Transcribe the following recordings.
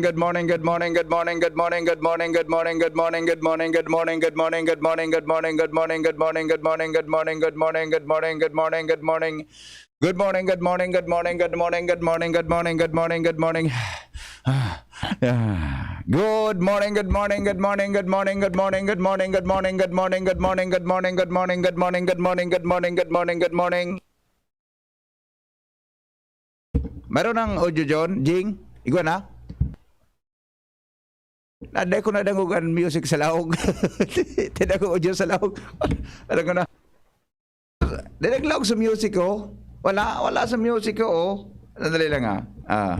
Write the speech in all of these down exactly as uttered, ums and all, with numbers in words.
Good morning, good morning, good morning, good morning, good morning, good morning, good morning, good morning. Ah, ah. Good morning, good morning, good morning, good morning, good morning, good morning, good morning, good morning, good morning, good morning, good morning, good morning, good morning, good morning, good morning, good morning. Meron ng audio, John? Jing? Igwa na? Naday ko nadangog an music sa laog. Tinagog audio sa laog. Alam ko na. Dinaglaog sa music, oh. Wala, wala sa music, oh. Sandali lang, ah. Ah.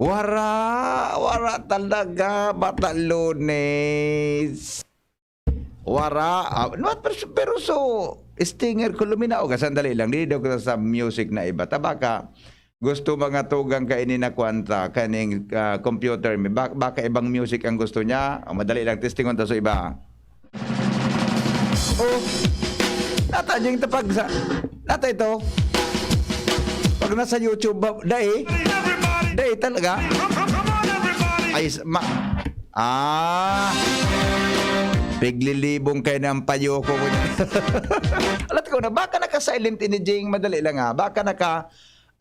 Wara, wara talaga, bata Lunes. Wara, ah, no, pero, pero so, Stinger ko luminaog. Ah, sandali lang, di daw kita sa music na iba. Tabaka, gusto mga tugang kaini na kwanta, kaning, ah, computer. May ba-, baka ibang music ang gusto niya. O, madali lang, testingon ta sa iba. Oh, nata, Jing, tapag sa, nata ito. Pag nasa YouTube, ba, dai, dai talaga. Ay, s-, ma-, ah, piglilibong kayo ng payo ko. Alat ko na, baka naka-silent ini, Jing, madali lang, ah. Baka naka,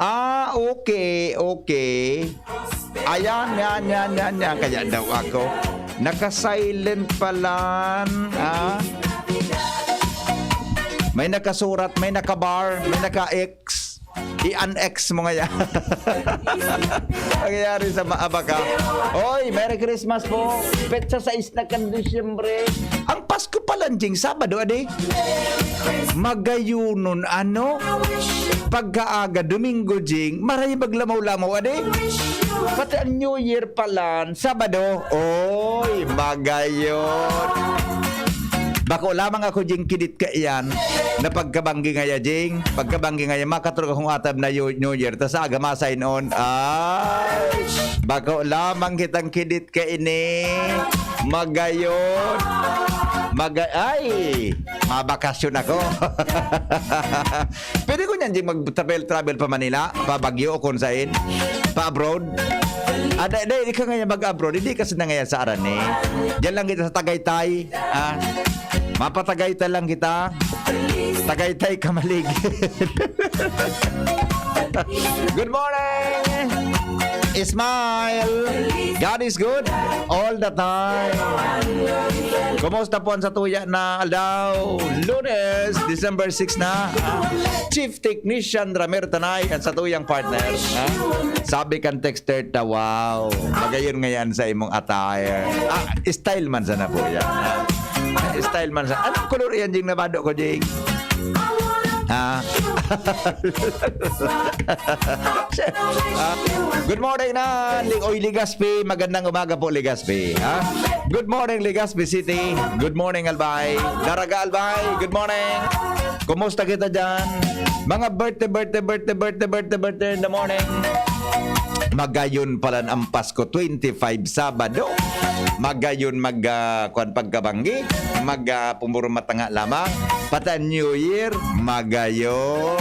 ah, okay, okay. Ayan, yan, yan, yan, yan. Kaya daw ako, naka-silent palan, ah. May nakasurat, may naka-bar, may naka-X. I-annex mo ngaya. Nangyayari sa maabak, ha? Oy, Merry Christmas po. Petsa sais na kan Disyembre. Ang Pasko pala, Jing, Sabado, adi? Magayonon, ano? Pagkaaga, Domingo, Jing, maray maglamaw-lamaw, adi? Pati ang New Year pala, Sabado. Oy, magayon. Bako lamang ako, Jing, kidit kaiyan na pagkabanggi ngaya, Jing. Pagkabanggi ngaya, makaturog akong atab na yu-, New Year. Tas sa aga, ma-sign on. Ay, bako lamang kitang kidit kaini. Magayon. Maga-, ay, mabakasyon ako. Pwede ko niyan, Jing, mag-travel-travel pa Manila, pa Baguio o kung saan, pa abroad. Ah, dai, dai, di ka ngayon mag-abroad, hindi kasi na ngayon sa Arani. Diyan lang kita sa Tagaytay, ah. Mapatagaytay lang kita. Tagaytay, Kamalig. Good morning! Smile! God is good all the time. Kumusta po ang satuya na aldaw? Lunes, December six na. Ah, Chief Technician Ramir Tanay at satuyang partner. Ah, sabi kan texter ta, "Wow, magayon ngayon sa imong attire." Ah, style man sana po yan. Ah, style man sa. Anong color yan, Jing, nabado ko, Jing? Ah. Ah, good morning na, Li-, oy, Legazpi. Magandang umaga po, Legazpi. Ha? Good morning, Legazpi City. Good morning, Albay. Daraga, Albay. Good morning. Kumusta kita dyan? Mga birthday, birthday, birthday, birthday, birthday, birthday in the morning. Magayon pala ang Pasko, twenty-five, Sabado. Magayon mag, ah, kwan pagkabanggi. Mag, ah, pumurumata nga lamang. Pati ang New Year, magayon.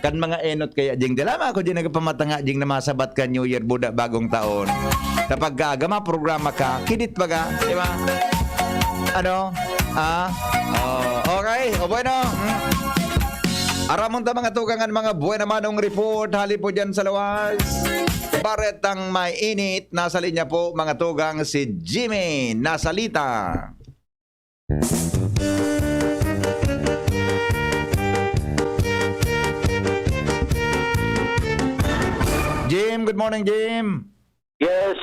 Kan mga enot kaya, Jing, di lamang ako, Jing, nagpamatanga, Jing, na masabat ka New Year, buda, bagong taon. Sa pagkaaga, mga programa ka, kidit baga, di ba? Ano? Ah? Oh, okay. O, bueno. Hmm. Aramon ta, mga tugang, an mga buena manong report, hali po dyan sa lawas. Baretang may init, nasa linya po, mga tugang, si Jimmy Nasalita. Jim, good morning, Jim. Yes,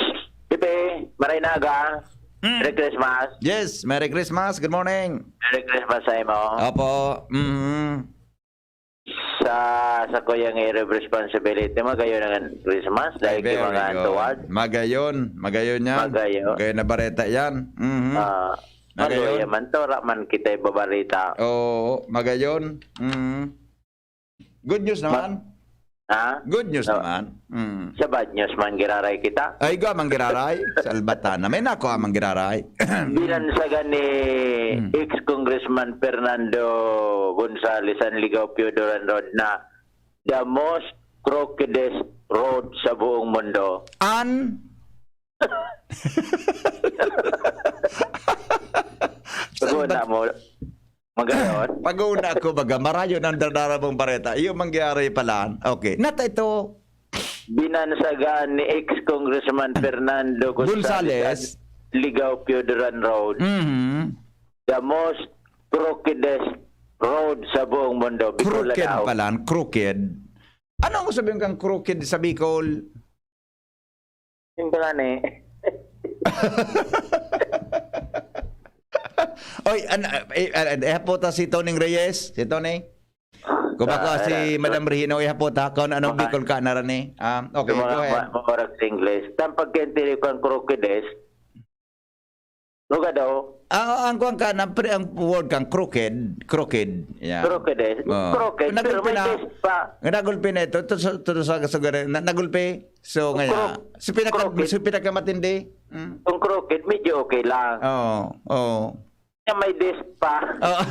Pepe, maray na aga. Mm. Merry Christmas. Yes, Merry Christmas. Good morning. Merry Christmas sa imo. Opo. Mm. Sa, sa kuyang area of responsibility, magayon ang Christmas, dahil Ay, very mga good. Antuwad. Magayon. Magayon yan. Magayon. Magayon na bareta yan. Mhm. Ah, Magayon. Maluya man to, ra man kita ibabarita. Oo, magayon. Mhm. Good news Ma- naman. Ha? Good news No. naman. Mm. Sa bad news man giraray kita. Ay, ga, manggiraray. Sa Albatana. May nako, ah, manggiraray. Binansagan ni Hmm. ex-congressman Fernando Gonzales ang Ligao Pio Duran Road na the most crookedest road sa buong mundo. An? Pag-una mo, magayon. Pag-una ako, baga, marayo na ang dararamong bareta. Iyo mangyari pala. Okay. Nata ito. Binansagan ni ex-congressman Fernando Gonzales Gonzales. ang Ligao Pio Duran Road. Mhm. The most crookedest road sa buong mundo. Bicol Crooked Ladaw. pala, crooked. Ano ang sabihin kang crooked sa Bicol? Yung pala ni. Oy, an, eh, eh, eh, hapota si Tony Reyes, si Tony. Kung baka Ah, si ah, Madam Regino, ihapot ha, kung anong Baka Bicol ka na rin eh. Ah, okay, Yung mga go ahead. ma-, mga oras sa English. Tampag kayo tiri ko ang crookedest. Luga daw. Ang, ang kuwan ka, na, pre, ang word kang crooked, crooked. Yeah. Crookedest. Oh. Crooked, pero may Nagulpi na. test pa. Nagulpi na ito. Ito sa, ito sa, sa, na, nagulpi. So, Ang ngaya. crook-, So, pinaka, crooked. so, pinakamatindi. Mm. Kung crooked, medyo okay lang. Oo, oo. Kaya may desk pa. Oo.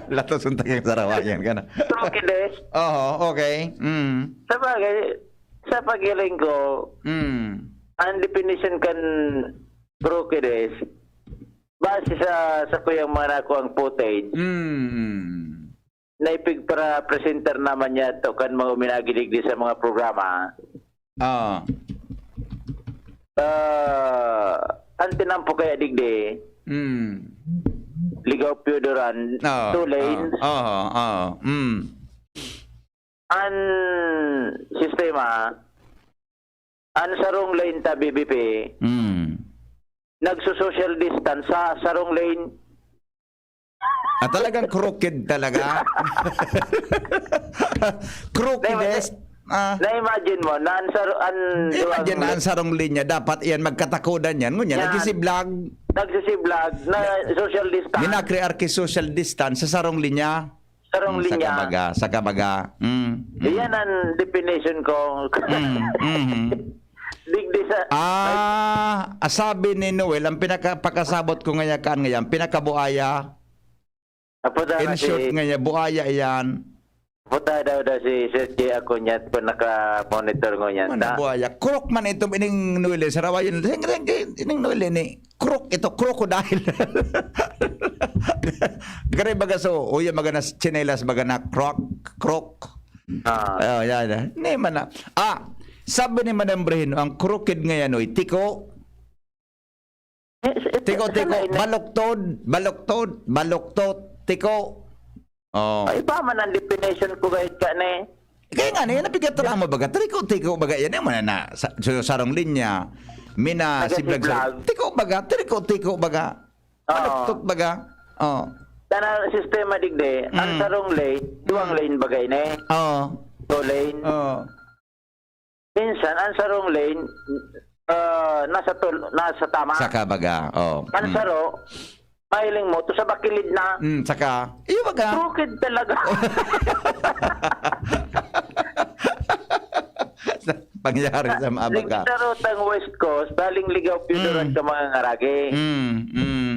Latos ang tagang sarawayan ka na. Crooked desk. Oo, okay. Mm. Sa bagay, sa paghiling ko, Mm. ang definition kan crooked desk, base sa, sa kuyang mga nakuang footage, Mm. na ipigpara-presenter naman niya to kan mga uminagidigdi sa mga programa. Ah. Ah, ang tinampo kaya digdi, Mm. Ligao Pio Duran, Ah, two lanes. ah, ah, ah, mm. Ang sistema, ang sarong lane ta B B P, Mm. nagso-social distance sa sarong lane. Ah, talagang crooked talaga. Crookedest. Ah. Na-imagine mo na ang sar-, ang Imagine na ang sarong linya, dapat iyan magkatakudan yan. Ngunyan, Yan. nagsisiblag. Nagsisiblag na social distance. Minakrear ki social distance sa sarong linya. Sarong Hmm, sa linya. kabaga, sa kabaga. Mm, mm. Iyan ang definition ko. Mm, mhm. Digdi sa Ah, sabi ni Noel, ang pinakapakasabot ko ngaya, kaan ngaya, ang pinakabuaya. Apo daw In na short si ngaya, buaya iyan. Apo daw daw si Sir J ako niya, kung naka-monitor ko niyan, Ano ta? buaya? Crook man itong ining Noel, eh, sarawayan. Ining Noel, eh, ni crook ito, crocodile. Gari baga so, uya baga na tsinelas, baga na crook, crook. Ah. Oh, yan, yan. Ni man na. Ah, sabi ni Madam Brehino, ang crooked ngayon, oy, tiko. Eh, s-, Tiko, sa tiko, lain na. Baloktod, baloktod, baloktot, tiko. Oh. Ay, iba man ang definition ko, guys, ka na eh. Kaya nga, na yan, napigat na mo baga. Tiko, tiko, baga, yan, yan, na, sa, sa sarong linya. Mina, Taga si Vlog, Siblag. Tiko, baga, tiko, tiko, baga. Oo. Baloktot, baga. Oh. Tana sistema digdi, ang Mm. sarong lane, duwang Mm. lane bagay na eh. Oo. Two lane. Oo. Minsan, ang sarong lane, ah, nasa tul-, nasa tama. Sa kabaga, oh. Ang Mm. saro, mahiling mo, to sa bakilid na. Mm, saka, iyo baga. Crooked talaga. Pangyari sa mga baga. Nagsarotang West Coast, daling Ligao Pio Duran Mm. ka mga ngaragi. Mm, mm.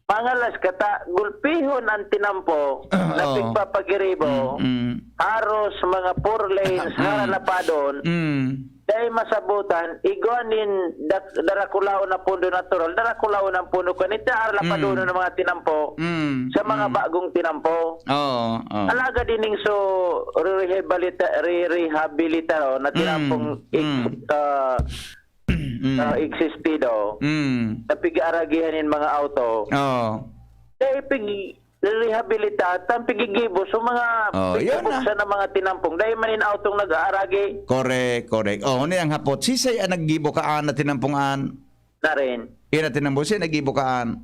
Mangalas kata, gulpihon ang tinampo na Oo. pigpapagiribo, Mm, mm. haros mga four lanes, Mm. haralapadon, Mm. dai masabutan, igwa nin dak-, darakulaon na pundo natural, darakulaon ang pundo kanita, haralapadon Mm. ng mga tinampo, Mm, sa mga mm. bagong tinampo. Oo, oo. Alagad ining so, rehabilita-, re-, rehabilita, oh, na Mm, tinampong ik-, mm. ah, Mm. ah, existido, Mm. na pig-aaragihan nin mga auto. Oo. Dai pig-, rehabilita, tan pigigibo. So, mga Oh, yun na. pigpupuksan ng mga tinampong. Dai man in autong nag-aaragi. Correct, correct. Oh, ano yung hapot? Sisay ang naggibo kaan na tinampongan? Na rin. Yun na tinampo, sisay naggibo kaan?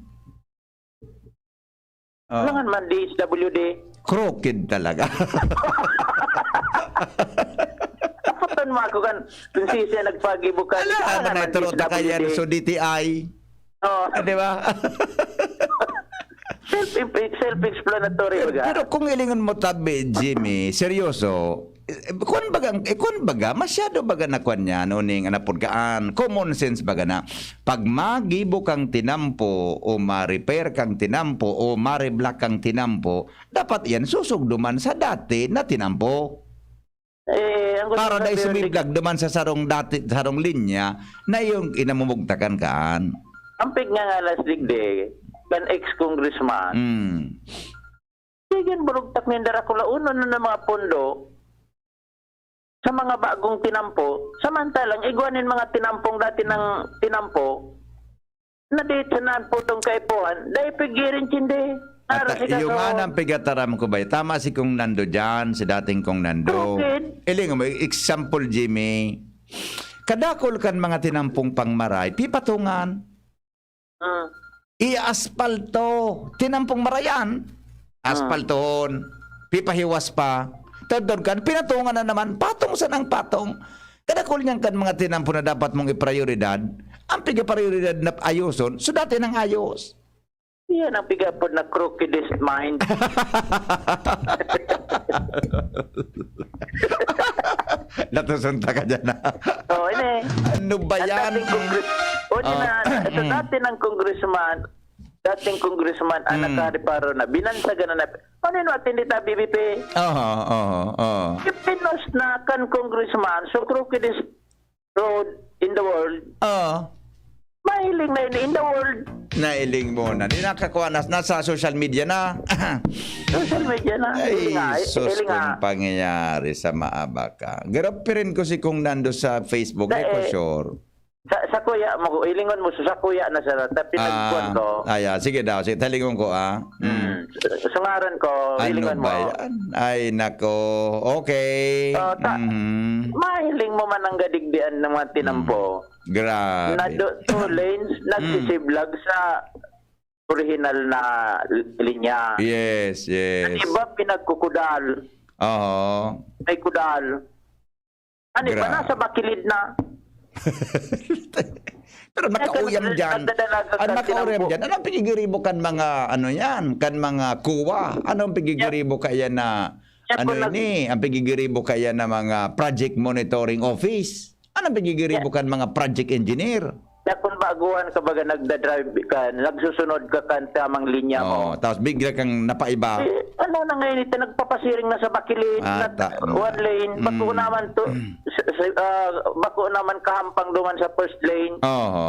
Oh. Langan man, D S W D. Crooked talaga. Aputan mo ako kan, kung sisay nagpagibo ka, Ala, langan ano na man, ito, D S W D. Takayan, so D T I. Oo. Ah, di ba? Self-, self-explanatory, Pero, baga. pero kung ilingon mo tabi, Jimmy, seryoso, Eh, kun baga, eh, kun baga, masyado baga na kwan yan, o ning anapod kaan, common sense baga na, pag magibo kang tinampo, o ma-repair kang tinampo, o ma-reblock kang tinampo, dapat yan susugduman sa dati na tinampo. Eh, ang gusto Para dai sabihin, sumiblag duman sa sarong dati, sarong linya na yung inamumugtakan kaan. Ampig nga nga last digdi, kan ex-congressman, Mm. sige, burugtak nin Dracula, uno na mga pondo sa mga bagong tinampo, samantalang igwa nin mga tinampong dati ng tinampo, na dito na ang putong kaipuhan, dai pigirin tindi. Naro At si yung Gasol. Anang pigataram ko ba, tama si Kong Nando dyan, si dating Kong Nando. Crooked. Iling mo, example, Jimmy, kadakol kan mga tinampong pangmaray, pipatungan. Mm. I-aspalto. Tinampong marayan, aspaltohon. Pipahiwas pa. Todon kan, pinatungan na naman. Patong sa nang patong. Kadakol niyan kan mga tinampo na dapat mong iprioridad. Ang pigaprioridad na ayoson, so dati nang ayos. Yan ang pigapod na crookedest mind. Natusunta ka dyan na. Oh, ini. Ano ba Ang yan? dating congress, o di Ah. na, sa dati ng congressman, dating congressman, ang Mm. nakareparo na, binansagan na na, ano yun, atindi ta, B B P? Oo, oo, oo. Pipinos na kan congressman, so crookedest road in the world. Oo. Mahiling na yun in the world. Nailing mo na. Di nakakuha na. Nasa social media na. Social media na. Ay, Hiling nga, sus, hiling nga. Kung pangyayari sa maabaka. Garapirin ko si Kong Nando sa Facebook. Da- Ay, ko eh, sure. Sa, sa kuya mo, hilingon mo, sa kuya na sa tapi nagkuhan ko. Ah, ya. Sige daw. Sige, talingon ko, ah. Mm. Mm. Sa ngaran ko, Ano hilingon mo. ba yan? Ay, nako. Okay. Oh, ta- Mhm. Mahiling mo man ang gadigdian ng mga tinampo. Grabe. Na do, two lanes, nagsisiblag sa original na l- linya. Yes, yes. Iba pinagkukudal. Oo. May kudal. Ano ba? Gra- Nasa bakilid na. Pero nakauyam Nagdadalaga dyan. ka Ang nakauyam tinampo. dyan. Anong pigigiribo kan mga ano yan? Kan mga kuwa? Anong pigigiribo kaya na Yan ano po nag- ini? Ang pigigiribo kaya na mga project monitoring office? Anong pigigiribo kan mga project engineer? Na kung baguhan ka baga nagdadrive ka, nagsusunod ka kan tamang linya mo. Oh, tapos bigla kang napaiba. Eh, ano na ngayon ito, nagpapasiring na sa bakilid, Ah, na ta- one lane, bako Mm. naman to, sa, sa, ah, bako naman kahampang duman sa first lane. Oo,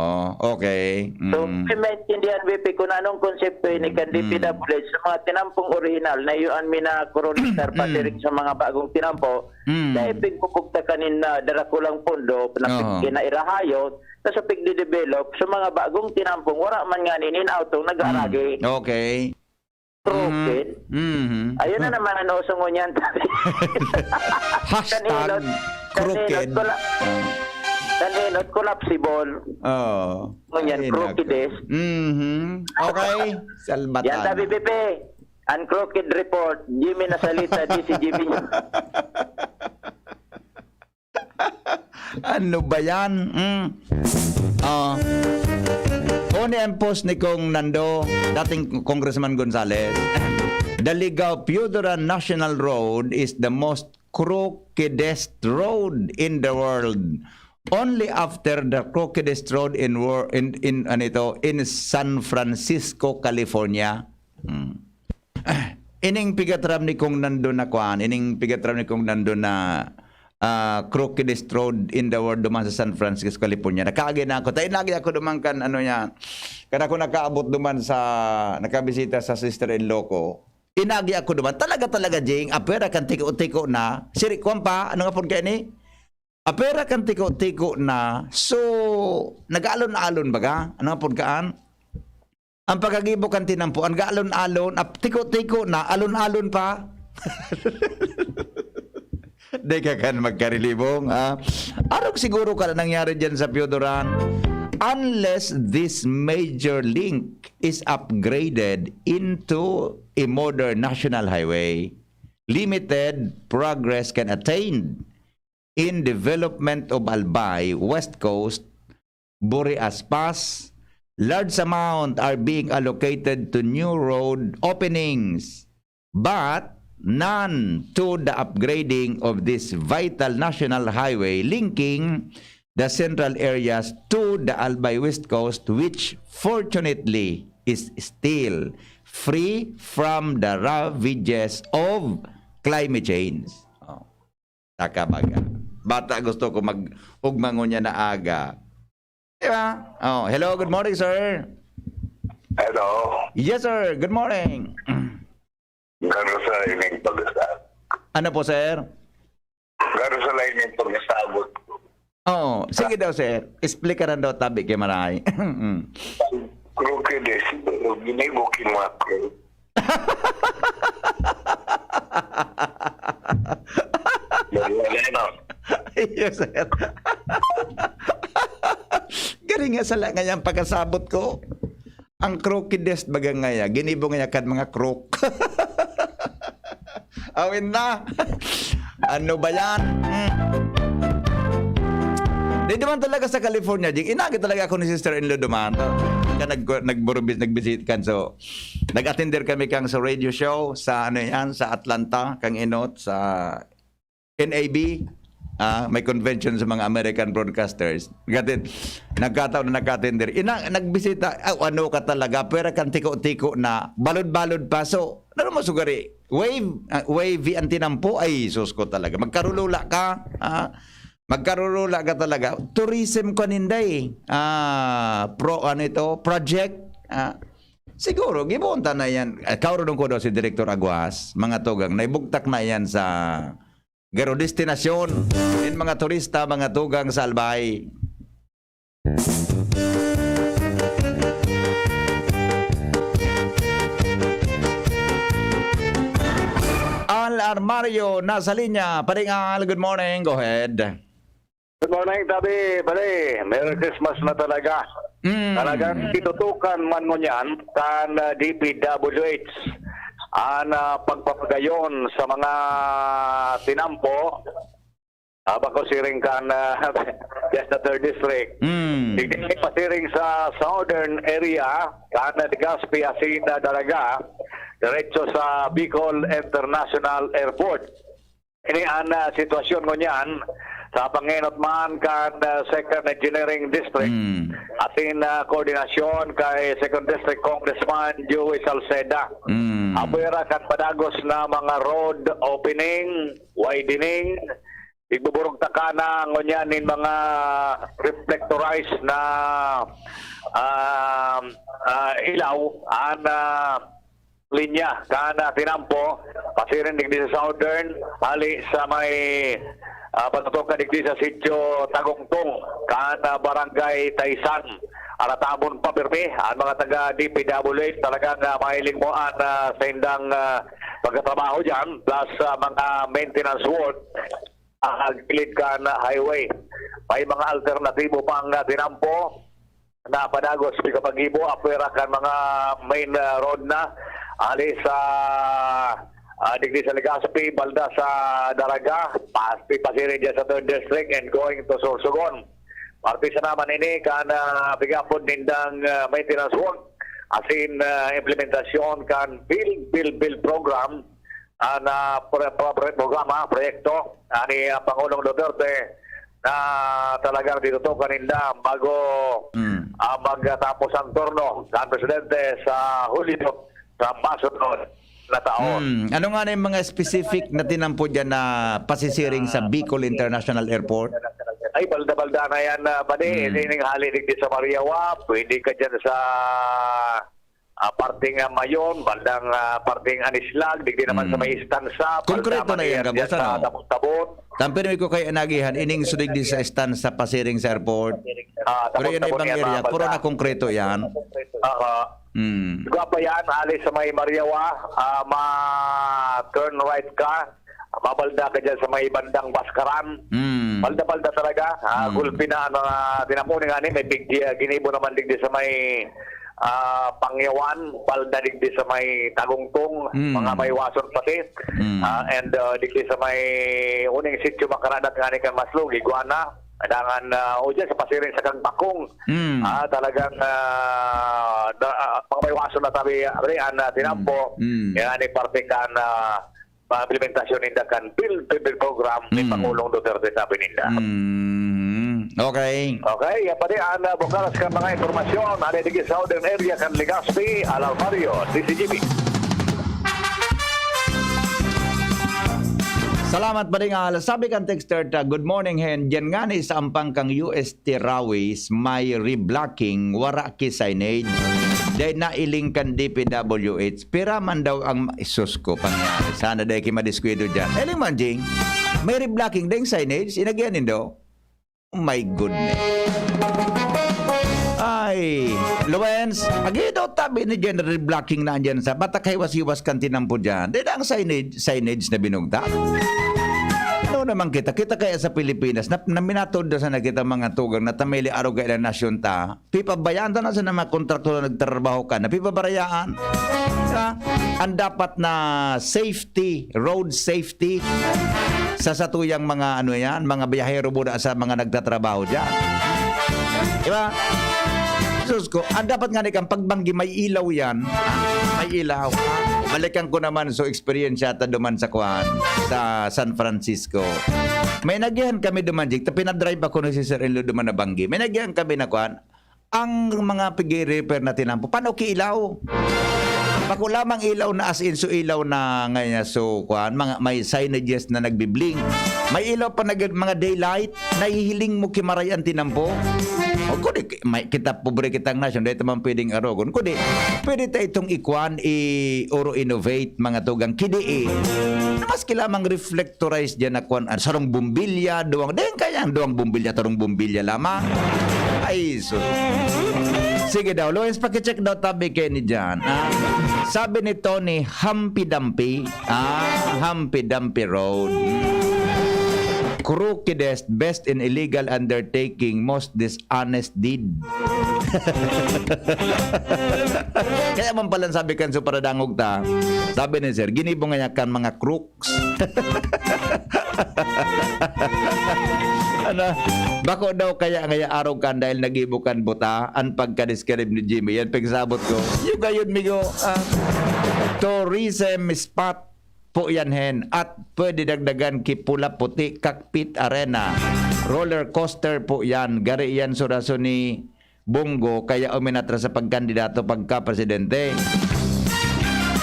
okay. So, Mm. maintindihan, B P, kung anong konsepto ini kan Mm. D P W H sa mga tinampong orihinal na iyo ang mina Corona Star Mm. pasiring sa mga bagong tinampo, Mm. dahil pigpupugta kanin na darakulang pondo na Oo. pig-, kinairahayon, na sa pigde-develop sa mga bagong tinampong wala man nga ninin auto nag-aragi. Mm. Okay. Crooked. Mhm. Ayun na naman ang uso ngunyan. Hashtag Kanilot, crooked. kanilot, kola-, kanilot, collapsible. Oh. Ngunyan, Ay, crooked nako. is. Mhm. Okay. Salbatan. Yan, sabi, Pepe. Ang crooked report, Jimmy na salita, di si Jimmy. Ano ba yan? Mm. Ah. Uni ang post ni Kong Nando, dating Congressman Gonzales. The Ligao Pioduran National Road is the most crookedest road in the world. Only after the crookedest road in wor-, in, in, ano ito, in San Francisco, California. Hmm. Ining pigatram ni Kong Nando na kwan, ining pigatram ni Kong Nando na, ah, crookedest road in the world duman sa San Francisco, California. Nakaagi na ako. Tayo lagi ako duman kan, ano niya, kan ako nakaabot duman sa, nakabisita sa sister-in-law ko. Inagi ako duman. Talaga, talaga, Jing, apera kan tiko-tiko na. Siri, kwan pa, ano nga pod kayo ni? Apera kan tiko-tiko na. So, nag-alon-alon baga? Ano nga pod kaan? Ang pagkagibo kan tinampo, ang galon-alon, ap-, tiko-tiko na, alon-alon pa. Di ka kan magkarilibong, ha? Arog siguro ka na nangyari dyan sa Piodoran. Unless this major link is upgraded into a modern national highway, limited progress can attain in development of Albay, West Coast, Burias Pass. Large amount are being allocated to new road openings. But none to the upgrading of this vital national highway linking the central areas to the Albay West Coast, which fortunately is still free from the ravages of climate change. Oh, taka baga. Bata gusto ko mag-ugma ngunyan na aga. Di ba? Oh, hello, good morning, sir. Hello. Yes, sir. Good morning. Garo sa ining pag-asabot. Ano po, sir? Garo sa lain yung pag-asabot ko. Oh, sige daw, sir. Explikaran daw tabi kay Maray. Mm. Crooked is, ginibo kin mga crook. Wala na. Yes, sir. Galing nga sala nga yung pagkasabot ko. Ang crookedest baga ngaya, ginibo ngaya kan mga crook. Awin na. Ano ba yan? Hmm. Di duman talaga sa California, Jing. Inagi talaga ako ni sister-in-law duman. Ka nag, nagburubis, nagbisit kan. So, nag-attender kami kang sa radio show sa, ano yan, sa Atlanta, kang Inot, sa N A B. Ah, may convention sa mga American broadcasters. Gatin, nagkataon na nagka-attender. Ina, nagbisita, ah, ano ka talaga, pwera kang tiko-tiko na, balod-balod pa. So, ano mo sugari? Wave, ah, wavy ang tinampo? Ay, sus ko talaga. Magkarulula ka, ah, magkarulula ka talaga. Tourism ko ninday. Ah, pro, ano ito? Project? Ah, siguro, gibunta na yan. Eh, kaurudong ko daw si Director Aguas, mga tugang, naibugtak na yan sa garo destinasyon. Yan mga turista, mga tugang sa Albay. Al Armario, nasa linya. Paring Al, good morning. Go ahead. Good morning, Tabi. Pare, Merry Christmas na talaga. Mm. Talagang titutukan man mo niyan kan uh, D P W H an uh, pagpapagayon sa mga tinampo, uh, bako siring kan uh, yes, the third district. Mm. Digdi pasiring sa southern area, kan Legazpi asin uh, Daraga, diretso sa Bicol International Airport. Ini an uh, sitwasyon ngunyan sa pangenot man kan uh, Second Engineering District Mm. asin uh, koordinasyon kay Second District Congressman Joey Salceda. Mm. Apwera kan padagos na mga road opening, widening, igbuburugtakan na ngunyan nin mga reflectorized na um, ah, ilaw an ah, linya kan ah, tinampo pasiring digdi sa Southern hali sa may ah, patutukan digdi sa sitio Tagongtong kan ah, Barangay Taisan. Aratabon pa pirmi ang mga taga D P W H talagang ah, mahiling mo an ah, sa indang ah, pagkatrabaho diyan plus sa mga maintenance work ah, gilid kan highway. May mga alternatibo pang ah, tinampo na padagos pigapag-ibo apwera kan mga main ah, road na ali sa ah, digdi sa Legazpi, balda sa Daraga, pasti pasiring dyan sa third district and going to Sorsogon. Parte sa naman ini kan ah, pigapod nindang ah, maintenance work asin ah, implementasyon kan Build, Build, Build program ah, na pro- pro- pro- programa, proyekto ah, ni ah, Pangulong Duterte na talagang ditutukan ninda bago Mm. ah, magtapos ang turno kan Presidente sa Hulyo sa masunod na taon. Hmm. Ano nga na yung mga specific na tinampo dyan na pasisiring sa Bicol International Airport? Ay, balda-balda na yan, uh, pare. Hmm. Hindi nang hali digdi sa Mariawa, pwede ka dyan sa ah, parting uh, Mayon, baldang ah, parting Anislag, digdi naman sa Hmm. may Estansa, Konkreto balda na yan, Manier, Gabos, dyan sa ano? Tabot-tabot. Tampin mo ko kay anagihan, ining sudig di sa Estansa pasiring sa airport. Ah, Pero yan ay Tabot-tabot ibang yan, area, mga puro balda. na konkreto yan. Ah, Hmm. Guwapa yan, ali sa may Mariawa, ah, ma-turn right ka, mabalda ka dyan sa may bandang Baskaran. Hmm. Balda-balda talaga. Ah, Hmm. Gulpi na ang mga tinampo ni ngani, may big ah, ginibo naman digdi sa may ah, Pangyawan, balda digdi sa may Tagungtong, Hmm. mga may wason pati. Hmm. Ah, and ah, digdi sa may uning sitio makaradat ngani kan Maslog, Iguana, dangan uh, o dyan sa pasiring sa Kagbakong. Hmm. Ah, talagang ah, da, ah, mga may wason na tabi, ah, an ah, tinampo. Hmm. Yan ni parte kan ah, implementasyon ninda kan PhilPB program ni Mm. Pangulong Duterte, sabi ninda. Mm. Okay. Okay, yan pa di ang, ah, bukaras kan mga impormasyon. Ano digdi sa Southern Area kan Legazpi, Al Alvario, D Z G B. Salamat, Bading Al. Sabi kan texter ta, "Good morning, Hen. Diyan ngani sa ampang kan U S T Rawis, may reblocking, wara ki signage. Dai nailing kan D P W H. Pira man daw ang," sus ko, pangyari. Sana dai ki madiskwidto diyan. Eling man, Jing, may reblocking ding signage, inagihan nindo? Oh my goodness. Ay, Lawens, agi daw tabi ni General Blocking na andyan sa batak hiwas-hiwas kan tinampo dyan. Di na ang signage, signage na binugtak. Ano naman kita? Kita kaya sa Pilipinas, na, na minatod na sana kita mga tugang na tamili araw kailan nasyon ta. Pipabayaan ta na sa mga kontraktor na nagtrabaho ka, na pipabarayaan. Ha? Ang dapat na safety, road safety, sa satuyang mga ano yan, mga biyahero muna sa mga nagtatrabaho dyan. Di ba? Sus ko, ang dapat nga ni kang pagbanggi, may ilaw yan. Ha? May ilaw. Ha? Balikan ko naman, so eksperyensya ta duman sa kuan, sa San Francisco. May nagihan kami duman, Jig. Ta pinadrive ako ni si Sir Enlo duman na banggi. May nagihan kami na kuan, ang mga pigi-repair na tinampo, paano ki ilaw? Bako lamang ilaw na as in, so ilaw na ngayon, so kuan, mga, may signages na nagbi-blink. May ilaw pa nag-, mga daylight, nahihiling mo ki maray an tinampo. O kung di, may, kita, pobre kitang nasyon, dahil man pwedeng arogon. Kundi, pwede ta itong ikuan, i-oro innovate, mga tugang kidi eh. Na maski lamang reflectorize dyan na kuan, ah, sarong bombilya, duwang, dahil kaya ang duwang bombilya, tarong bombilya lamang. Ay, sus. Sige daw, Lois, pakicheck daw tabi kayo ni Jan. Ah, sabi ni Tony, Humpy Dumpy. Ah, Humpy Dumpy Road. Hmm. Crookedest, best in illegal undertaking, most dishonest deed. Kaya man pala sabi kan so paradangog ta, sabi ni Sir, ginibo nga niya kan mga crook. Ano? Bako daw kaya ngaya arog kan dahil nagibo kan buta an pagka-describe ni Jimmy. Yan pagsabot ko. Yung gayon, migo, ah, tourism spot po yan, Hen. At pwede dagdagan ki Pula Puti, Cockpit Arena. Roller coaster po yan. Gari yan so rason ni Bongo, kaya uminatras sa pagkandidato pagka-presidente.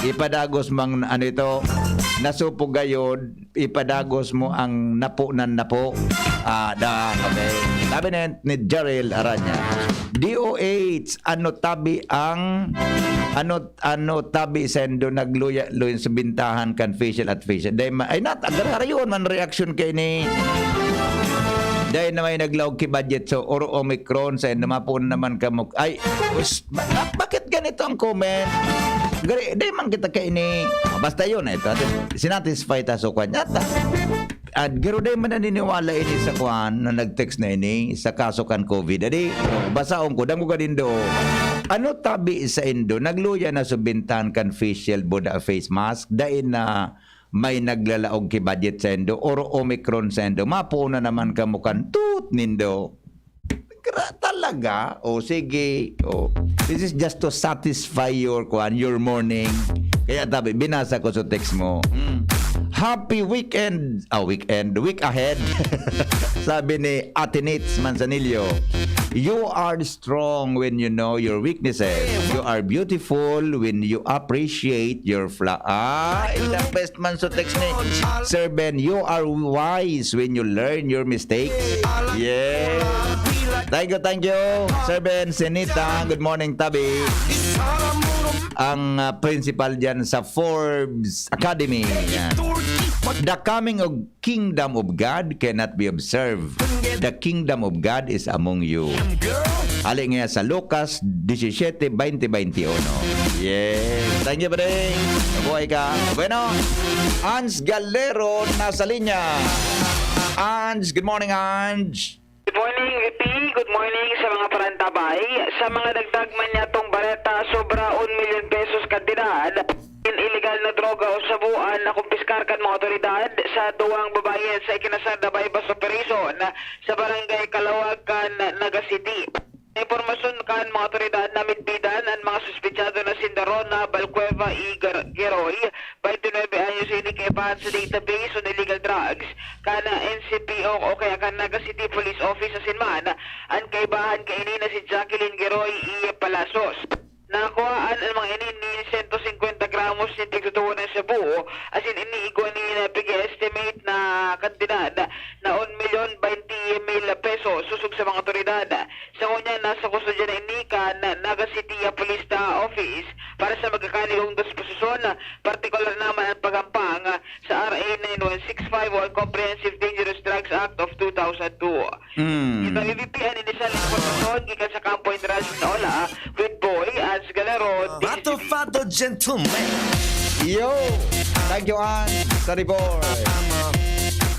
Ipadagos mang, ano ito, nasupog gayod, ipadagos mo ang napo nan napo. Ah, da, okay. Sabi ni, ni Jaril Aranya, D O H, ano tabi ang, ano, ano tabi sendo nagluya-luya sa bintahan kan facial at facial? Dahil ma-, ay, nat-, agar-, harayon man reaksyon kay ni, dahil na may naglaog ki budget, so, or Omicron, sa endo, mapuon naman kamo. Ay, us-, ba-, ba-, bakit ganito ang comment? Gari, dahil man kita kay ni, basta yun, ito, ito, sinatisfy ta, so, kwan, yata. At garo dai man naniniwala ini sa kwan na nag-text na ini sa kaso kan COVID. Adi, basaon ko, dangoga nindo. Ano tabi sa indo? Nagluya na subintahan kan face shield, buda, face mask? Dai na may naglalaog ki budget sa indo or Omicron sa indo? Mapuon na naman kamo kan tut nindo. Gra-, talaga? O sige. O, this is just to satisfy your, kwan, your morning. Kaya tabi, binasa ko sa text mo. Mm. Happy weekend. Ah, weekend. Week ahead. Sabi ni Ate Nitz Manzanillo, "You are strong when you know your weaknesses. You are beautiful when you appreciate your flaw." Ah, the best man sa text ni Sir Ben, "You are wise when you learn your mistakes." Yeah. Thank you, thank you. Sir Ben, Senita, good morning, tabi. Ang, ah, principal dyan sa Forbes Academy. Yan. The coming of kingdom of God cannot be observed. The kingdom of God is among you. Hali nga sa Lucas disisiete, baynte, baynte uno. Yes. Thank you, pare. Mabuhay ka. Bueno, Ange Galero nasa linya. Ange, good morning, Ange. Good morning, V P. Good morning sa mga parantabay. Sa mga dagdag man niyatong bareta, sobra un milyon pesos kantidad in illegal na droga o sabuan na kumpiskar kan mga otoridad sa duwang babayan sa ikinasar na buy-bust operation sa Barangay Calawag kan Naga City. Sa impormasyon kan mga otoridad, namidbidan an mga suspetsado na si Darona Balcueva y Gar-, Geroy, twenty-nine anyos, ini ki Base sa database on illegal drugs kan N C P O o kaya kan Naga City Police Office asin man an kaibahan kaini na si Jacqueline Geroy E. Palacios. Nakuhaan an mga ini nin sento singkwenta gramos nin pigtutubo na shabu, asin ini igwa nin pig-estimate na kantidad na un milyon baynte mil pesos sosog sa mga awtoridad. Sa ngunyan, nasa kustodiya na ini kan Naga City Police Office para sa magkakanigong disposisyon, partikular na man an paghampang sa R A nine one six five o an Comprehensive Dangerous Drugs Act of two thousand two. Mm. Ito, V P N, inisang impormasyon gikan sa Kampo International na Ola, with Boy Ans Galero, Vato, D C T V. Vato, gentleman. Yo! Thank you, Ans. Sa report.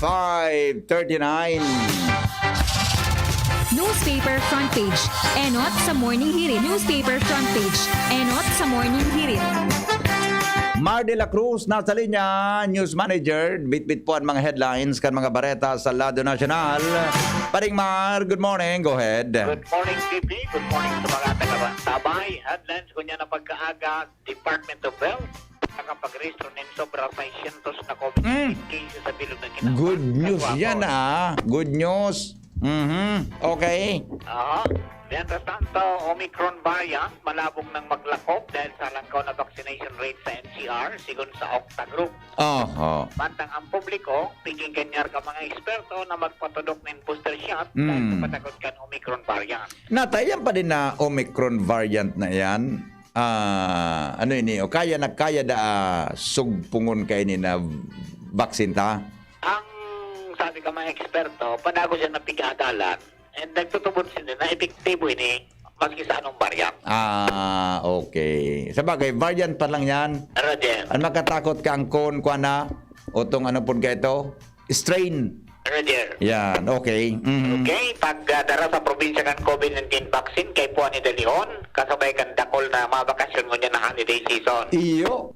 five thirty-nine. Newspaper front page. Enot sa Morning Hirit. Newspaper front page. Enot sa Morning Hirit. Mar de la Cruz, nasa linya, news manager. Bitbit po ang mga headlines kan mga bareta sa lado nasyonal. Paring Mar, good morning. Go ahead. Good morning, P P. Good morning sa mga taga-Bantabay. Headlines ko niya na pagkaaga, Department of Health nakapag-rehistro nin sobra six hundred na COVID nineteen cases sa bilog na Kinaban. Good news yan, ah. Good news. Mhm. Okay. Aha. Mientras tanto, Omicron variant malabong nang maglakop dahil sa langkaw na vaccination rate sa N C R, sigon sa Octa Group. Oho. Mantang ang publiko, piginggan niya ka mga eksperto na magpatudok nin booster shot dahil sa patagon kan Omicron variant. Natayan pa din na Omicron variant na yan. Ah, ano ini? O kaya na kaya da, ah, sugpungon kaini na vaccine ta? Ang sabi ka mga eksperto, padagos yan na pig-aadalan. And nagtutubod sila na epektibo ini maski sa anong variant. Ah, okay. Sa bagay, variant pa lang yan. Roger. Ang makatakot ka ang kon, kwa na, o tong ano po ka ito? Strain. Roger. Yan, okay. Mhm. Okay, pag, ah, dara sa probinsya kan COVID nineteen vaccine, kay Puan ni De Leon, kasabay kan dakol na mga bakasyon ngunyan na holiday season. Iyo.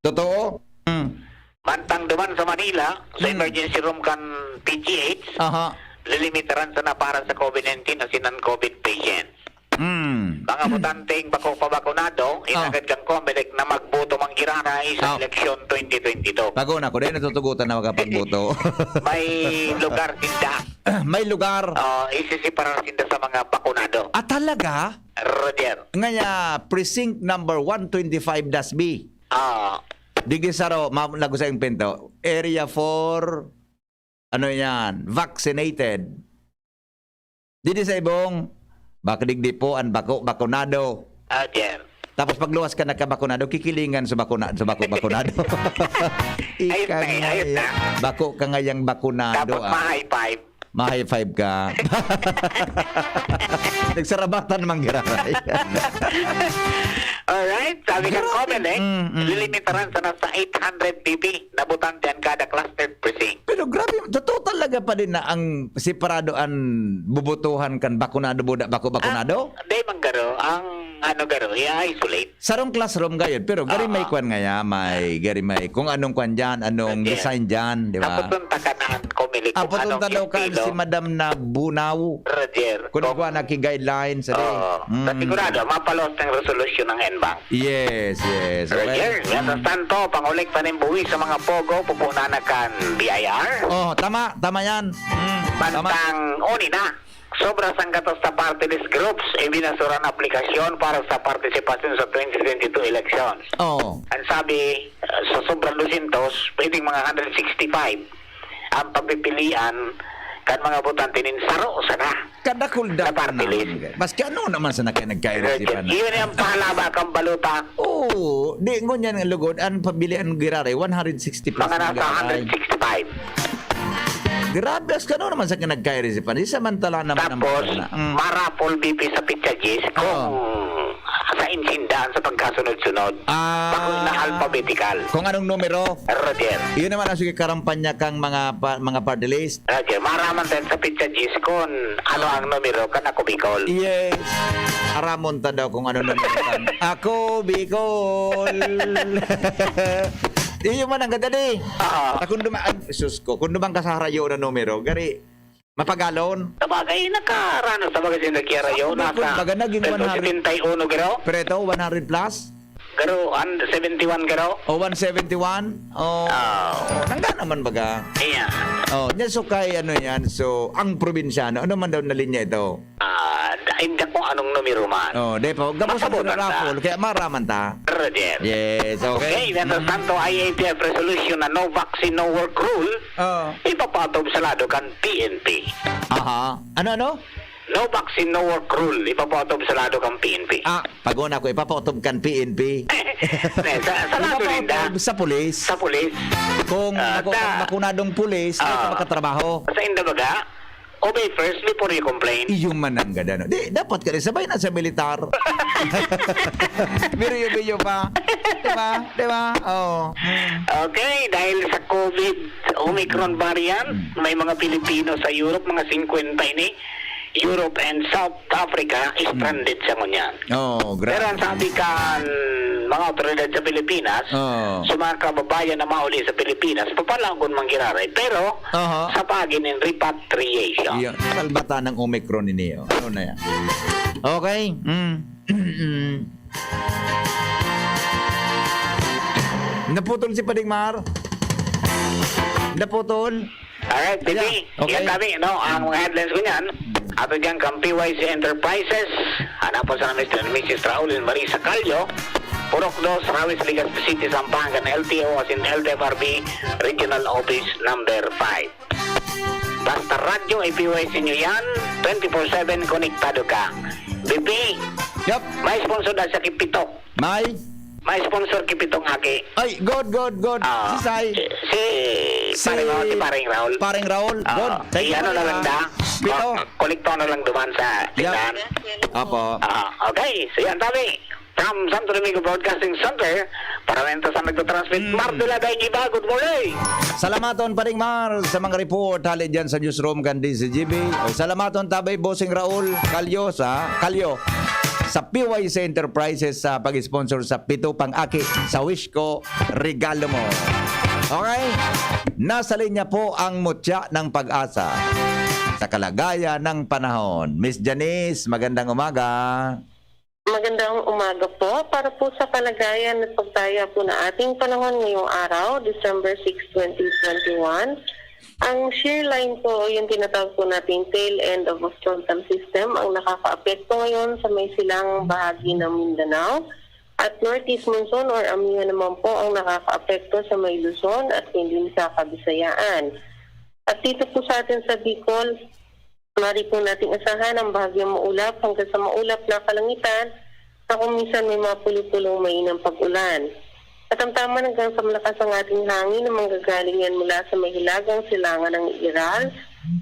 Totoo. Mm. Mantang duman sa Manila, sa Mm. emergency room kan P G H, Aha. lilimitaran sana para sa COVID nineteen asin non-COVID patient. Mm. Mga botanteng bako pa bakunado, Ah. inagad kan Comelec na magboto manggiraray sa Ah. eleksyon twenty twenty-two. Pago na ko, dahil natutugutan na makapagboto. May lugar sinda. May lugar. Oh, isisiparar sinda sa mga bakunado. Ah, talaga? Roger. Ngaya, precinct number one twenty-five dash B. Ah. Digdi saro, ma-, lago sa yung pinto. Area for, ano yan, vaccinated. Digdi sa ibong, baka digdi po ang bako, bakunado. Ah, Jer. Tapos pagluwas ka nakabakunado, kikilingan sa bakuna-, sa bako, bakunado. Ayos Ika na eh, ayos ngaya, na. Bako ka ngayang bakunado, Tapos ah. ma-high five. Ma-high five ka. Nagsarabatan naman giraray. Alright, sabi ng Grabe. Comelec, Mm, mm. lilimitaran sana sa eight hundred P P na botante ang kada clustered precinct. Pero grabe, totoo talaga pa din na ang separado ang bubutuhan kan bakunado, buda, bako, bakunado? Ah, di man garo. Ang ano garo, i-isolate. Sarong classroom gayod, pero gari may Oo. kwan ngaya, may, gari may kung anong kwan dyan, anong Roger. design dyan, di ba? Aputon ta ka na ang Comelec kung Aputon anong ta daw ka estilo. si Madam na Bunaw. Roger. Kung Kung nagwa na ki guidelines, adi. Oo. Mm. Sa sigurado, mapalos ng resolusyon ng N bank. Yes, yes. Okay. Roger, Mm. mientras tanto, pangolekta nin buwis sa mga pogo, pupunan na kan B I R. Oh, tama, tama yan. Mm, tama. Bantang uni na. Sobra sanggatos na party list groups, ibinasura na aplikasyon para sa partisipasyon sa twenty twenty-two elections. Oo. Ang sabi, uh, sa sobrang dosyentos, pwedeng mga hundred sixty-five ang pagpipilian kan mga botante nin saro sana Kadakul-dakul na party list. naman, guys. Maski ano naman sa nagka-, nagkairisipan na. Iyon ang pahalaba kang balota. Oo, di ngunyan nga lugod, ang pabilian giraray, one hundred sixty plus Mga na nasa giraray. hundred sixty-five. Grabe, as kano naman sa nagkairisipan. Di samantala naman ang Tapos, mga na. Mm. marapol B P sa pitsa diyes kung Oo. sa insindahan sa pagkasunod-sunod. Ah. Bako na alphabetical. Kung anong numero? Roger. Yun naman ang sige karampanya kang mga pa-, mga party list. Roger, maraman tayo sa pitsa diyes kung ano ang numero kan Ako Bicol. Yes. Aramon ta daw kung ano numero kan Ako Bicol. Iyo man ang ganda di. Oo. Ah, kung duma-, ay, sus ko, kung dumang ka sa harayo na numero, gari, mapagalon. Sabagay, nakaranas sa bagay sa nakiarayo, Sa Ako Bicol, nasa baga naging one hundred. setenta y uno garo. Pero ito, one hundred plus? Garo, an seventy-one garo? O, one seventy-one? O, Ah. nangga naman baga. Iya. O, nya so kay ano yan, so, ang probinsyano, ano man daw na linya ito? Ah, da-, hindi ko anong numero man. O, di pa, gabos ang Masabot man ta. raffle, kaya maraman ta. Roger. Yes, okay. Okay, mientras Mm. tanto, I A T F resolution na no vaccine, no work rule, O. ipapatob sa lado kan P N P. Aha. Ano, ano? No vaccine, no work rule, ipapatob sa lado kan P N P. Ah, pag-una ko, ipapatob kan P N P. Ne, sa, sa lado ninda. Ipapatob sa pulis. Sa pulis. Kung Ah, ako, ta- kung bakunadong pulis, may Ah. makatrabaho. Sa inda baga, obey first before you complain. Iyo man ang gada, no? Di, dapat ka rin sabay na sa militar. Biruyo-biyo pa. Di ba? Di ba? Oo. Mm. Okay, dahil sa COVID, Omicron variant, Mm. may mga Pilipino sa Europe, mga singkwenta ini, Europe and South Africa, Mm. stranded sa ngunyan. Oo, grabe. Pero ang sabi kan mga otoridad sa Pilipinas, Oo. sa mga kababayan na mauli sa Pilipinas, papalagon man giraray. Pero, Aha. sa pagi nin repatriation. Iyo, salbata ng Omicron ini, oh. Ano na yan? Okay. Mm. Naputol si Pading Mar. Naputol. Alright, Ayan. Bibi. Okay. Yan kami, no? Ang mga headlines ko niyan, ato dyan kang P Y C Enterprises, hanapon sa Mister and Missus Raul and Marisa Callo, Purok dos, Rawis, Legazpi City, Zamboanga, L T O, as in L T F R B, Regional Office Number five. Basta radyo, i-P Y C nyo yan, twenty-four seven konektado ka. Bibi, Yup. may sponsor na sa Kipito. May? May sponsor Kipitong Aki. Ay, good, good, good. Ah, Sisay? si, si Si Paring Raul, si Paring Raul. Paring Raul, Ah, good. Thank you, i-ano na Paring lang Raul. da. Pito. Ko-, kolekta na lang duman sa Yup. tindahan. Opo. Ah, okay. So yan, tabi. From Santo Domingo Broadcasting Center, para sa nagtatransmit, Mm. Mar de la Daig Iba, good morning. Salamaton, Paring Mar, sa mga report hali dyan sa newsroom kan D Z G B. O, salamaton, tabay, Bossing Raul Calyo sa, Calyo, sa P Y C Enterprises sa pag-sponsor sa Pito Pang Aki sa Wish Ko, Regalo Mo. Okay? Nasa linya po ang mutya ng pag-asa sa kalagayan ng panahon. Miss Janice, magandang umaga. Magandang umaga po. Para po sa kalagayan at pagtaya po ng ating panahon ngayong araw, December six, twenty twenty-one, ang shear line po o yung tinatawag po nating tail end of a frontal system ang nakakaapekto ngayon sa may silangang bahagi ng Mindanao at northeast monsoon or amihan naman po ang nakakaapekto sa may Luzon at din sa Kabisayaan. At dito po sa atin sa Bicol, mari po nating asahan ang bahagyang maulap hanggang sa maulap na kalangitan na kung minsan may mga pulupulong mainang pag-ulan. Katamtaman hanggang sa malakas ang ating hangin na manggagaling yan mula sa may hilagang silangan ng Iral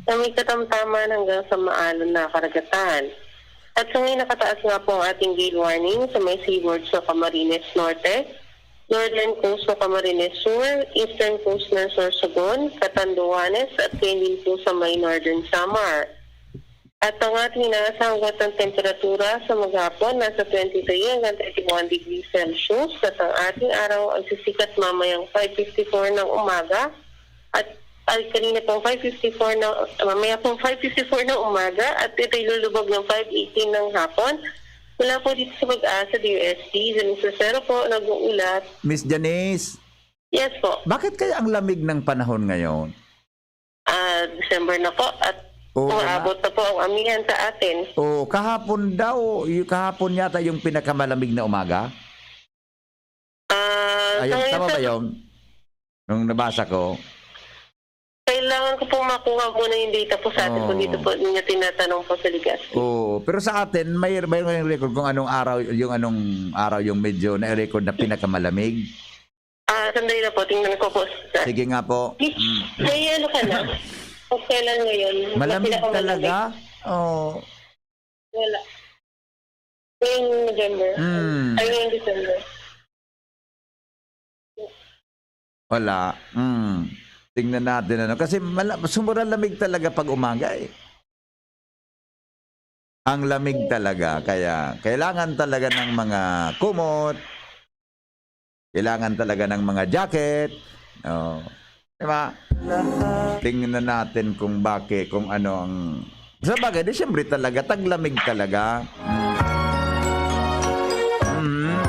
na may katamtaman hanggang sa maalon na karagatan. At sa ngayon, nakataas nga po ang ating gale warning sa may seaboard sa Camarines Norte, Northern Coast sa Camarines Sur, Eastern Coast ng Sorsogon, Catanduanes at kayan din po sa may Northern Samar. At ang ating inaasahang agwat ng temperatura sa maghapon nasa twenty-three hanggang thirty-one degrees Celsius at ang ating araw ay sisikat mamayang five fifty-four ng umaga at ay kanina pong five fifty-four na, mamaya pong five fifty-four ng umaga at ito'y lulubog ng five eighteen ng hapon. Mula po dito sa Pag-asa, D U S T, Janice Rosero po, nag-uulat. Miss Janice, Yes po. bakit kaya ang lamig ng panahon ngayon? Ah, December na po at Oo nga. umaabot na po ang amihan sa atin. Oo, kahapon daw, y-, kahapon yata yung pinakamalamig na umaga. Ah, Ayun, sa ngayon, tama ba sir, yun? Nung nabasa ko. Kailangan ko pong makuha muna yung data po sa atin po Oo. dito po, ninyo tinatanong po sa Legazpi. Oo, pero sa atin, may, may, may record kung anong araw, yung anong araw yung medyo na-record na pinakamalamig. Ah, sandali lang po, tingnan ko po, sir. Sige nga po. May, Mm. may ano ka na? Kung kailan ngayon? Malamig Pinakamalamig. talaga? Oo. Wala. Ngayong November. Mm. Ay, ngayong December. Wala. Mm. Tingnan natin, ano. Kasi mala-, sobrang lamig talaga pag umaga, eh. Ang lamig talaga. Kaya kailangan talaga ng mga kumot. Kailangan talaga ng mga jacket. Oh. Di ba? Tingnan natin kung bakit, kung ano ang, sa bagay, di siyempre talaga, taglamig talaga. Mm.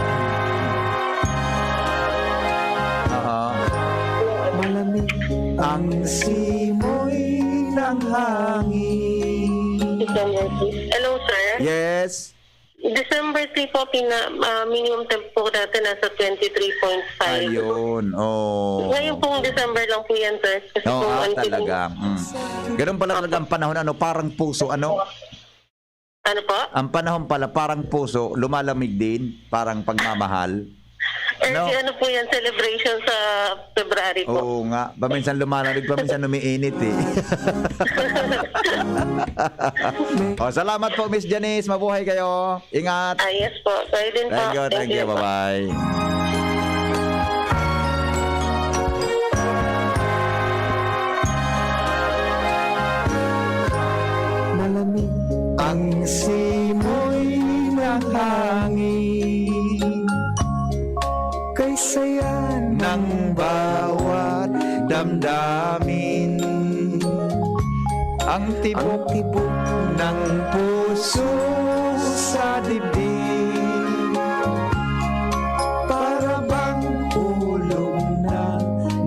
Simoy ng hangin. December three. Hello, sir. Yes. December three po, pina-, ah, minimum temp po natin nasa twenty-three point five. Ayun, oh. Ngayon pong December lang po yan, sir. Kasi Oo, kung ah, ano po talaga. Mm. Ganun pala talaga ang panahon, ano, parang puso, ano? Ano po? Ang panahon pala, parang puso, lumalamig din, parang pagmamahal. Eh, No? si ano po yan, celebration sa February po. Oo nga. Paminsan lumalamig, paminsan umiinit eh. Oh, salamat po, Miss Janice. Mabuhay kayo. Ingat. Ah, yes po. Kayo din po. Thank you, thank you. Bye-bye. Malamig ang simoy ng hangin. Kay saya ng bawat damdamin. Ang tibok, ang tibok ng puso sa dibdib. Para bang hulog na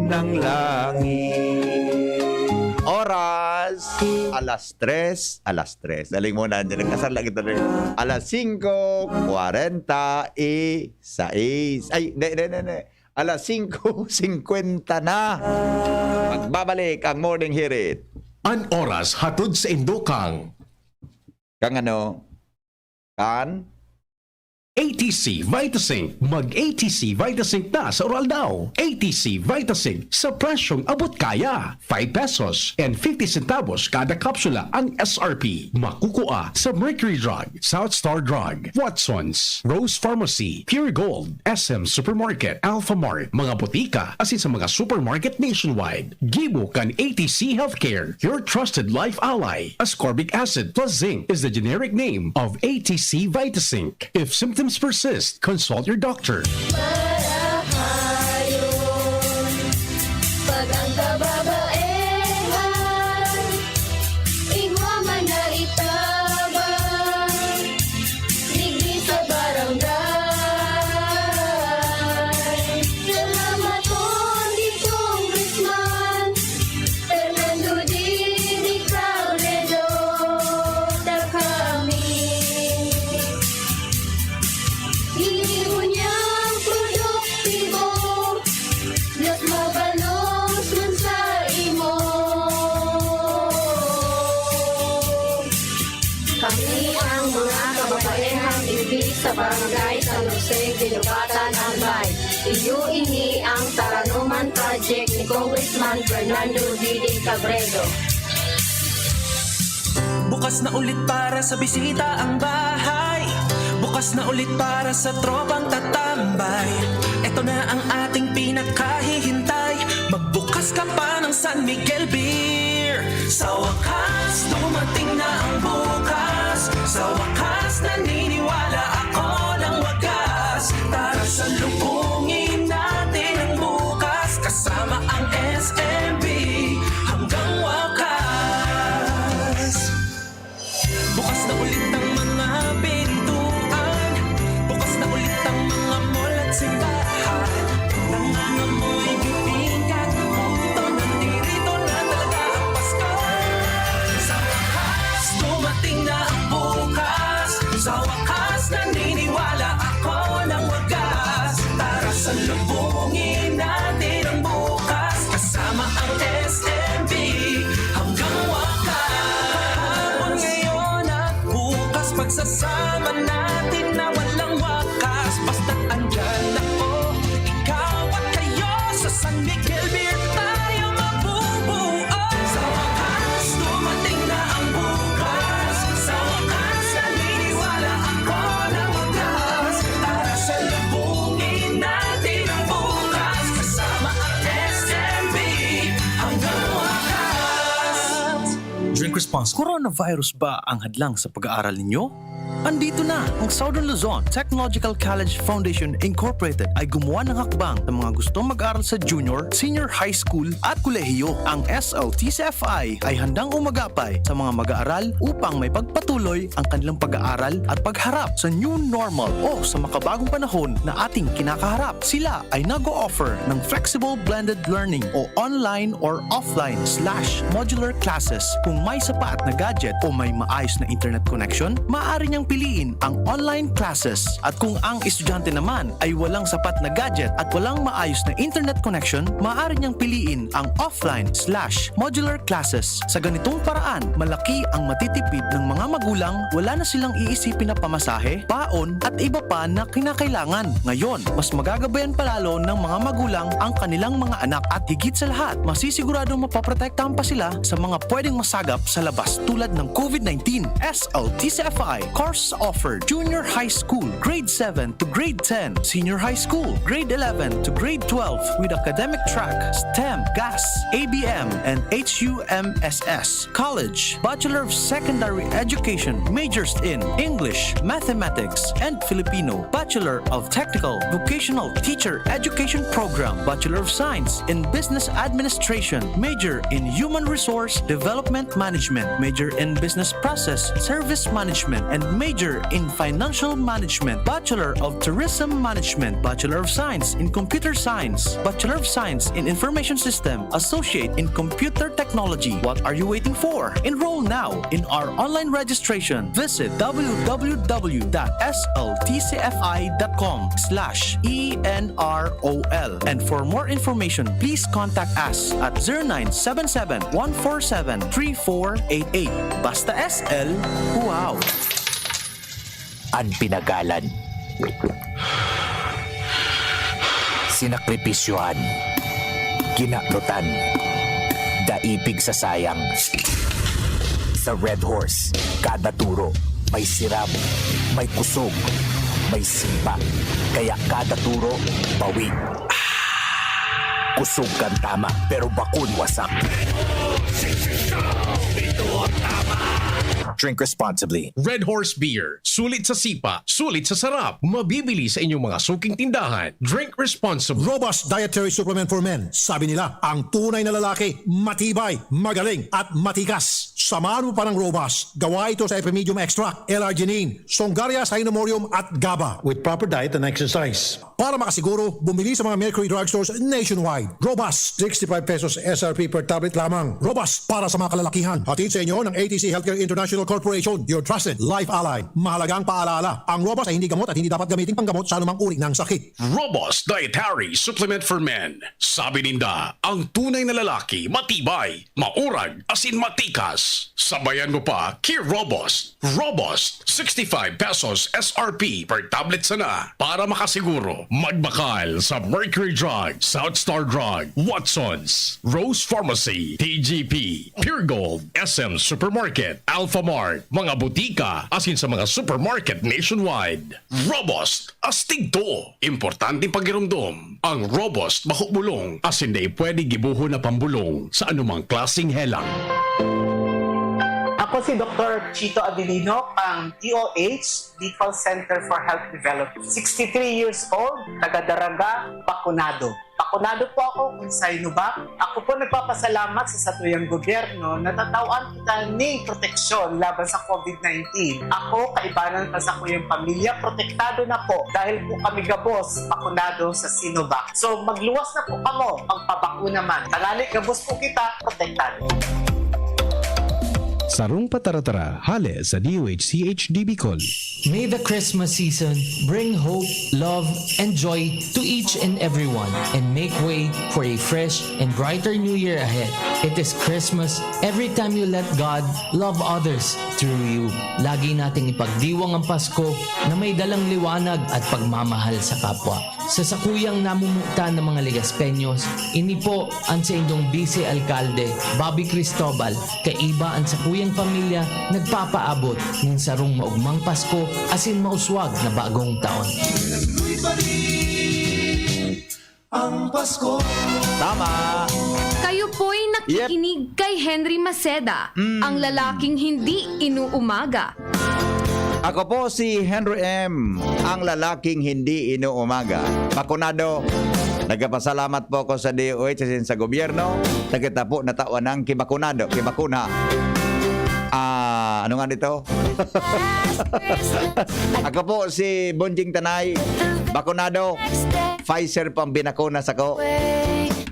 ng langit. Oras, alas tres, alas tres. Daling muna, hindi nagkasala kita rin. Alas singko kwarenta y seis. Ay, hindi, hindi, hindi, hindi. Alas singko singkwenta na. Magbabalik ang Morning Hirit. An oras hatod sa indokang. Kang ano? Kan? A T C Vitazinc. Mag A T C Vitazinc na sa Uraldaw. A T C Vitazinc sa presyong abot kaya. Five pesos and fifty centavos kada kapsula ang S R P. Makukua sa Mercury Drug, South Star Drug, Watson's, Rose Pharmacy, Pure Gold, S M Supermarket, Alpha Mart, mga botika, asin sa mga supermarket nationwide. Gibo kan A T C Healthcare, your trusted life ally. Ascorbic acid plus zinc is the generic name of A T C Vitazinc. If symptoms persist, consult your doctor. Marahayon, pag ang kababaehan, igwa man na itabang, digdi sa barangay. Salamat po, Congressman Fernando Didi Cabredo, dakami. Ini unyang produktibo, mas mabalos man sa imo. Kami ang mga kababaehang igdi sa Barangay San Jose, Guinobatan, Albay. Iyo ini ang Taranuman Project ni Congressman Fernando Didi Cabredo. Bukas na ulit para sa bisita ang bahay. Bukas na ulit para sa tropang tatambay. Ito na ang ating pinakahihintay. Magbukas ka pa ng San Miguel Beer. Sa wakas, dumating na ang bukas. Sa wakas, naniniwala ako ng wagas. Tara, salubungin natin ang bukas. Kasama ang S M B hanggang wakas. Bukas na ulit ang mga pintuan. Bukas na ulit ang mga mall at simbahan. Nangangamoy bibingka, puto, nandirito na talaga ang Pasko. Sa wakas, dumating na ang bukas. Sa wakas, naniniwala ako ng wagas. Tara, salubungin natin ang bukas. Kasama ang S M B hanggang wakas. Kahapon, ngayon at bukas, pagsasama natin na walang wakas. Basta't andyan ako, ikaw at kayo, sa San Miguel Beer tayo mabubuo. Sa wakas, dumating na ang bukas. Sa wakas, naniniwala ako na wakas. Tara, salubungin natin ang bukas. Kasama ang S M B hanggang wakas. Drink responsible. Coronavirus ba ang hadlang sa pag-aaral ninyo? Andito na ang Southern Luzon Technological College Foundation Incorporated ay gumawa ng hakbang sa mga gustong mag-aral sa junior, senior high school at kolehiyo. Ang S L T C F I ay handang umagapay sa mga mag-aaral upang may pagpatuloy ang kanilang pag-aaral at pagharap sa new normal o sa makabagong panahon na ating kinakaharap. Sila ay nag-o-offer ng flexible blended learning o online or offline slash modular classes. Kung may sapat na gadget o may maayos na internet connection, maaari niyang piliin ang online classes. At kung ang estudyante naman ay walang sapat na gadget at walang maayos na internet connection, maaari niyang piliin ang offline slash modular classes. Sa ganitong paraan, malaki ang matitipid ng mga magulang, wala na silang iisipin na pamasahe, baon, at iba pa na kinakailangan. Ngayon, mas magagabayan palalo ng mga magulang ang kanilang mga anak at higit sa lahat, masisiguradong mapoprotektahan pa sila sa mga pwedeng masagap sa labas tulad ng COVID nineteen. S L T C F I course offered: Junior High School, Grade seven to Grade ten, Senior High School, Grade eleven to Grade twelve, with academic track, STEM, GAS, A B M, and H U M S S. College, Bachelor of Secondary Education, majors in English, Mathematics, and Filipino, Bachelor of Technical Vocational Teacher Education Program, Bachelor of Science in Business Administration, major in Human Resource Development Management, major in Business Process Service Management, and major in Financial Management, Bachelor of Tourism Management, Bachelor of Science in Computer Science, Bachelor of Science in Information System, Associate in Computer Technology. What are you waiting for? Enroll now in our online registration. Visit w w w dot s l t c f i dot com slash e n r o l. And for more information, please contact us at zero nine seven seven, one four seven, three four eight eight. Basta S L, wow! An pinagalan, sinakripisyohan, kinadotan, daipig sa sayang. Sa Red Horse, kada turo may sirab, may kusog, may sipa. Kaya kada turo, bawi. Kusog kan tama, pero bakun wasak. Drink responsibly. Red Horse Beer. Sulit sa sipa, sulit sa sarap. Mabibili sa inyong mga suking tindahan. Drink responsibly. Robust Dietary Supplement for Men. Sabi nila, ang tunay na lalaki, matibay, magaling, at matikas. Samahan mo pa ng Robust. Gawa ito sa Epimedium Extract, L-arginine, Songaria Cynomorium, at GABA. With proper diet and exercise. Para makasiguro, bumili sa mga Mercury Drugstores nationwide. Robust, sixty-five pesos S R P per tablet lamang. Robust para sa mga kalalakihan. Hatid sa inyo ng A T C Healthcare International Corporation, your trusted life ally. Mahalagang paalala, ang Robust ay hindi gamot at hindi dapat gamiting panggamot sa anumang uri ng sakit. Robust Dietary Supplement for Men. Sabi ninda, ang tunay na lalaki, matibay, maurag, asin matikas. Sabayan mo pa ki Robust. Robust, sixty-five pesos S R P per tablet sana. Para makasiguro, magbakal sa Mercury Drug, South Star Drug, Watsons, Rose Pharmacy, T G P, Pure Gold, S M Supermarket, Alpha Mart, mga butika, asin sa mga supermarket nationwide. Robust, astig to! Importanteng pagiromdom, ang Robust mahuhulong asin dai pwede gibohon na pambulong sa anumang klaseng helang. Ako si Doktor Chito Adelino, ang D O H, Bicol Center for Health Development. Sixty-three years old, taga Daraga, bakunado. Bakunado po ako kun Sinovac. Ako po nagpapasalamat sa satuyang gobyerno na tatawan kita ning proteksyon laban sa COVID nineteen. Ako, kaibanan pa sa kuyang pamilya, protektado na po dahil po kami gabos bakunado sa Sinovac. So, magluwas na po kamo, magpabakuna man. Tanganing gabos po kita, protektado. Sarong pataratara, hale sa D O H C H D Bicol. May the Christmas season bring hope, love, and joy to each and everyone and make way for a fresh and brighter new year ahead. It is Christmas every time you let God love others through you. Lagi nating ipagdiwang ang Pasko na may dalang liwanag at pagmamahal sa kapwa. Sa sakuyang namumutan ng mga Legaspeños, ini po ang saindong Vice Alkalde, Bobby Cristobal, kaiba ang sakuyang pamilya, nagpapaabot nin sarong maugmang Pasko asin mauswag na bagong taon. Ang Pasko. Tama. Kayo po'y nakikinig kay Henry Maceda, ang lalaking hindi inuumaga. Ako po si Henry M, ang lalaking hindi inuumaga. Bakunado. Nagpapasalamat po ako sa D O H asin sa gobyerno. Takita po natawan ng kibakunado, kibakuna. Ah, ano nga nito? Ako po si Bonjing Tanay. Bakunado. Pfizer po ang binakuna sako.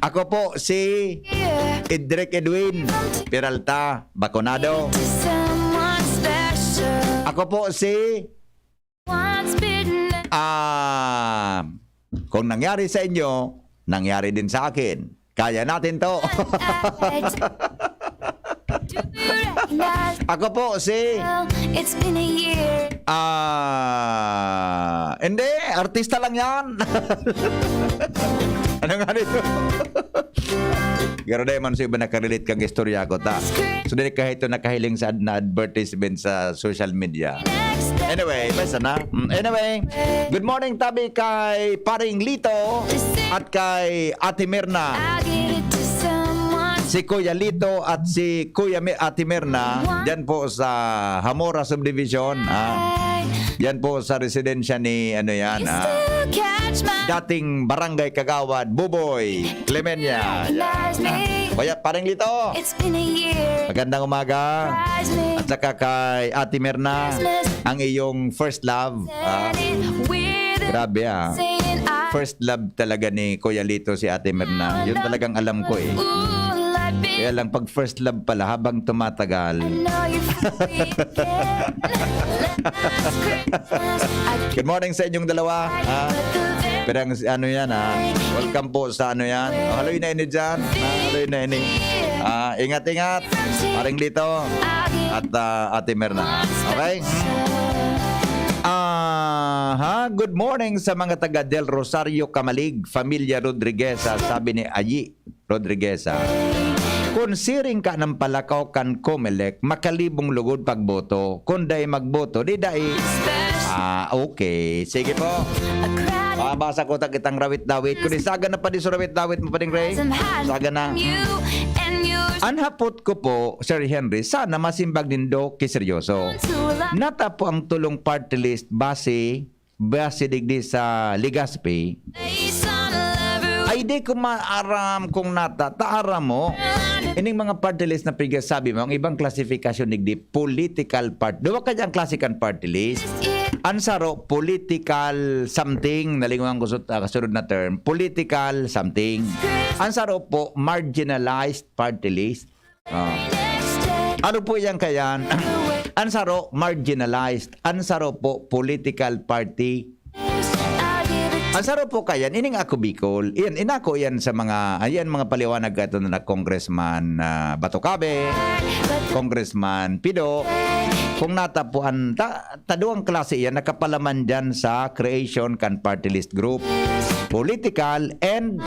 Ako po si Edric Edwin Peralta. Bakunado. Ako po si, ah, kung nangyari sa inyo, nangyari din sa akin. Kaya natin to. Ako po si, ah, hindi, artista lang yan. Ano nga nito? Pero dai man sa iba nakarelate kang istorya ko, ta. So, dai kahit ito nakahiling sa ad-, na advertisement sa social media. Anyway, basta na. Mm, anyway, good morning, tabi kay Paring Lito at kay Ate Mirna. Si Kuya Lito at si Kuya Mi-, Ate Mirna, dyan po sa Hamora Subdivision. Ah. Yan po sa residensya ni, ano yan, ah, dating barangay kagawad, Buboy Clemenia. Yan. Kuya, Paring Lito. Magandang umaga. At saka kay Ate Mirna, ang iyong first love. Ah, grabe, ah. First love talaga ni Kuya Lito si Ate Mirna. Yun talagang alam ko, eh. Kaya lang, pag first love pala, habang tumatagal. Good morning sa inyong dalawa. Ah, pero ang, ano yan, ah, welcome po sa, ano yan. Oh, haloy na ini dyan. Ah, haloy na ini. Ah, ingat-ingat. Paring Lito at, ah, Ate Mirna. Okay? Aha, good morning sa mga taga Del Rosario, Camalig, Familia Rodriguez, ah, sabi ni Ayi Rodriguez, ah. Kun siring ka ng palakaw kan Comelec, makalibong lugod pagboto. Kun dai magboto, di dai. Ah, okay. Sige po. Mabasa ko ta kitang rawit-dawit. Kun saga na pa di sa rawit-dawit mo, Paring Ray. Saga na. An hapot ko po, Sir Henry, sana masimbag nindo ki seryoso. Nata po ang tulong party list base, base digdi sa Legazpi. Ay, di ko maaram kung nata, ta aram mo. Ining mga party list na pigsasabi mo, ang ibang klasifikasyon digdi, political part-, duwa kaya ang klase kan party list. An saro, political something, nalingawan ko sa, ah, kasunod na term, political something. An saro po, marginalized party list. Ah. Ano po yan kayan? An saro, marginalized. An saro po, political party. An saro po kayan, ining Ako Bicol. Iyan, inako yan sa mga, ayan, mga paliwanag ka ito na Congressman, ah, Bato Cabe, Congressman Pido. Kung natapuan, ta, taduang klase yan, nakapalaman dyan sa creation kan party list group. Political and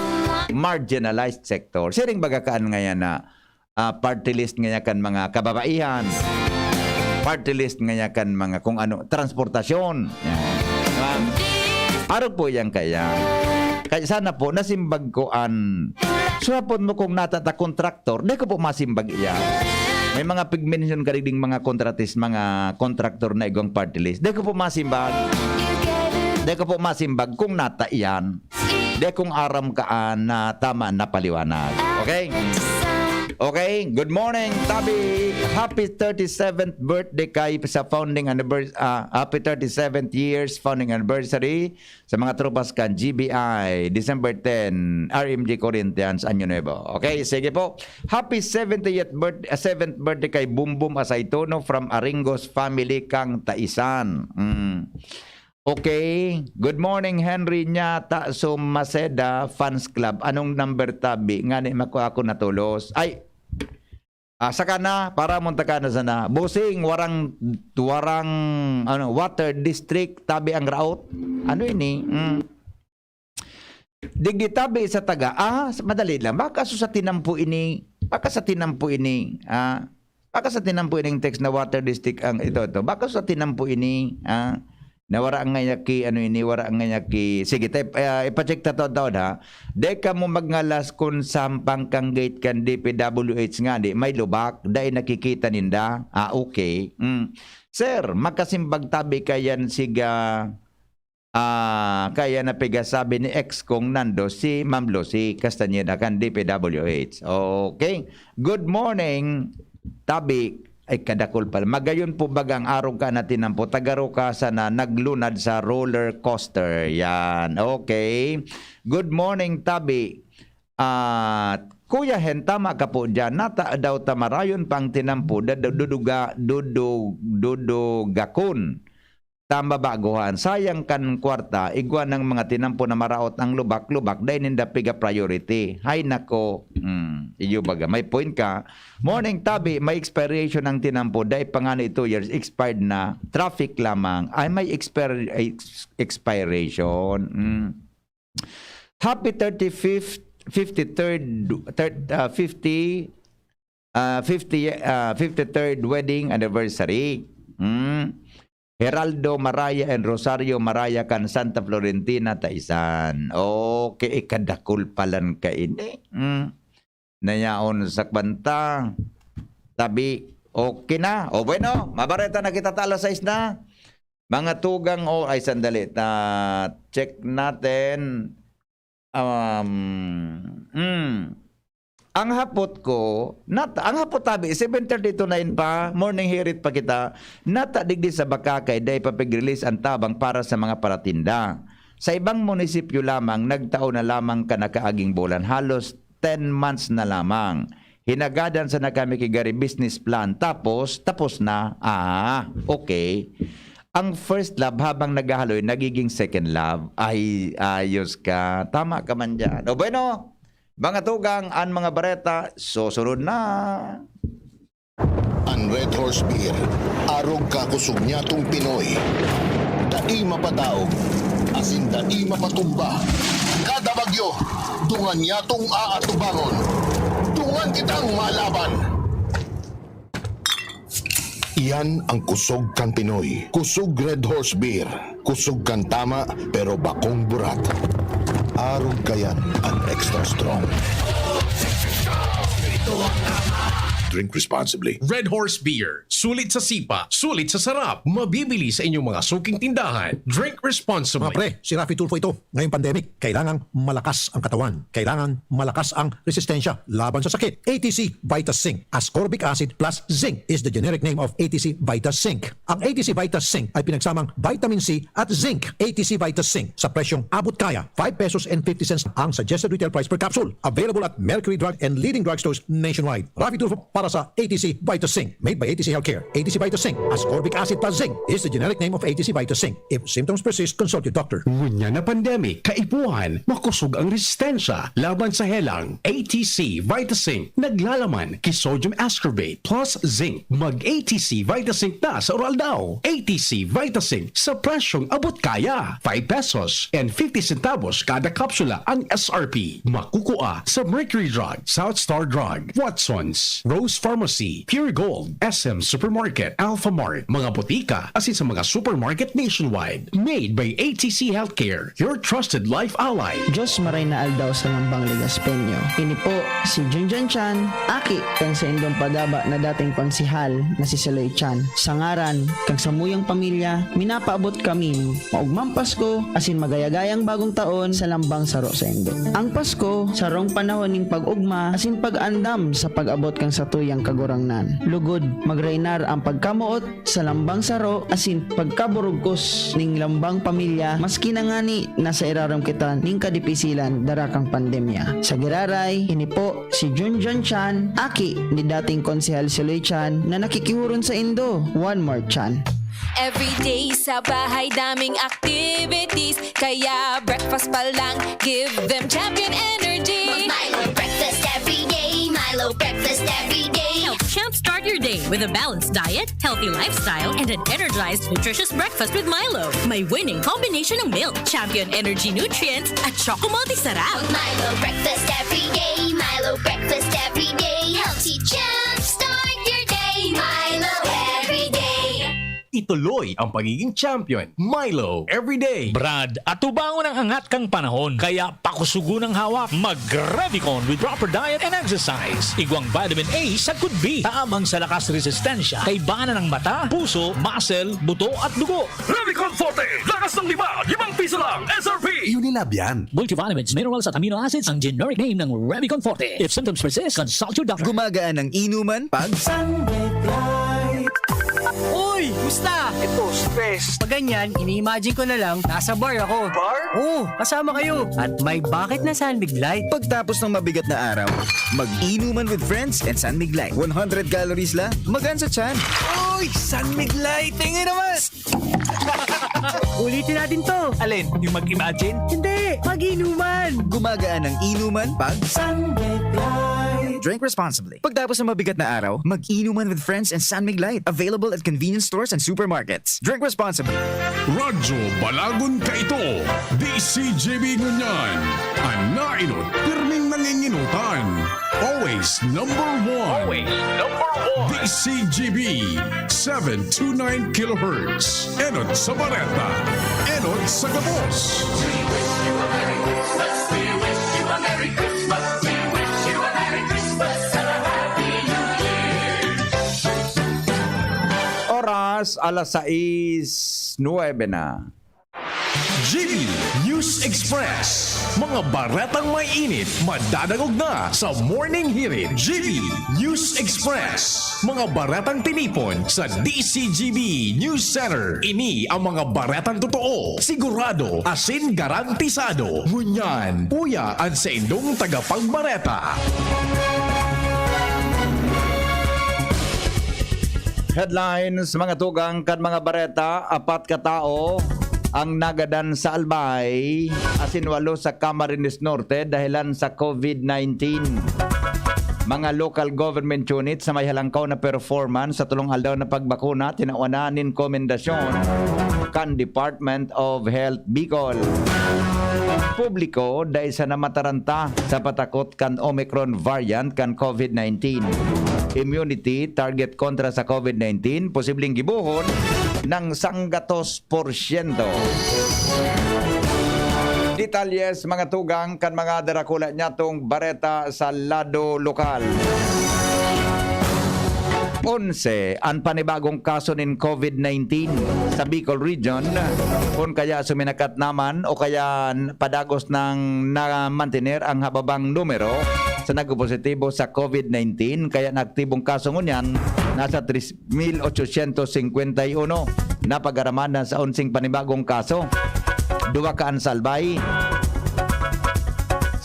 marginalized sector. Siring baga kaan ngayan na ah, party list ngaya kan mga kababaihan, party list ngaya kan mga kung ano, transportasyon. Yan. Di ba? Arog po yan kaya. Kaya sana po, nasimbag ko an, suhapon mo kung nata ta kontraktor, di ko po masimbag iyan. May mga pigmension ka ding mga kontratis, mga kontraktor na igwang party list. Di ko po masimbag. Di ko po masimbag kung nata iyan. Di kung aram ka, ah, na tama na paliwanag. Okay? Okay, good morning, Tabi. Happy thirty-seventh birthday kay sa founding anniversary, ah, happy thirty-seventh years founding anniversary sa mga tropas kan G B I, December ten, R M G Corinthians, Año Nuevo. Okay, sige po. Happy seventieth birth-, ah, seventh birthday kay Bumbum Asaytono from Aringos family kang Taisan. Mm. Okay. Good morning, Henry Nyata Sumaseda Fans Club. Anong number, tabi? Ngani mako ako natolos. Ay, ah, saka na, para munta ka na sana. Busing, warang, warang, ano, water district, tabi ang raot. Ano ini? Mm. Digdi tabi sa taga, ah, madali lang. Baka so sa tinampo ini, baka sa tinampo ini, ah, baka sa tinampo ining text na water district ang ito, ito. Baka sa tinampo ini, ah, na wara nga niya ki, ano ini, wara nga niya ki, sige, tayo, ah, ipacheck ta taon-taon, ha. Di ka mo magngalas kun sampang kang gate kan D P W H nga, di, may lubak, dai nakikita ninda. Ah, okay. Mm. Sir, makasimbag tabi kayan siga, ah, kaya na pigasabi ni ex kong Nando si Ma'am Lucy Castañeda kan D P W H. Okay. Good morning, tabi. Ay, kadakol pala. Magayon po baga ang arog ka na tinampo. Tagaro ka sana naglunad sa roller coaster. Yan. Okay. Good morning, tabi. At Kuya Hen, tama ka po diyan. Nata daw ta marayon pa ang tinampo, dado-, duduga-, dudu-, dudugakon. Tama ba, Guhan? Sayang kan kwarta, igwa ng mga tinampo na maraot ang lubak-lubak, dai ninda piga priority. Hay nako. Hmm, iyo baga. May point ka. Morning, tabi, may expiration ang tinampo. Dai pa nga ni two years, expired na. Traffic lamang. Ay, may expir-, ex-, expiration. Hmm. Happy thirty-fifth, fifty-third, third, ah, fifty, ah, fifty, ah, fifty-third wedding anniversary. Hmm. Geraldo Maraya and Rosario Maraya kan Santa Florentina, Taisan. Okay, kadakol palan kaini. Hmm. Nayaon sa kwanta. Tabi, okay na. O bueno, mabareta na kita ta alas sais na. Mga tugang o-, ay, sandali. Ta-, check natin. Um, hmm. Ang hapot ko, nat-, ang hapot tabi, seven thirty to nine pa, morning hirit pa kita, nata digdi sa Bacacay, dai pa pig-release ang tabang para sa mga paratinda. Sa ibang munisipyo lamang, nagtao na lamang ka nakaaging bulan, halos ten months na lamang. Hinagadan sana kami ki Gary business plan, tapos, tapos na. Ah, okay. Ang first love habang naghahaloy, nagiging second love. Ay, ayos ka. Tama ka man diyan. O bueno, mga tugang, an mga bareta, susunod na. An Red Horse Beer, arog ka kusog nyatong Pinoy. Dai mapadaog, asin dai mapatumba. Kada bagyo, dungan nyatong aatubangon. Dungan kitang malaban. Iyan ang kusog kan Pinoy. Kusog Red Horse Beer. Kusog kan tama, pero bakong burat. Arog kayan an extra strong. Drink responsibly. Red Horse Beer. Sulit sa sipa, sulit sa sarap. Mabibili sa inyong mga suking tindahan. Drink responsibly. Mga pre, si Raffy Tulfo ito. Ngayong pandemic, kailangang malakas ang katawan. Kailangan malakas ang resistensya laban sa sakit. A T C Vita Zinc. Ascorbic acid plus zinc is the generic name of A T C Vita Zinc. Ang A T C Vita Zinc ay pinagsamang vitamin C at zinc. A T C Vita Zinc sa presyong abot kaya, five pesos and fifty cents ang suggested retail price per capsule. Available at Mercury Drug and leading drugstores nationwide. Raffy Tulfo para sa A T C Vita Zinc. Made by A T C Healthcare. A T C Vita Zinc. Ascorbic acid plus zinc is the generic name of A T C Vita Zinc. If symptoms persist, consult your doctor. Ngunyan na pandemic, kaipuhan, makusog ang resistensya laban sa helang. A T C Vita Zinc, naglalaman ki sodium ascorbate plus zinc. Mag A T C Vita Zinc na sa Uraldaw. A T C Vita Zinc sa presyong abot kaya. Five pesos and fifty centavos kada kapsula ang S R P. Makukua sa Mercury Drug, South Star Drug, Watson's, Rose Pharmacy, Pure Gold, S M Supermarket, Alpha Mart, mga botika, asin sa mga supermarket nationwide. Made by A T C Healthcare, your trusted life ally. Diyos maray na aldaw sa lambang Legaspeño. Ini po si Junjun Chan, aki kan saindong padaba na dating konsehal na si Saloy Chan. Sa ngaran kan samuyang pamilya, minapaabot kami maugmang Pasko asin magayagayang Bagong Taon sa lambang saro saindo. Ang Pasko, sarong panahon nin pag-ugma asin pag-andam sa pag-abot kan satuyang Kagurangnan. Lugod, magreinar ang pagkamoot sa lambang saro asin pagkaburugkos ning lambang pamilya, maski na ngani nasa irarom kita ning kadipisilan dara kan pandemya. Sa giraray, ini po si Junjun Chan, aki ni dating Konsehal Saloy Chan, na nakikihuron saindo. One more Chan. Everyday sa bahay, daming activities. Kaya breakfast pa lang, give them Champion Energy. Milo breakfast every day. Milo breakfast every day. Help jumpstart your day with a balanced diet, healthy lifestyle, and an energized, nutritious breakfast with Milo. May winning combination ng milk, Champion Energy Nutrients, at Choco Multi Sarap. Milo breakfast every day. Milo breakfast every day. Helps you jumpstart your day. Milo every day. ituloy ang pagiging champion. Milo, everyday. Brad, atubangon ang angat kan panahon. Kaya pakusugon ang hawak. Mag-Revicon with proper diet and exercise. Igwang vitamin A sagkod B. Tabang sa lakas resistensya. Kaibanan ng mata, puso, muscle, buto at dugo. Revicon Forte. Lakas ng lima. Limang piso lang. S R P. Unilab yan. Multivitamins, minerals at amino acids ang generic name ng Revicon Forte. If symptoms persist, consult your doctor. Gumagaan ang inuman pag Sunlight. Uy! Musta? Ito, stress. Pag ganyan, ini-imagine ko na lang, nasa bar ako. Bar? Oo, kasama kayo. At may bakit na San Mig Light. Pagtapos ng mabigat na araw, mag-inuman with friends and San Mig Light. One hundred calories lang, magaan sa tiyan. Uy! San Mig Light! Tingin naman! Ulitin natin to. Alin? Yung mag-imagine? Hindi, mag-inuman. Gumagaan ang inuman pag San Mig Light. Drink responsibly. Pagtapos ng mabigat na araw, mag-inuman with friends and San Mig Light. Available at convenience stores and supermarkets. Drink responsibly. Radyo Balagon kaito, D C G B ngunyan. An nainot, pirming nanginginutan. Always number one. Always number one. D C G B, seven two nine kilohertz. Enot sa bareta. Enot sa gabos. Oras, alas sais nuebe na. G B News Express. Mga baretang may init, madadangog na sa Morning Hirit. G B News Express. Mga baretang tinipon sa D C G B News Center. Ini ang mga baretang totoo, sigurado, asin garantisado. Ngunyan, uya an saindong tagapagbareta. Headlines, mga tugang kan mga bareta. Apat ka tawo ang nagadan sa Albay, asin walo sa Camarines Norte dahelan sa COVID nineteen. Mga local government unit sa may halangkaw na performance sa tolong aldaw na pagbakuna, tinawan na nin komendasyon kan Department of Health Bicol. Publiko, dai sana mataranta sa patakot kan Omicron variant kan COVID nineteen. Immunity target kontra sa COVID nineteen, posibleng gibohon ng sanggatos porsyento. Detalye sa mga tugang kan mga darakula nyatong bareta sa lado lokal. Onse an panibagong kaso nin COVID nineteen sa Bicol Region, kun kaya suminakat naman o kaya padagos nang namantener ang hababang numero sa nagpositibo sa COVID nineteen, kaya naaktibong kaso ngunyan nasa tres mil ochocientos singkwenta y uno. Napag-araman na sa onseng panibagong kaso. Duwa ka an sa Albay,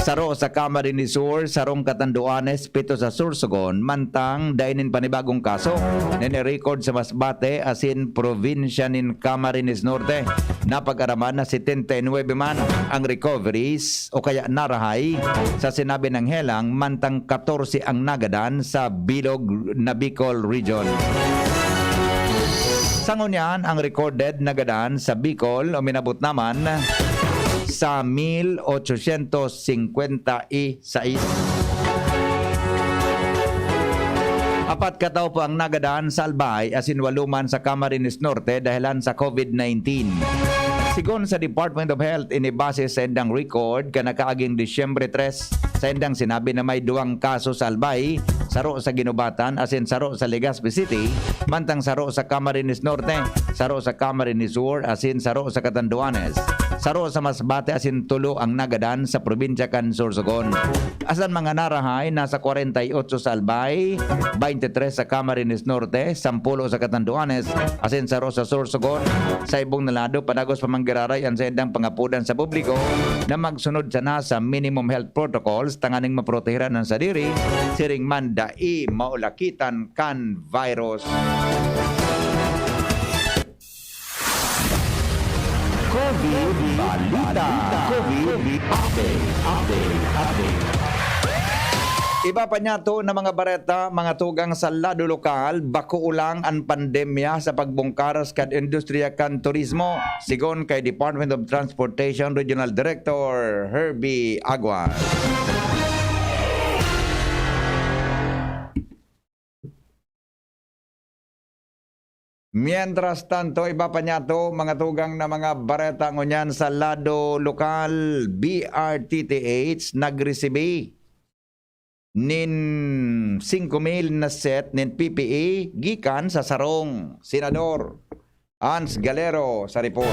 saro sa Camarines Sur, sarong Catanduanes, pito sa Sorsogon, mantang dai nin panibagong kaso na ni-record sa Masbate asin probinsya nin Camarines Norte. Napag-araman na setenta y nuebe man ang recoveries o kaya narahay sa sinabi ng helang, mantang katorse ang nagadan sa bilog na Bicol Region. Sa ngunyan, ang recorded nagadan sa Bicol uminabot naman sa mil ochocientos singkwenta y sais. Apat ka tawo po ang nagadan sa Albay asin walo man sa Camarines Norte dahelan sa COVID nineteen. Sigon sa Department of Health, ini base sa indang record kan nakaaging Disyembre tres, sa indang sinabi na may duwang kaso sa Albay, saro sa Guinobatan asin saro sa Legazpi City, mantang saro sa Camarines Norte, saro sa Camarines Sur asin saro sa Catanduanes. Saro sa Masbate asin tulo ang nagadan sa probinsya kan Sorsogon. Asin mga narahay, nasa kwarenta y otso sa Albay, baynte tres sa Camarines Norte, sampulo sa Catanduanes, asin saro sa Sorsogon. Sa ibong na lado, padagos pa man giraray an saindang pangapodan sa publiko na magsunod sana sa minimum health protocols tanganing maprotehiran an sadiri, siring man dai maulakitan kan virus. COVID Balita. COVID Update. Update. Update. Iba pa niyato na mga bareta, mga tugang sa lado lokal, bako lang an pandemya sa pagbungkaros kan industriya kan turismo, sigon kay Department of Transportation Regional Director Herbie Aguas. Mientras tanto, iba pa niyato, mga tugang na mga bareta ngunyan sa lado lokal, B R T T H nagresibi nin singko mil na set nin P P E gikan sa sarong. Senador Hans Galero sa report.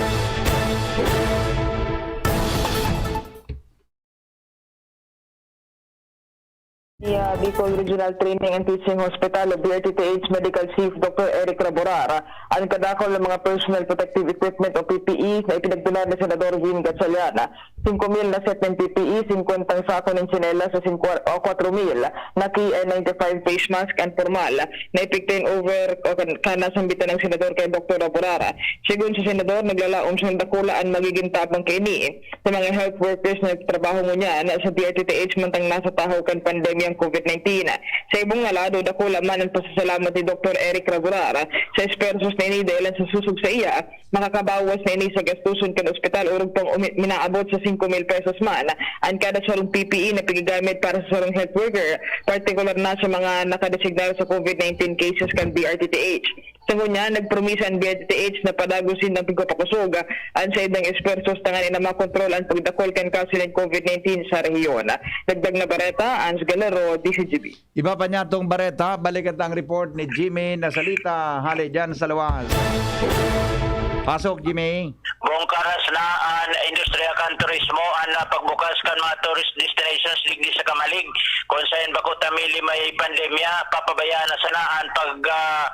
Iya, Bicol Regional Training and Teaching Hospital o B R T T H Medical Chief Doctor Eric Raborar an kadakul na mga personal protective equipment o P P E na ipinagdular ni Senador Win Gatchalian. Singko mil na set nin P P E, singkwentang sako nin tsinelas sa singkwa-, o kwatro mil na K N ninety-five face mask and pormal na ipigtain over o kan-, kan nasambitan ng Senador kay Doktor Raborar. Segun sa Senador, naglalaom siyang dakula an magigin tabang kaini sa mga health workers na nagtatrabaho ngunyan sa D R T T H mantang nasa tahaw kan pandemyang COVID nineteen. Sa ibong na lado, dakula man an pasasalamat ni Doktor Eric Raborar sa espersos na ini dahil sa susog sa iya, makakabawas na ini sa gastuson kan ospital, orog pang umi-, minaabot sa singko mil pesos man an kada sarong P P E na pigagamit para sa sarong health worker, partikular na sa mga nakadesignar sa COVID nineteen cases kan B R T T H. Sa ngunyan, nagpromisa an B R T T H na padagos sindang pigpapakosog an saindang esfuerzos tanganing na makontrol an pagdakul kan kaso nin COVID nineteen sa rehiyon. Dagdag na bareta, Ans Galero, D C G B. Iba pa niyatong bareta, balikan ta ang report ni Jimmy Nasalita, hale diyan sa luwas. Pasok, Jimmy. Bongkaras na an industriya kan turismo, an, ah, pagbukas kan mga tourist destinations digdi sa Camalig, kun saen bako ta mili may pandemya, papabayaan na sana an pag, ah,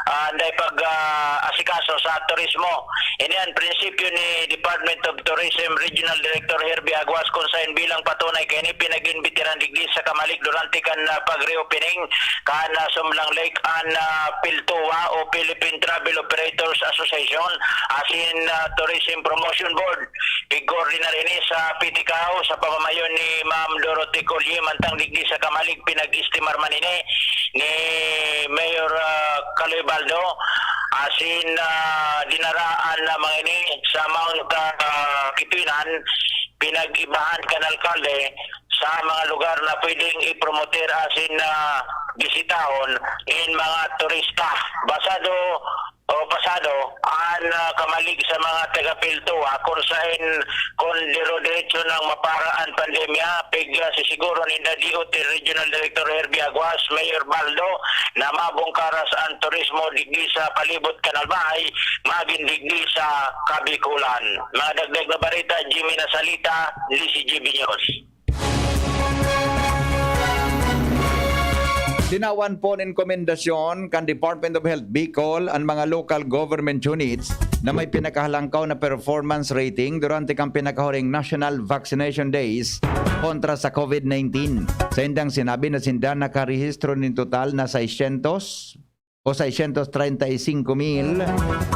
ah, anday pag, ah, asikaso sa turismo. Ini an prinsipyo ni Department of Tourism Regional Director Herby Aguas, kun saen bilang patunay kaini pinag-imbitaran digdi sa Camalig durante kan, ah, pag-reopening kan, ah, Sumlang Lake an, ah, PhilToa o Philippine Travel Operators Association asin, ah, Tourism Promotion Board. Pigkoordinar ini sa P T CAO sa pamamayo ni Ma'am Dorothy Collie, mantang digdi sa Camalig pinag-estimar man ini ni Mayor, ah, Kaloy Baldo. Asin, ah, dinaraan na mga ini sa Mount, ah, Kituinan, pinag-ibahan kan alkalde sa mga lugar na pwedeng ipromoter asin, ah, bisitahon nin mga turista. Basado o pasado an, ah, Camalig sa mga taga-PhilToa, kun saen kun diro-diretso nang mapara an pandemya, pig, ah, sisiguron ninda diot ni Regional Director Herby Aguas, Mayor Baldo, na mabungkaras an turismo digdi sa palibot kan Albay, magin digdi sa Kabikolan. Mga dagdag na bareta, Jimmy Nasalita, D C G B News. Tinawan po nin komendasyon kan Department of Health Bicol an mga local government units na may pinakahalangkaw na performance rating durante kan pinakahuring National Vaccination Days kontra sa COVID nineteen. Saindang sinabi na sinda nakarehistro nin total na seiscientos o seiscientos treinta y cinco mil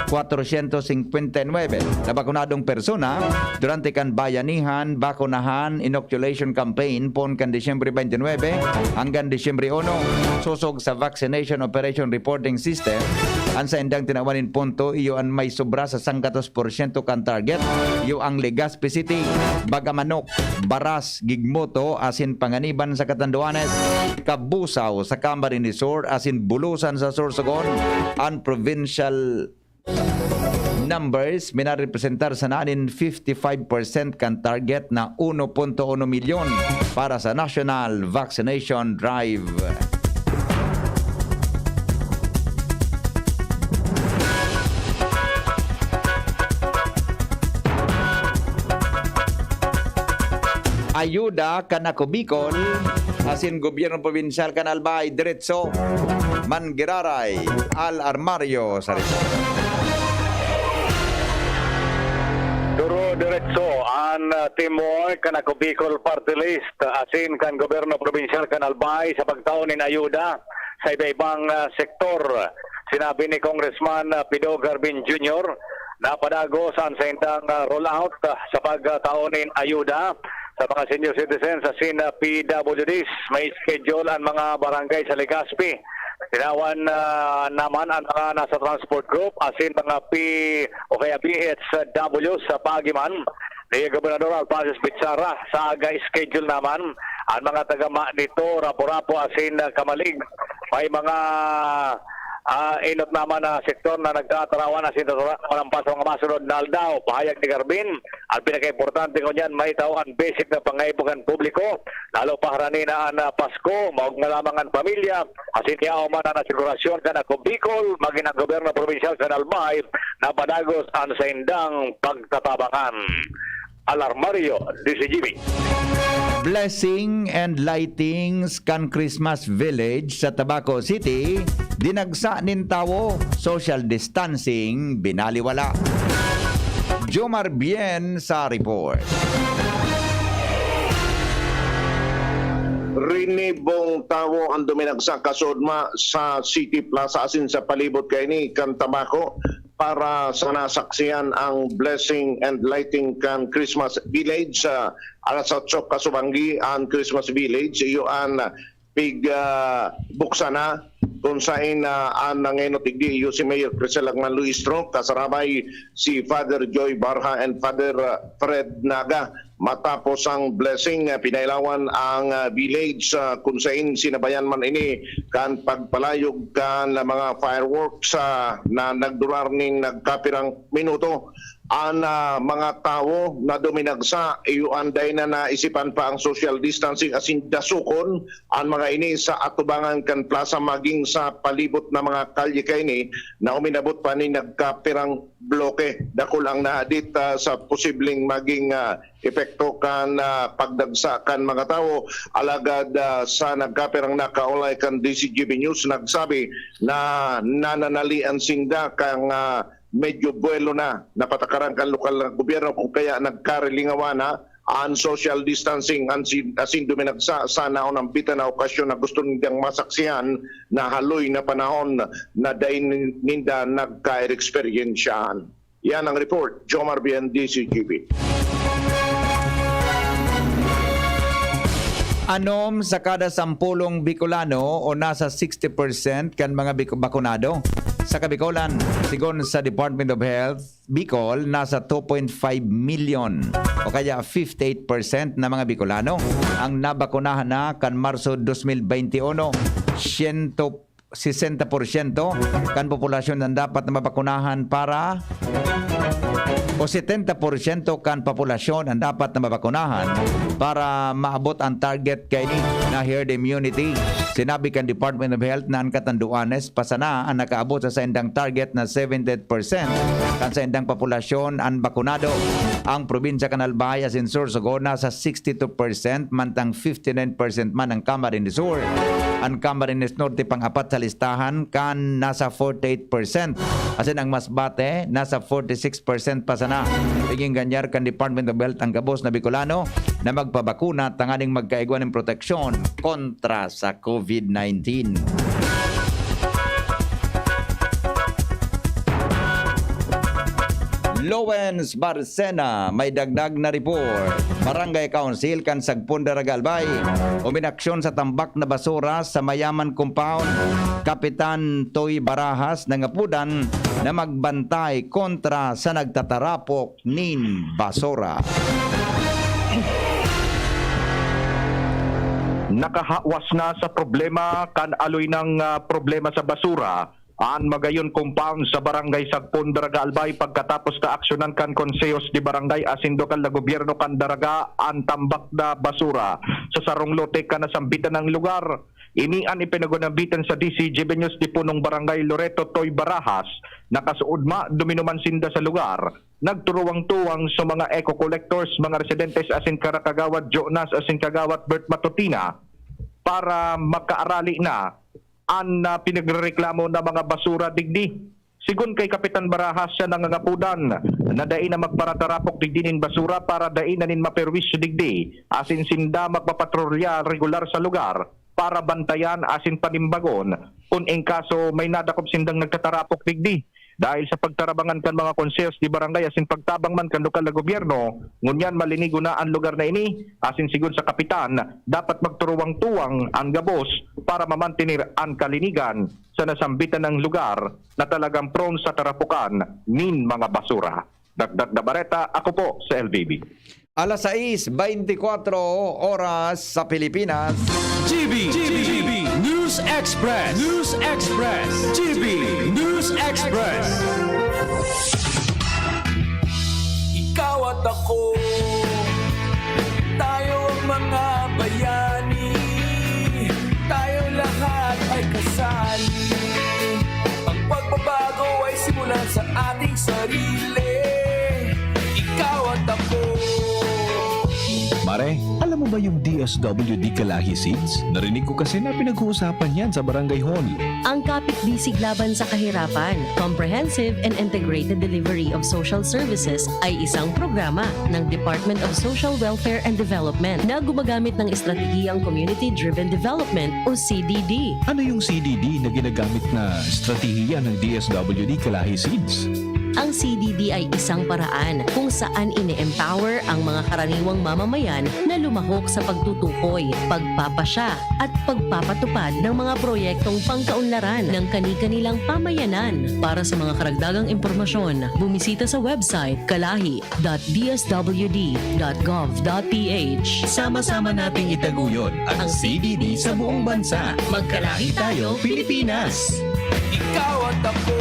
cuatrocientos cincuenta y nueve na bakunadong persona durante kan Bayanihan Bakunahan Inoculation Campaign poon kan Disyembre twenty-nine hanggang Disyembre uno. Sosog sa Vaccination Operation Reporting System, an saindang tinawan nin punto iyo an may sobra sa sanggatos porsyento kan target. Iyo ang Legazpi City, Bagamanok, Baras, Gigmoto asin Panganiban sa Catanduanes, Cabusao sa Camarines Sur asin Bulusan sa Sorsogon. An provincial numbers minarepresentar sana nin fifty-five percent kan target na uno punto uno milyon para sa National Vaccination Drive. Ayuda kan Ako Bicol asin Gobyerno Probinsyal kan Albay, diretso man giraray, Al Armario sa report. Duro diretso an, ah, teamwork kan Ako Bicol Party List asin kan Gobyerno Probinsyal kan Albay sa pagtao nin ayuda sa iba-ibang, ah, sektor. Sinabi ni Congressman, ah, Pido Garbin Junior na padagos an saindang, ah, rollout, ah, sa pagtao nin ayuda sa mga senior citizens asin, ah, P W Ds. May schedule an mga barangay sa Legazpi. Tinawan, ah, naman an mga nasa transport group asin mga P o kaya P H W sa paagi man ni Gobernador Alfonso Bichara. Sa aga schedule naman an mga taga Manitor, Apo-Apo asin, ah, Camalig. May mga ah, enot naman na sektor na nagtatarawan asin tatarawan an paso mga masunod na aldaw. Pahayag ni Garbin, ang pinakaimportante ngunyan, maitao an basic na pangaipo kan publiko, lalo pa harani na an, ah, Pasko, maogma lamang an pamilya, asin yaon man an asigurasyon kan Ako Bicol, magin an gobyerno probinsyal kan Albay, na padagos an saindang pagtatabangan. Alarmario, D C G B. Blessing and lightings kan Christmas Village sa Tabaco City, dinagsa nin tawo, social distancing, binaliwala. Jomar Bien sa report. Rinibong tawo ang duminagsa kasuodma sa City Plaza asin sa palibot kaini kan Tabaco para sa nasaksihan ang blessing and lighting kan Christmas Village. Sa alas otso kasubanggi ang Christmas Village, iyo an pig, ah, buksan na, kung sain, ah, an nangenot digdi iyo si Mayor Crisel Agman Luistro, kasarabay si Father Joy Barha and Father, ah, Fred Naga. Matapos ang blessing, ah, pinailawan ang, ah, village, ah, kung sain sinabayan man ini kan pagpalayog kan mga fireworks, ah, na nagdurar nin nagkapirang minuto. An, ah, mga tawo na duminagsa, iyo an dai na naisipan pa ang social distancing asin dasokon an mga ini sa atubangan kan plaza magin sa palibot na mga kalye kaini na uminabot pa nin nagkapirang bloke. Dakul ang nahadit, ah, sa posibleng maging, ah, epekto kan, ah, pagdagsa kan mga tawo. Alagad, ah, sa nagkapirang nakaulay kan D C G B News, nagsabi na nananalian sinda kan, ah, medyo buwelo na napatakaran kan lokal na gobyerno, kung kaya nagkarilingawan na an social distancing an si-, asin duminagsa sa naunambitan na okasyon na gusto nindang masaksihan na haloy na panahon na dai nin-, ninda nagkaereksperyensyahan. Yan ang report, Jomar Bien, D C G B. Anom sa kada sampulong Bicolano o nasa sixty percent kan mga Bico-, bakunado sa Kabicolan, sigon sa Department of Health Bicol, nasa two point five million o kaya fifty-eight percent na mga Bicolano ang nabakunahan na kan Marso dos mil bente uno. Siyento sesenta por siyento kan populasyon ang dapat na mabakunahan para, o setenta por siyento kan populasyon ang dapat na mabakunahan para maabot ang target kaini na herd immunity. Sinabi kan Department of Health na an Catanduanes pa sana ang nakaabot sa saindang target na seventy percent kan saindang populasyon an bakunado. Ang probinsya kan Albay asin Sorsogon nasa sixty-two percent, mantang fifty-nine percent man ang Camarines Sur. An Camarines Norte pang-apat sa listahan kan nasa forty-eight percent, asin ang Masbate nasa forty-six percent pa sana. Igin ganyar kan Department of Health ang gabos na Bicolano na magpabakuna tanganing magkaigwa nin proteksyon kontra sa COVID nineteen. Lawrence Barcena may dagdag na report. Barangay Council kan Sagpon, Daraga, Albay, uminaksyon sa tambak na basura sa Mayaman Compound. Kapitan Toy Barajas nangapodan na magbantay kontra sa nagtatarapok nin basura. Nakahawas na sa problema kan aloy ng, ah, problema sa basura an Magayon Compound sa Barangay Sagpon, Daraga, Albay, pagkatapos na aksyonan kan Konsehos de Barangay asin lokal na gobyerno kan Daraga an tambak na basura sa sarong lote kan nasambitan na lugar. Ini an ipinag-unambitan sa D C G B News ni Punong Barangay Loreto Toy Barajas, na kasuodma duminuman sinda sa lugar. Nagturuwang-tuwang sa mga eco-collectors, mga residentes asin kara Kagawad Jonas asin Kagawad Bert Matutina para makaarali na an, ah, pinagrereklamo na mga basura digdi. Sigon kay Kapitan Barajas, siya nangangapodan na dai na magparatarapok digdi nin basura para dai na nin maperwisyo digdi, asin sinda magpapatrolya regular sa lugar para bantayan asin panimbagon kun in kaso may nadakop sindang nagtatarapok digdi. Dahil sa pagtarabangan kan mga konsehos de barangay asin pagtabang man kan lokal na gobyerno, ngunyan malinigo na an lugar na ini, asin sigon sa kapitan, dapat magturuwang-tuwang an gabos para mamantener an kalinigan sa nasambitan na lugar na talagang prone sa tarapukan nin mga basura. Dagdag na bareta, ako po sa L V B. Alas sais beintikwatro oras sa Pilipinas. G B, G B, News Express News Express, G B News Express. Ikaw at ako, tayo ang mga bayani. Tayo lahat ay kasali. Ang pagbabago ay simulan sa ating sarili. Ikaw at ako. Mare, alam mo ba yung D S W D Kalahi Seeds? Narinig ko kasi na pinag-uusapan yan sa barangay hall. Ang Kapit Bisig Laban sa Kahirapan, Comprehensive and Integrated Delivery of Social Services ay isang programa ng Department of Social Welfare and Development na gumagamit ng estratehiyang Community-Driven Development o C D D. Ano yung C D D na ginagamit na estratehiya ng D S W D Kalahi Seeds? Ang C D D ay isang paraan kung saan ine-empower ang mga karaniwang mamamayan na lumahok sa pagtutukoy, pagpapasya, at pagpapatupad ng mga proyektong pangkaunlaran ng kani-kanilang pamayanan. Para sa mga karagdagang impormasyon, bumisita sa website kalahi dot d s w d dot gov dot p h. Sama-sama nating itaguyod ang C D D sa buong bansa. Magkalahi tayo, Pilipinas! Ikaw at ako.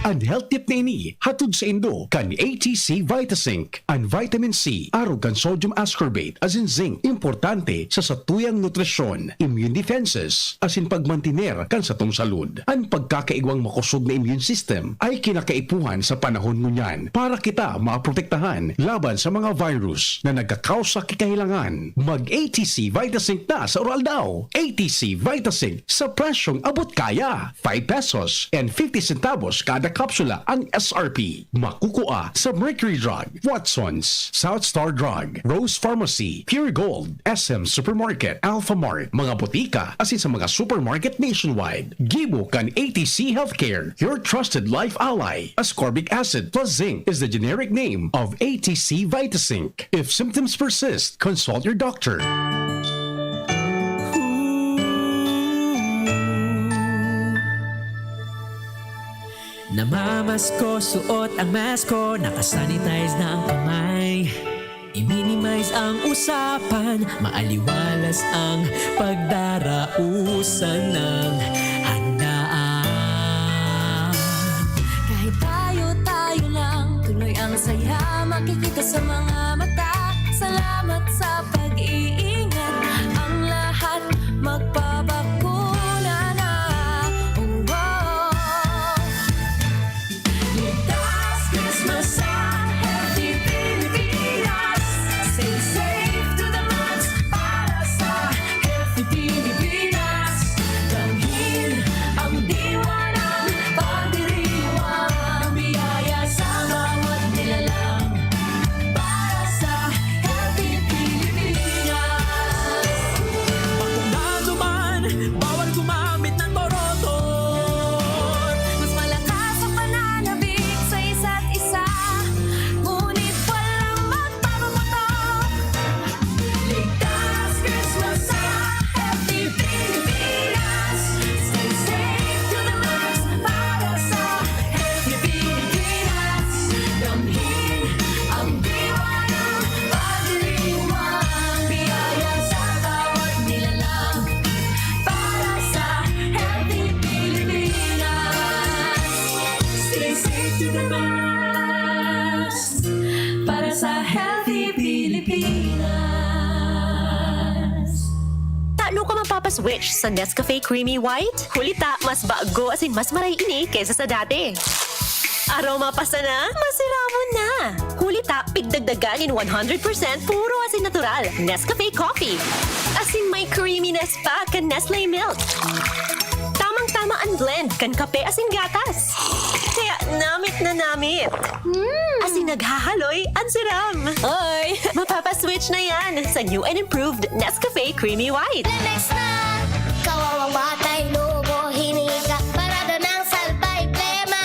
An health tip na ini, hatod saindo kan A T C Vitazinc. An vitamin C, arog kan sodium ascorbate, asin zinc, importante sa satuyang nutrisyon, immune defenses, asin pagmantiner kan satong salud. An pagkakaigwang makosog na immune system ay kinakaipuhan sa panahon ngunyan para kita maprotektahan laban sa mga virus na nagkakausa ki kahilangan. Mag A T C Vitazinc na sa Uraldaw. A T C Vitazinc sa presyong abot kaya. Five pesos and fifty centavos kada kapsula ang S R P. Makukua sa Mercury Drug, Watson's, South Star Drug, Rose Pharmacy, Pure Gold, S M Supermarket, Alpha Mart, mga botika, asin sa mga supermarket nationwide. Gibo kan A T C Healthcare, your trusted life ally. Ascorbic acid plus zinc is the generic name of A T C Vitazinc. If symptoms persist, consult your doctor. Namamasko, suot ang mask ko, nakasanitize na ang kamay. I-minimize ang usapan, maaliwalas ang pagdarausan ng handaan. Kahit tayo-tayo lang, tuloy ang saya makikita sa mga mata. Salamat sa pag-iingat, ang lahat magpabakuna na. Oh, oh. Ligtas Christmas sa Healthy Pilipinas. Stay safe to the max para sa Healthy Pilipinas. Damhin ang diwa ng pagdiriwang, biyaya sa bawat nilalang para sa Healthy Pilipinas. Bakunado man, bawal gumamit ng boroton. Mas malakas ang pananabik sa isa't isa, ngunit walang magpapaputok. Ligtas Christmas sa Healthy Pilipinas. Stay safe to the max para sa Healthy Pilipinas. Damhin ang diwa ng pagdiriwang, biyaya sa bawat nilalang para sa Healthy Pilipinas. Stay safe to the max para sa Healthy Pilipinas. Tano ka mapapaswitch sa Nescafe Creamy White? Huli ta, mas bago asin mas maray ini kaysa sa dati. Aroma pa sana, masiramon na! Huli ta, pigdagdagan nin one hundred percent puro asin natural, Nescafe Coffee. Asin may creaminess pa kan Nestle Milk. Tamang-tama an blend kan kape asin gatas. Kaya namit na namit. Asin naghahaloy an siram. Oy, mapapaswitch na yan sa new and improved Nescafe Creamy White. Lemex na! Kawawang batay, lobo, hininga, parada ng salbay, plema.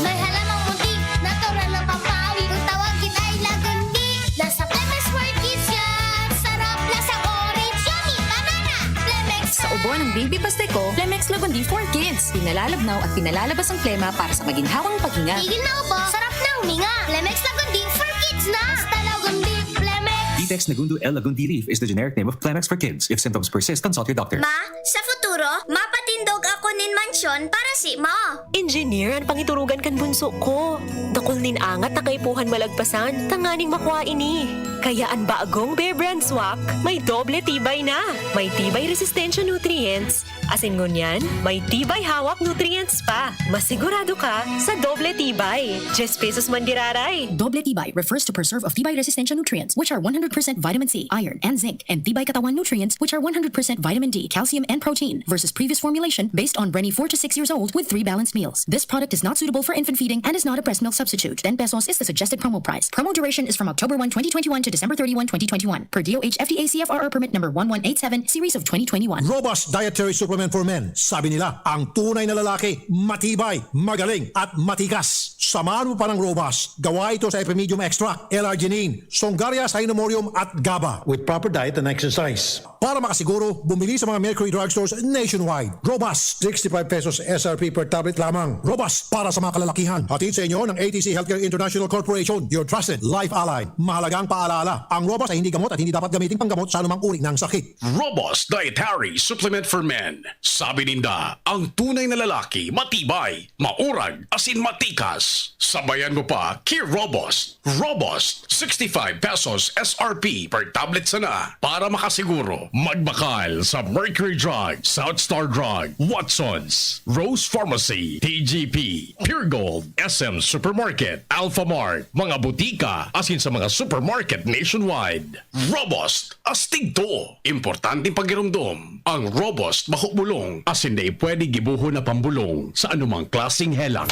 May halamang munti, natural na pampawi. Kung tawagin ay lagundi, nasa Lemex World Kids yan. Sarap, lasang orange, yummy, banana. Lemex Sa ubo ng baby pastiko, Lemex Lagundi for Kids. Pinalalabnaw at pinalalabas ang plema para sa maginhawang paghinga. Tigil na ubo, sarap na huminga. Lemex Lagundi for Kids na. Basta Lagundi, Lemex. Dexnagundu L. lagundi leaf is the generic name of Kleenex for kids. If symptoms persist, consult your doctor. Ma, sa futuro, mapatindog ako nin mansyon para si mo. Engineer an pangiturugan kan bunso ko. Dakul nin angat na kaipuhan malagpasan tanganing makua ini. Kaya an bagong Bear Brand Swak may doble tibay na. May tibay resistensya nutrients, asin ngunyan, may tibay hawak nutrients pa. Masigurado ka sa doble tibay. Diyes pesos man giraray. Doble tibay refers to preserve of tibay resistensya nutrients, which are one hundred percent vitamin C, iron, and zinc, and tibay katawan nutrients, which are one hundred percent vitamin D, calcium, and protein, versus previous formulation based on Brenny four to six years old with three balanced meals. This product is not suitable for infant feeding and is not a breast milk substitute. Ten pesos is the suggested promo price. Promo duration is from October one, twenty twenty-one to December thirty-one, twenty twenty-one, per D O H F D A C F R R permit number one one eight seven, series of twenty twenty-one. Robust Dietary Supplement for Men. Sabi nila, ang tunay na lalaki, matibay, magaling, at matikas. Samahan mo pa ng Robust. Gawa ito sa Epimedium Extract, L-arginine, Songaria Cynomorium, at GABA. With proper diet and exercise. Para makasiguro, bumili sa mga Mercury Drugstores nationwide. Robust, sixty-five pesos S R P per tablet lamang. Robust para sa mga kalalakihan. Hatid sa inyo ng A T C Healthcare International Corporation, your trusted life ally. Mahalagang paalala, ang Robust ay hindi gamot at hindi dapat gamitin panggamot sa anumang uri ng sakit. Robust Dietary Supplement for Men. Sabi ninda, ang tunay na lalaki, matibay, maurag, asin matikas. Sabayan mo pa, ki Robust. Robust, sixty-five pesos S R P per tablet sana. Para makasiguro, magbakal sa Mercury Drug, South Star Drug, Watsons, Rose Pharmacy, T G P, Pure Gold, S M Supermarket, Alphamart, mga butika, asin sa mga supermarket nationwide. Robust, astig to! Importanteng pagiromdom, ang Robust bako bulong, asin dai pwede gibohon na pambulong sa anumang klaseng helang.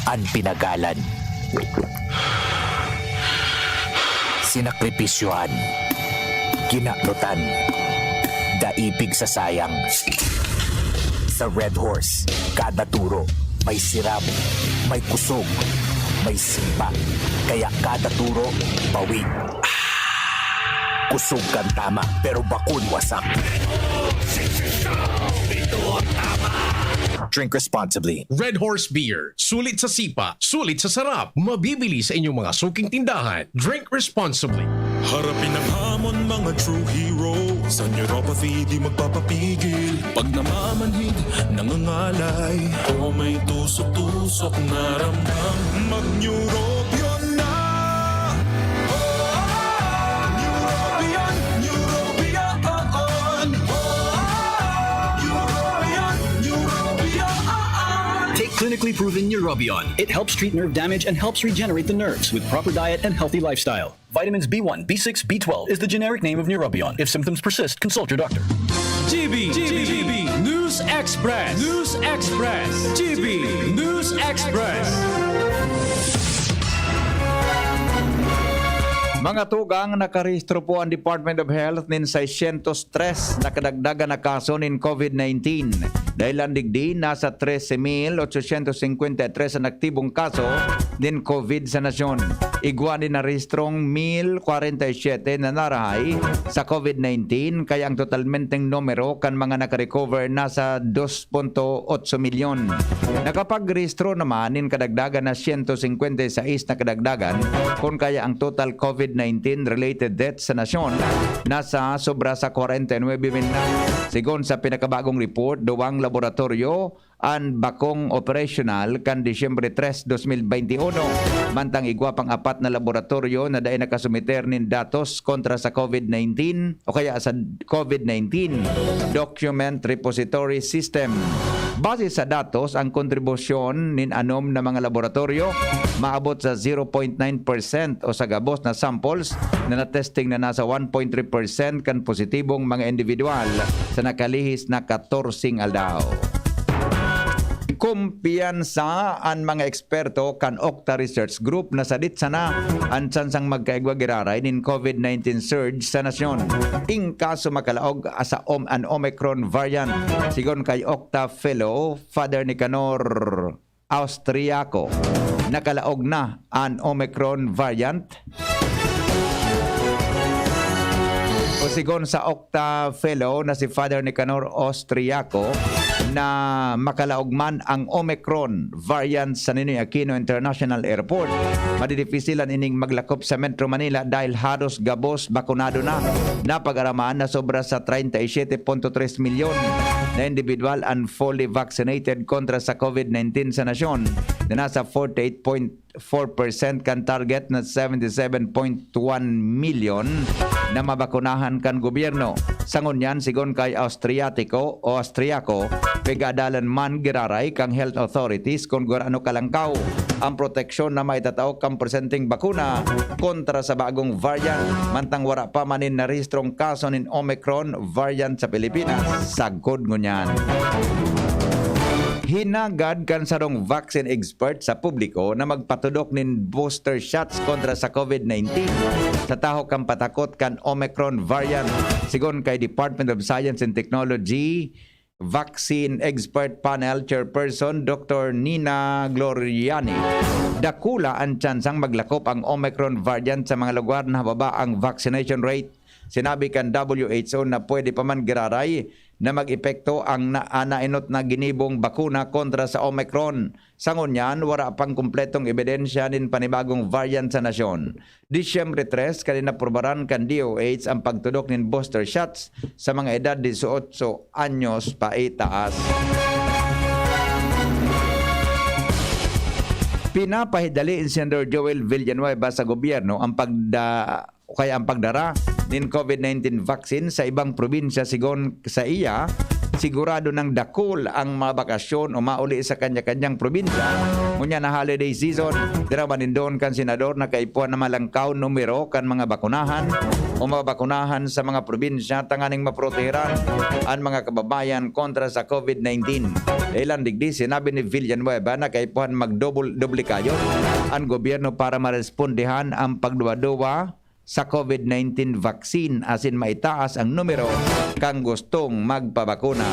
An pinagalan, sinakripisyohan, kinanutan, dai pigsasayang. Sa Red Horse, kada turo may sirab, may kusog, may sipa. Kaya kada turo, bawig. Kusog kan tama, pero bakong wasak. Drink responsibly. Red Horse Beer. Sulit sa sipa, sulit sa sarap. Mabibili sa inyong mga suking tindahan. Drink responsibly. Harapin ang hamon, mga true heroes. Sa neuropathy, di magpapapigil. Pag namamanhid, nangangalay, o may tusok-tusok na ramdam, mag-Neurobion na! Oh, Neurobion, Neurobion, oh, oh. Neurobion, Neurobion, oh, oh. Take clinically proven Neurobion. It helps treat nerve damage and helps regenerate the nerves with proper diet and healthy lifestyle. Vitamins B one, B six, B twelve is the generic name of Neurobion. If symptoms persist, consult your doctor. G B, G B, News Express, News Express, G B, News Express. Mga tugang, nakarehistro po ang Department of Health nin seiscientos tres na kadagdagan na kaso nin COVID nineteen. Dahilan digdi, nasa trese mil ochocientos cincuenta y tres an aktibong kaso nin COVID sa nasyon. Igwa nin narehistrong mil kwarenta y siyete na narahay sa COVID nineteen, kaya ang totalmenteng numero kan mga nakarecover nasa dos punto otso milyon. Nakapagrehistro naman nin kadagdagan na siyento singkwenta y sais na kadagdagan, kun kaya ang total COVID nineteen related deaths sa nasyon nasa sobra sa kwarenta y nuebe mil na. Sigon sa pinakabagong report, duwang laboratoryo an bakong operasyonal kan Disyembre tres, dos mil beinti uno, mantang igwa pang apat na laboratoryo na dai nakasumiter nin datos kontra sa COVID nineteen o kaya sa COVID nineteen Document Repository System. Base sa datos, ang kontribusyon nin anom na mga laboratoryo maabot sa zero point nine percent o sa gabos na samples na natesting na nasa one point three percent kan positibong mga individual sa nakalihis na katorseng aldaw. Kumpiyansa an mga eksperto kan Octa Research Group na sadit sana an tsansang magkaigwa giraray nin COVID nineteen surge sa nasyon. Ingkaso makalaog sa om-, an Omicron variant. Sigon kay Octa Fellow, Father Nicanor Austriaco, nakalaog na an Omicron variant. O sigon sa Octa Fellow na si Father Nicanor Austriaco, na makalaog man ang Omicron variant sa Ninoy Aquino International Airport. Madidipisilan ining maglakop sa Metro Manila dahil haros gabos bakunado na. Napag-araman na sobra sa treinta y siete punto tres milyon na individual ang fully vaccinated kontra sa COVID nineteen sa nasyon, na nasa forty-eight point four percent kan target na seventy-seven point one milyon na mabakunahan kan gobyerno. Sa ngunyan, sigon kay Austriatico o Austriaco, pigadalan man giraray kan health authorities kun gurano kalangkaw ang proteksyon na maitatao kan porsyentong bakuna kontra sa bagong variant, mantang wara pa man nin narehistrong kaso nin Omicron variant sa Pilipinas sagkod ngunyan. Hinagad kan sarong vaccine expert sa publiko na magpatudok nin booster shots kontra sa COVID nineteen sa tahaw kan patakot kan Omicron variant, sigon kay Department of Science and Technology Vaccine Expert Panel Chairperson Doctor Nina Gloriani. Dakula an tsansang maglakop ang Omicron variant sa mga lugar na hababa ang vaccination rate. Sinabi kan W H O na pwede pa man giraray na mag-epekto ang na, ah, nainot na ginibong bakuna kontra sa Omicron. Sa ngunyan, wara pang kumpletong ebidensya nin panibagong variant sa nasyon. Disyembre tres, kan inaprubaran kan D O H ang pagtudok nin booster shots sa mga edad dieciocho anyos paitaas. Pinapahidali ni Senador Joel Villanueva sa gobyerno ang pagda-, o kaya ang pagdara nin COVID nineteen vaccine sa ibang probinsya, sigon sa iya, sigurado nang dakul ang mga bakasyon o mauli sa kanya-kanyang probinsya ngunyan na holiday season. Dira manindon kan senador na kaipuhan na malangkaw numero kan mga bakunahan o mabakunahan sa mga probinsya tanganing maproteheran an mga kababayan kontra sa COVID nineteen. Dahilan digdi, sinabi ni Villanueva na kaipuhan magdobol-, doble kayo an gobyerno para marespondehan ang pagduwa-duwa sa COVID nineteen vaccine asin maitaas ang numero kan gustong magpabakuna.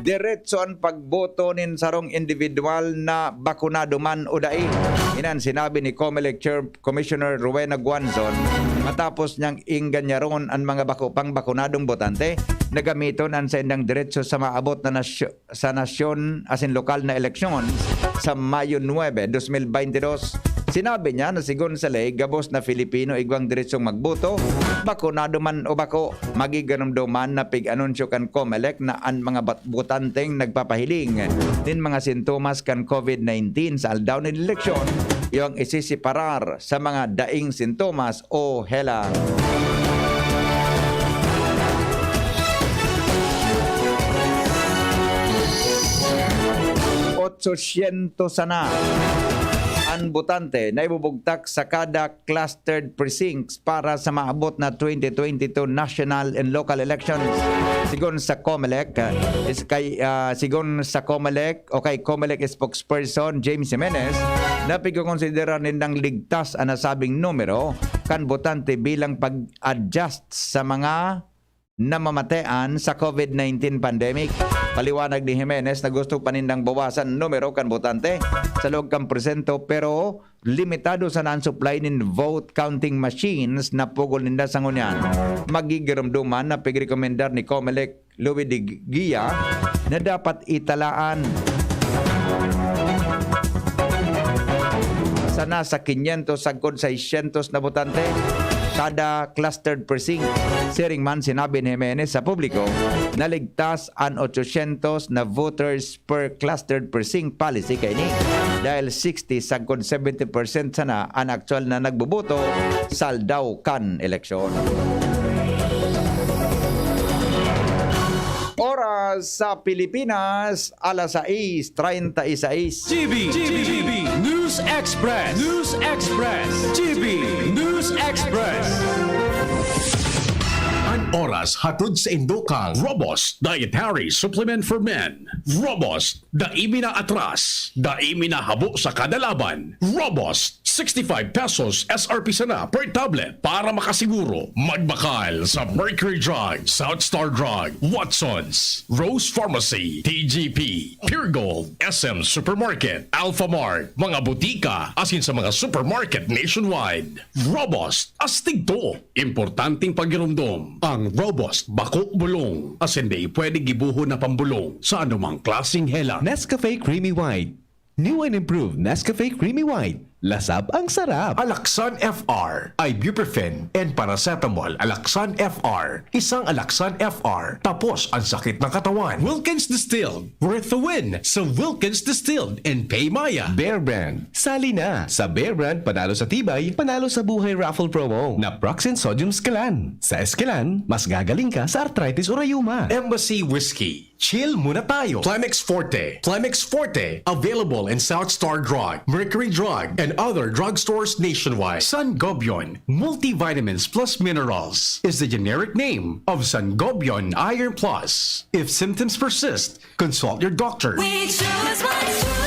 Diretso an pagboto nin sarong individual na bakunado man o dai. Iyan an sinabi ni Comelec Chair Commissioner Rowena Guanzon matapos niyang ingganyaron an mga bako pang bakunadong botante na gamiton an saindang diretso sa maabot na nasyo-, sa nasyon asin lokal na eleksyon sa Mayo nuebe, dos mil baynte dos. Sinabi niya na sigon sa ley, gabos na Filipino igwang diretsong magboto, bakunado man o bako. Magiginomdoman na pig-anunsyo kan Comelec na an mga bat-, botanteng nagpapahiling nin mga sintomas kan COVID nineteen sa aldaw nin eleksyon, iyo ang isiseparar sa mga daing sintomas o helang. Otsosyentos sana an botante na ibubugtak sa kada clustered precincts para sa maabot na twenty twenty-two national and local elections. Sigon sa Comelec, ah, is kay, ah, sigon sa Comelec o kay Comelec spokesperson James Jimenez, na pigkokonsidera nindang ligtas an nasabing numero kan botante bilang pag-adjust sa mga namamatean sa COVID nineteen pandemic. Paliwanag ni Jimenez na gusto pa nindang bawasan numero kan botante sa log kan porsyento, pero limitado sana an supply nin vote counting machines na pugol ninda sa ngunyan. Magigiromdoman na pigrekomendar ni Comelec Louie de Guia na dapat italaan sana sa kinyentos sagkod seisyentos na botante kada clustered precinct. Siring man, sinabi ni Jimenez sa publiko na ligtas an otsosyentos na voters per clustered precinct policy kaini, dahil sixty sagkod seventy percent sana an aktuwal na nagboboto sa aldaw kan eleksyon. Oras sa Pilipinas, alas sais treinta y seis. G B, G B, News Express, News Express, G B News Express. An oras hatod sa indokang Robust Dietary Supplement for Men. Robust, dai mi na atras, dai mi na habo sa kada laban. Robust, sixty-five pesos S R P sana per tablet para makasiguro. Magbakal sa Mercury Drug, South Star Drug, Watsons, Rose Pharmacy, T G P, Pure Gold, S M Supermarket, Alpha Mart, mga butika, asin sa mga supermarket nationwide. Robust, astig to. Importanteng pagiromdom, ang Robust bako bulong, asin dai pwede gibohon na pambolong sa anumang klaseng hela. Nescafe Creamy White. New and improved Nescafe Creamy White. Lasab ang sarap. Alaxan F R, ibuprofen, and paracetamol. Alaxan F R, isang Alaxan F R, tapos ang sakit ng katawan. Wilkins Distilled, worth the win sa Wilkins Distilled and Paymaya. Bear Brand, sali na! Sa Bear Brand, panalo sa tibay, panalo sa buhay raffle promo. Naproxen Sodium Esquilan. Sa Esquilan, mas gagaling ka sa arthritis o rayuma. Embassy Whiskey. Chill muna tayo. Plemex Forte. Plemex Forte. Available in South Star Drug, Mercury Drug, and other drugstores nationwide. Sangobion Multivitamins Plus Minerals is the generic name of Sangobion Iron Plus. If symptoms persist, consult your doctor. We choose what's true.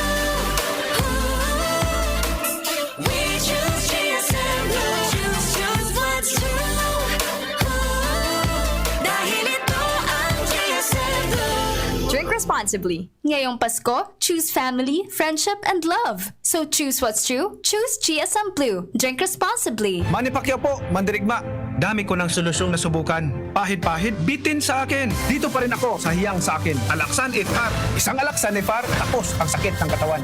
We choose G S M Blue. Choose, choose what's true. Dahil ito ang G S M Blue. Drink responsibly. Ngayong Pasko, choose family, friendship, and love. So choose what's true, choose G S M Blue. Drink responsibly. Manny Pacquiao po, mandirigma. Dami ko ng solusyong nasubukan. Pahid-pahid, bitin sa akin. Dito pa rin ako sa hiyang sa akin. Alaxan F R. Isang Alaxan F R, tapos ang sakit ng katawan.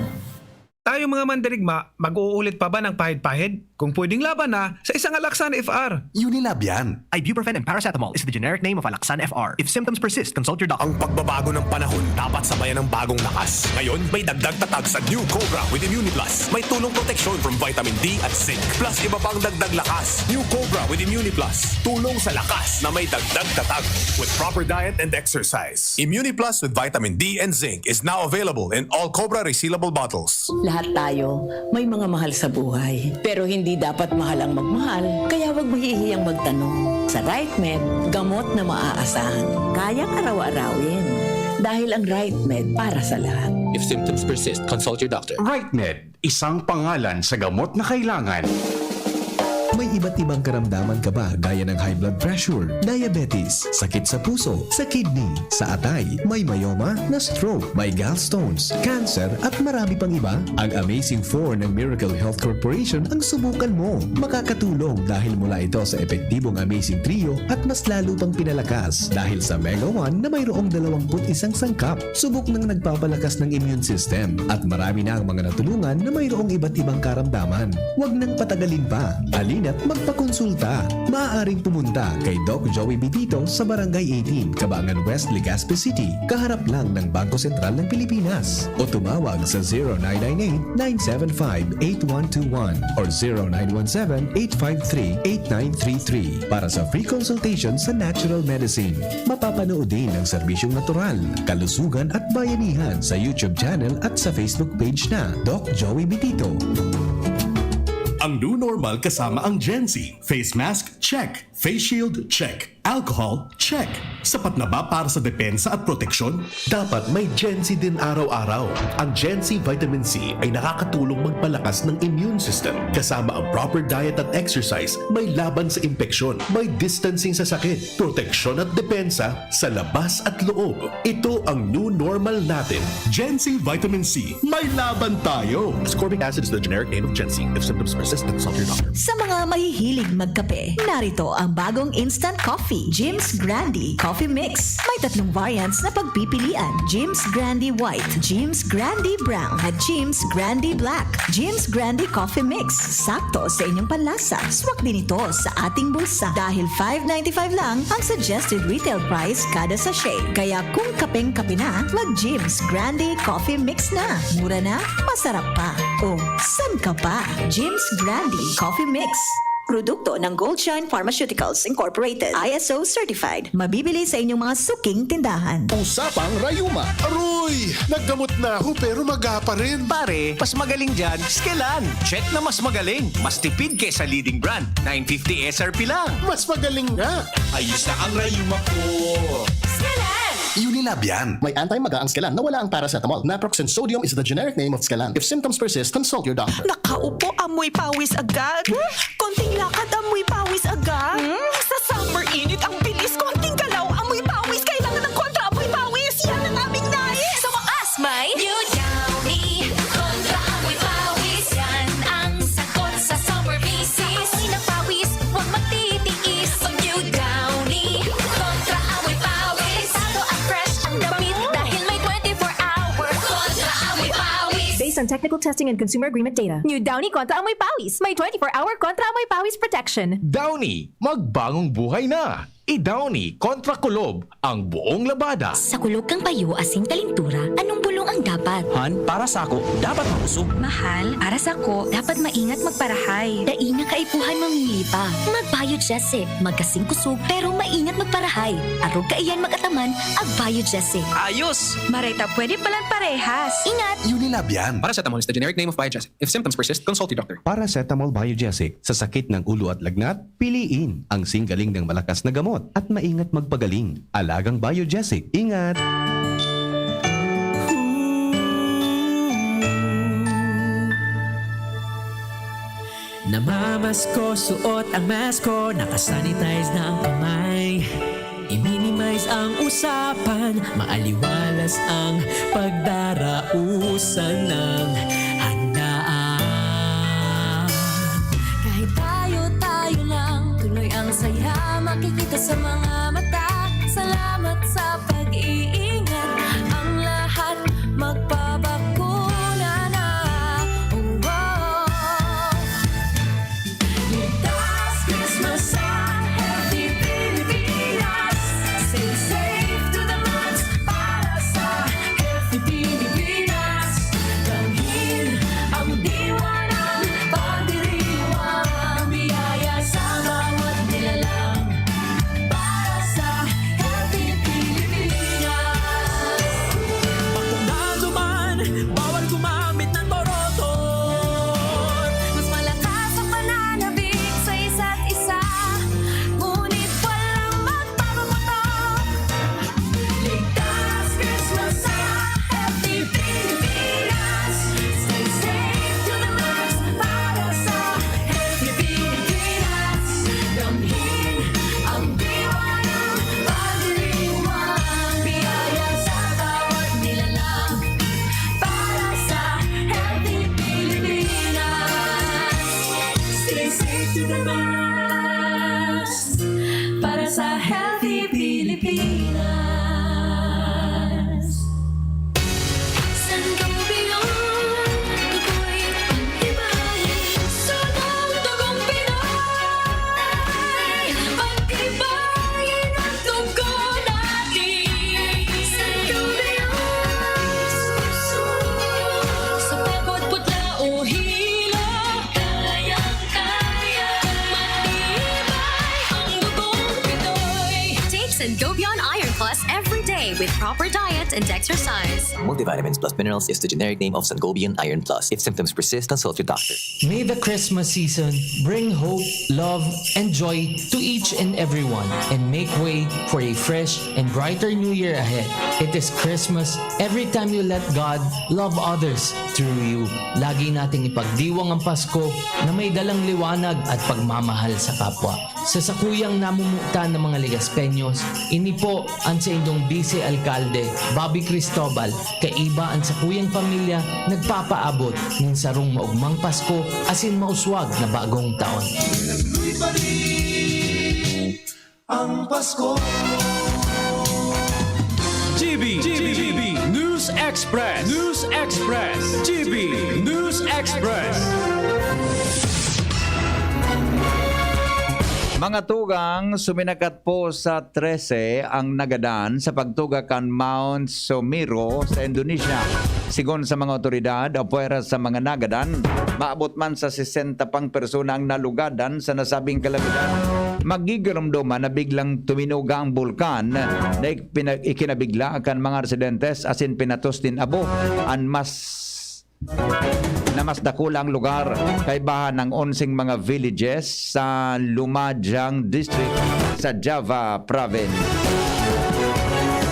Tayo mga mandirigma, mag-uulit pa ba ng pahid-pahid? Kung pwedeng laban na, sa isang Alaxan F R. Unilab yan. Ibuprofen and paracetamol is the generic name of Alaxan F R. If symptoms persist, consult your doctor. Ang pagbabago ng panahon dapat sabayan ng bagong lakas. Ngayon, may dagdag tatag sa New Cobra with Immuniplus. May tulong proteksyon from vitamin D at zinc. Plus iba pang dagdag lakas. New Cobra with Immuniplus. Tulong sa lakas na may dagdag tatag. With proper diet and exercise. Immuniplus with vitamin D and zinc is now available in all Cobra resealable bottles. Lahat tayo may mga mahal sa buhay. Pero hindi dapat mahal ang magmahal, kaya wag mahihiyang magtanong. Sa RightMed, gamot na maaasahan. Kayang araw-arawin. Dahil ang RightMed para sa lahat. If symptoms persist, consult your doctor. RightMed, isang pangalan sa gamot na kailangan. May iba't ibang karamdaman ka ba, gaya ng high blood pressure, diabetes, sakit sa puso, sa kidney, sa atay, may myoma, na-stroke, may gallstones, cancer, at marami pang iba? Ang Amazing Four ng Miracle Health Corporation ang subukan mo. Makakatulong dahil mula ito sa epektibong Amazing Trio at mas lalo pang pinalakas dahil sa Mega One na mayroong dalawampu't isang sangkap. Subok nang nagpapalakas ng immune system at marami na ang mga natulungan na mayroong iba't ibang karamdaman. Huwag nang patagalin pa. Halina't magpakonsulta. Maaaring pumunta kay Doc Joey Bitito sa Barangay eighteen, Cabangan West, Legazpi City, kaharap lang ng Bangko Sentral ng Pilipinas. O tumawag sa zero nine nine eight, nine seven five, eight one two one or zero nine one seven, eight five three, eight nine three three para sa free consultation sa natural medicine. Mapapanood din ang serbisyong natural, kalusugan at bayanihan sa YouTube channel at sa Facebook page na Doc Joey Bitito. Ang new normal kasama ang Gen Z. Face mask, check. Face shield, check. Alcohol, check. Sapat na ba para sa depensa at proteksyon? Dapat may Gen Z din araw-araw. Ang Gen Z Vitamin C ay nakakatulong magpalakas ng immune system. Kasama ang proper diet at exercise, may laban sa impeksyon, may distancing sa sakit, proteksyon at depensa sa labas at loob. Ito ang new normal natin. Gen Z Vitamin C, may laban tayo! Ascorbic acid is the generic name of Gen Z. If symptoms persist, consult your doctor. Sa mga mahihilig magkape, narito ang bagong instant coffee, Jim's Grande Coffee Mix. May tatlong variants na pagpipilian, Jim's Grande White, Jim's Grande Brown, at Jim's Grande Black. Jim's Grande Coffee Mix, sakto sa inyong panlasa. Swak din ito sa ating bulsa dahil five ninety-five lang ang suggested retail price kada sachet. Kaya kung kapeng-kape na, mag Jim's Grande Coffee Mix na. Mura na, masarap pa. O, san ka pa? Jim's Grande Coffee Mix. Produkto ng Goldshine Pharmaceuticals Incorporated, I S O certified. Mabibili sa inyong mga suking tindahan. Usapang Rayuma. Aroy! Naggamot na ako pero maga pa rin. Pare, mas magaling dyan, Skelan. Check na mas magaling. Mas tipid kesa leading brand. Nine fifty S R P lang. Mas magaling nga. Ayos na ang rayuma ko. Skelan! Unilab yan. May anti-maga ang Skelan na wala ang paracetamol. Naproxen sodium is the generic name of Skelan. If symptoms persist, consult your doctor. Nakaupo, amoy pawis agad. Konting lakad, amoy pawis agad. Hmm? Sa summer init, ang bilis. Konting galaw, amoy pawis. Kailangan ng kontra amoy pawis. Yan ang aming nais. Sa wakas, may New Downy. Kontra amoy pawis. Yan ang sagot sa summer misis. Amoy na pawis, huwag magtitiis. Mag New Downy. Kontra amoy pawis. Delikado at fresh ang damit dahil may twenty-four hour kontra amoy pawis. Based on technical testing and consumer agreement data, New Downy Kontra Amoy Pawis. May twenty-four hour Kontra Amoy Pawis protection. Downy, magbagong buhay na! I-Downy kontra kulob ang buong labada. Sa kulog kan payo asin kalintura, anong bulong ang dapat? Han, para sako, dapat makusog. Mahal, para sako, dapat maingat magparahay. Dai na kaipuhan mamili pa. Mag-Biogesic, magkasing kusog, pero maingat magparahay. Arog kaiyan mag-ataman, ag-Biogesic. Ayos! Maray ta pwede palan parehas. Ingat! Unilab yan. Paracetamol is the generic name of Biogesic. If symptoms persist, consult your doctor. Paracetamol Biogesic sa sakit ng ulo at lagnat, piliin ang singgaling ng malakas na gamot at maingat magpagaling. Alagang Biogesic. Ingat! Namamasko, suot ang mask ko, nakasanitize na ang kamay. I-minimize ang usapan, maaliwalas ang pagdarausan ng handaan. Kahit tayo-tayo lang, tuloy ang saya makikita sa mga mata. Salamat sa pag-iingat, ang lahat magpabakuna na. Oh, oh. Ligtas Christmas sa Healthy Pilipinas. Stay safe to the max para sa Healthy Pilipinas. Damhin ang diwa ng pagdiriwang, biyaya sa bawat nilalang. Para sa Healthy Pilipinas. Bakunado man, bawal gumamit ng boroton. Mas malakas ang pananabik sa isa't isa, ngunit walang magpapaputok. Ligtas Christmas sa Healthy Pilipinas. Stay safe to the max para sa Healthy Pilipinas. Damhin ang diwa ng pagdiriwang, biyaya sa bawat nilalang. Para sa Healthy Pilipinas. Stay safe to the max. Para sa Healthy Pilipinas. Sangobion, ako'y pagtibayin. Sunang dugong Pinoy, pagtibayin ang dugo natin. Sangobion, sa pekot, putla o hilo, kayang-kaya, matibay ang dugong Pinoy. Take Sangobion Iron Plus every day with proper diet and exercise. Multivitamins plus minerals is the generic name of Sangobion Iron Plus. If symptoms persist, consult your doctor. May the Christmas season bring hope, love, and joy to each and everyone, and make way for a fresh and brighter new year ahead. It is Christmas every time you let God love others through you. Lagi nating ipagdiwang ang Pasko na may dalang liwanag at pagmamahal sa kapwa. Sa sakuyang namumutan ng mga Legaspeños, ini po ang saindong Vice Alkalde, Bobby Cristobal, kaiba an sakuyang pamilya, nagpapaabot nin sarong maogmang Pasko asin mauswag na bagong taon. Nagtuloy pa rin ang Pasko. G B, G B, News Express, News Express, G B, News Express. Mga tugang, suminakat po sa trese ang nagadan sa pagtuga kan Mount Somiro sa Indonesia. Sigon sa mga otoridad, apwera sa mga nagadan, maabot man sa sesenta pang persona ang nalugadan sa nasabing kalamidad. Magigiromdoman na biglang tuminuga ang bulkan na ipina-, ikinabigla kan mga residentes asin pinatos nin abo an mas na mas dakula ang lugar, kaibahan ang onseng mga villages sa Lumadiang District sa Java Province.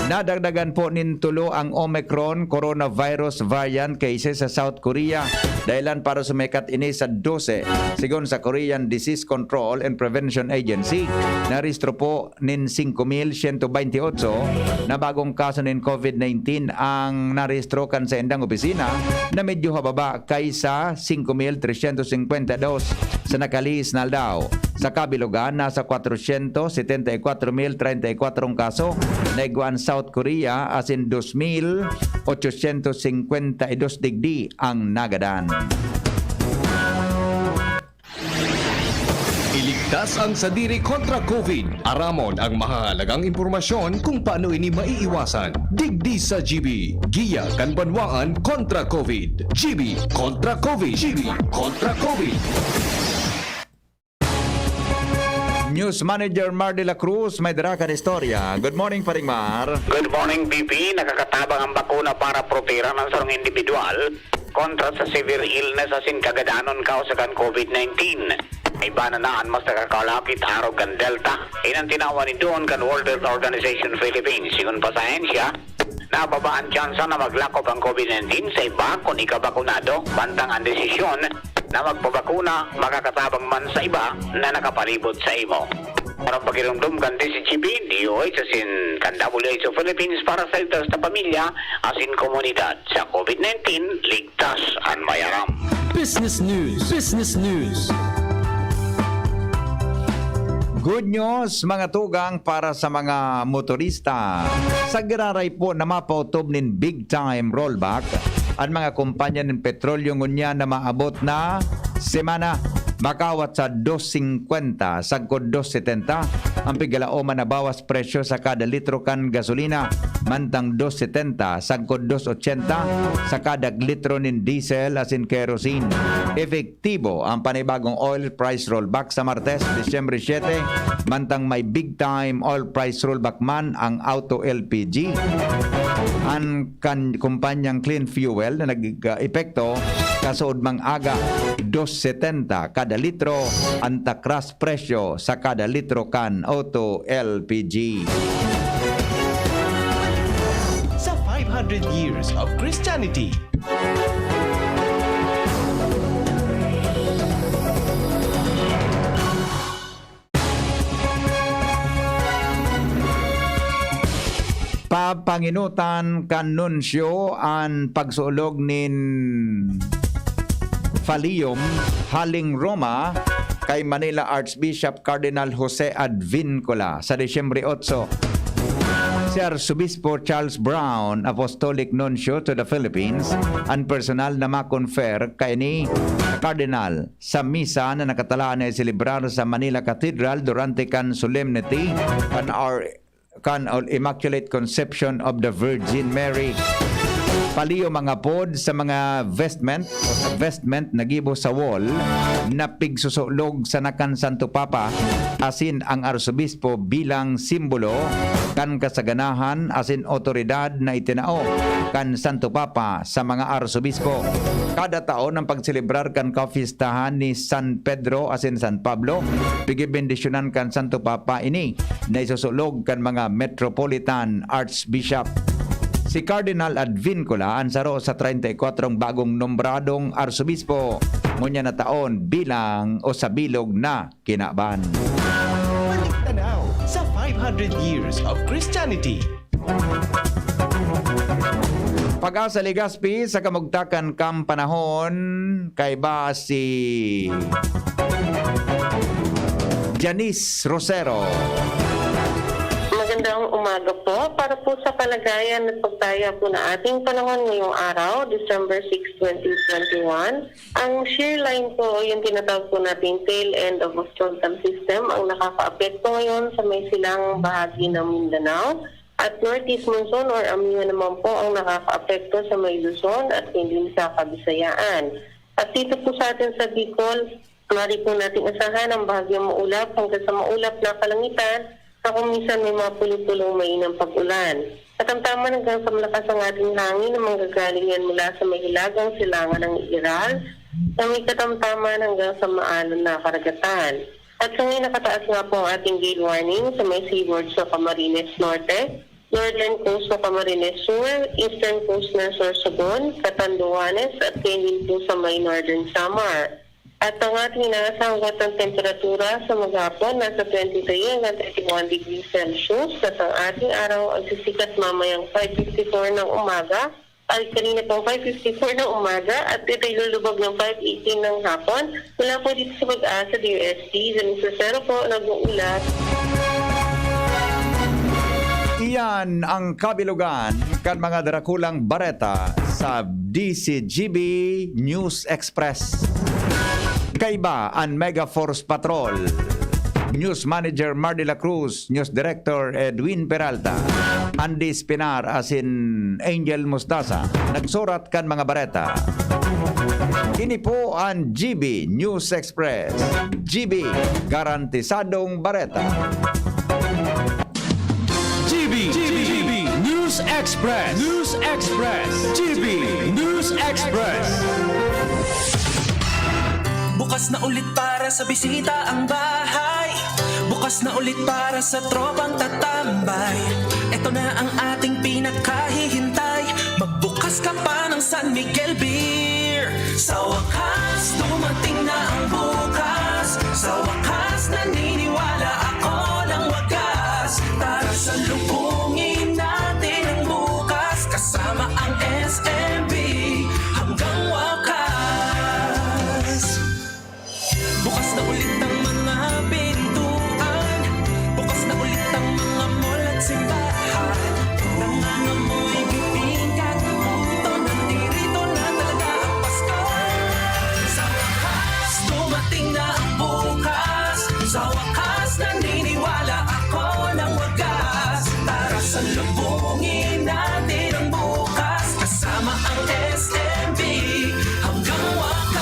Nadagdagan po nin tulo ang Omicron coronavirus variant cases sa South Korea. Dahilan para sumikat ini sa dose. Sigon sa Korean Disease Control and Prevention Agency, narehistro po nin singko mil siyento baynte otso na bagong kaso nin COVID nineteen ang narehistro kan saindang opisina, na medyo hababa kaysa singko mil tresyentos singkwenta y dos sa nakalihis na aldaw. Sa kabilugan, nasa kwatrosyentos setenta y kwatro mil treinta y kwatro ang kaso na igwa an South Korea, asin dos mil otsosyentos singkwenta y dos digdi ang nagadan. Iligtas ang sadiri kontra COVID. Aramon ang mahahalagang impormasyon kung paano ini maiiwasan. Digdi sa G B, giya kan banwaan kontra COVID. G B kontra COVID. G B kontra COVID. News Manager Mar de la Cruz, may dara kan istorya. Good morning, Paring Mar. Good morning, B P. Nakakatabang ang bakuna para protehiran ang sarong indibidwal kontra sa severe illness asin kagadanon kausar kan COVID nineteen. Iba na na an mas nakakalapit arog kan Delta. Iyan an tinawan nin duon kan World Health Organization Philippines. Sigon pa sa ahensya, nababa an tsansa na maglakop ang COVID nineteen sa iba kun ikabakunado, mantang an desisyon na magpabakuna makakatabang man sa iba na nakapalibot sa imo. Para pagirumdom kan D C G P, D O H asin kan W H O Philippines para sa ligtas na pamilya asin komunidad sa COVID nineteen, ligtas an may aram. Business News. Business News. Good news, mga tugang, para sa mga motorista. Sa giraray po na mapautob nin big time rollback, an mga kumpanya nin petrolyo ngunyan na maabot na semana, makawat sa dos singkwenta sagkod dos setenta ang pigalaoman na bawas presyo sa kada litro kan gasolina, mantang dos setenta sagkod dos ochenta sa kada litro nin diesel asin kerosene. Epektibo ang panibagong oil price rollback sa Martes, Disyembre siyete, mantang may big time oil price rollback man ang Auto L P G. An kan kumpanyang Clean Fuel na nag-epekto kasuodmang aga, dos setenta kada litro an takras presyo sa kada litro kan Auto L P G. Sa five hundred years of Christianity. Papanginutan kan nunsyo an pagsulog nin Palio haling Roma kay Manila Archbishop Cardinal Jose Advincula sa Disyembre otso. Si Arsobispo Charles Brown, Apostolic Nuncio to the Philippines, an personal na ma-confer kaini sa Cardinal sa misa na nakatalaan na iselebrar sa Manila Cathedral durante kan solemnity kan Our kan Immaculate Conception of the Virgin Mary. Palio mga pod sa mga vestment o sa vestment na gibo sa wall na pigsusulog sana kan Santo Papa asin ang Arsobispo bilang simbolo kan kasaganahan asin otoridad na itinao kan Santo Papa sa mga arsobispo. Kada taon ang pagselebrar kan kapistahan ni San Pedro asin San Pablo, pigibendisyonan kan Santo Papa ini na isusulog kan mga Metropolitan Archbishop. Si Cardinal Advincula an saro sa treinta y kuwatrong bagong nombradong arsobispo, ngunyan na taon bilang o sa bilog na kinaban. Balik tanaw sa five hundred years of Christianity. Pag-asa Legazpi, sa kamugtakan kan panahon, kaiba si Janice Rosero. Magandang umaga po. Para po sa kalagayan at pagtaya po ng ating panahon ngayong araw, December six, twenty twenty-one, ang shear line po o yung tinatawag po nating tail end of a frontal system ang nakakaapekto ngayon sa may silangang bahagi ng Mindanao. At northeast monsoon or Amihan naman po ang nakakaapekto sa may Luzon at hindi sa Kabisayaan. At dito po sa atin sa Bicol, maaari po nating asahan ang bahagyang maulap hanggang sa maulap na kalangitan na kung minsan may mga pulong-pulong mainang pag-ulan. Katamtaman hanggang sa malakas ang ating hangin na manggagaling yan mula sa may hilagang silangan ng Iral na may katamtaman hanggang sa maalon na karagatan. At sa ngayon, nakataas nga po ang ating gale warning sa may seaboard sa Camarines Norte, northern coast sa Camarines Sur, eastern coast ng Sorsogon, Catanduanes at kayan din po sa may northern Samar. At ang ating inaasahang huwat ng temperatura sa maghapon nasa twenty-three hanggang thirty-one degrees Celsius at ang ating araw ay sisikat mamayang five fifty-four ng umaga at kanina pong five fifty-four ng umaga at ito'y lulubog ng five eighteen ng hapon. Mula po dito sa Pag-asa D O S T, Denise Lucero po, nag-uulat. Iyan ang kabilugan kan mga darakulang bareta sa D C G B News Express. Kaiba an Mega Force Patrol. News Manager Mar de la Cruz, News Director Edwin Peralta, Andy Espinar asin Angel Mostaza nagsurat kan mga bareta. Ini po an G B News Express. G B, garantisadong bareta. G B, G B, News Express, News Express, G B, News Express. Bukas na ulit para sa bisita ang bahay. Bukas na ulit para sa tropang tatambay. Ito na ang ating pinakahihintay. Magbukas ka pa ng San Miguel Beer. Sa wakas, dumating na ang bukas. Sa wakas, naniniwala ako ng wagas. Tara, salubungin natin ang bukas. Kasama ang S M B hanggang wakas. Bukas na ulit ang mga pintuan. Bukas na ulit ang mga mall at simbahan. Nangangamoy bibingka, puto, nandirito na talaga ang Pasko. Sa wakas, dumating na ang bukas. Sa wakas, naniniwala ako ng wagas. Tara, salubungin natin ang bukas. Kasama ang S M B hanggang wakas.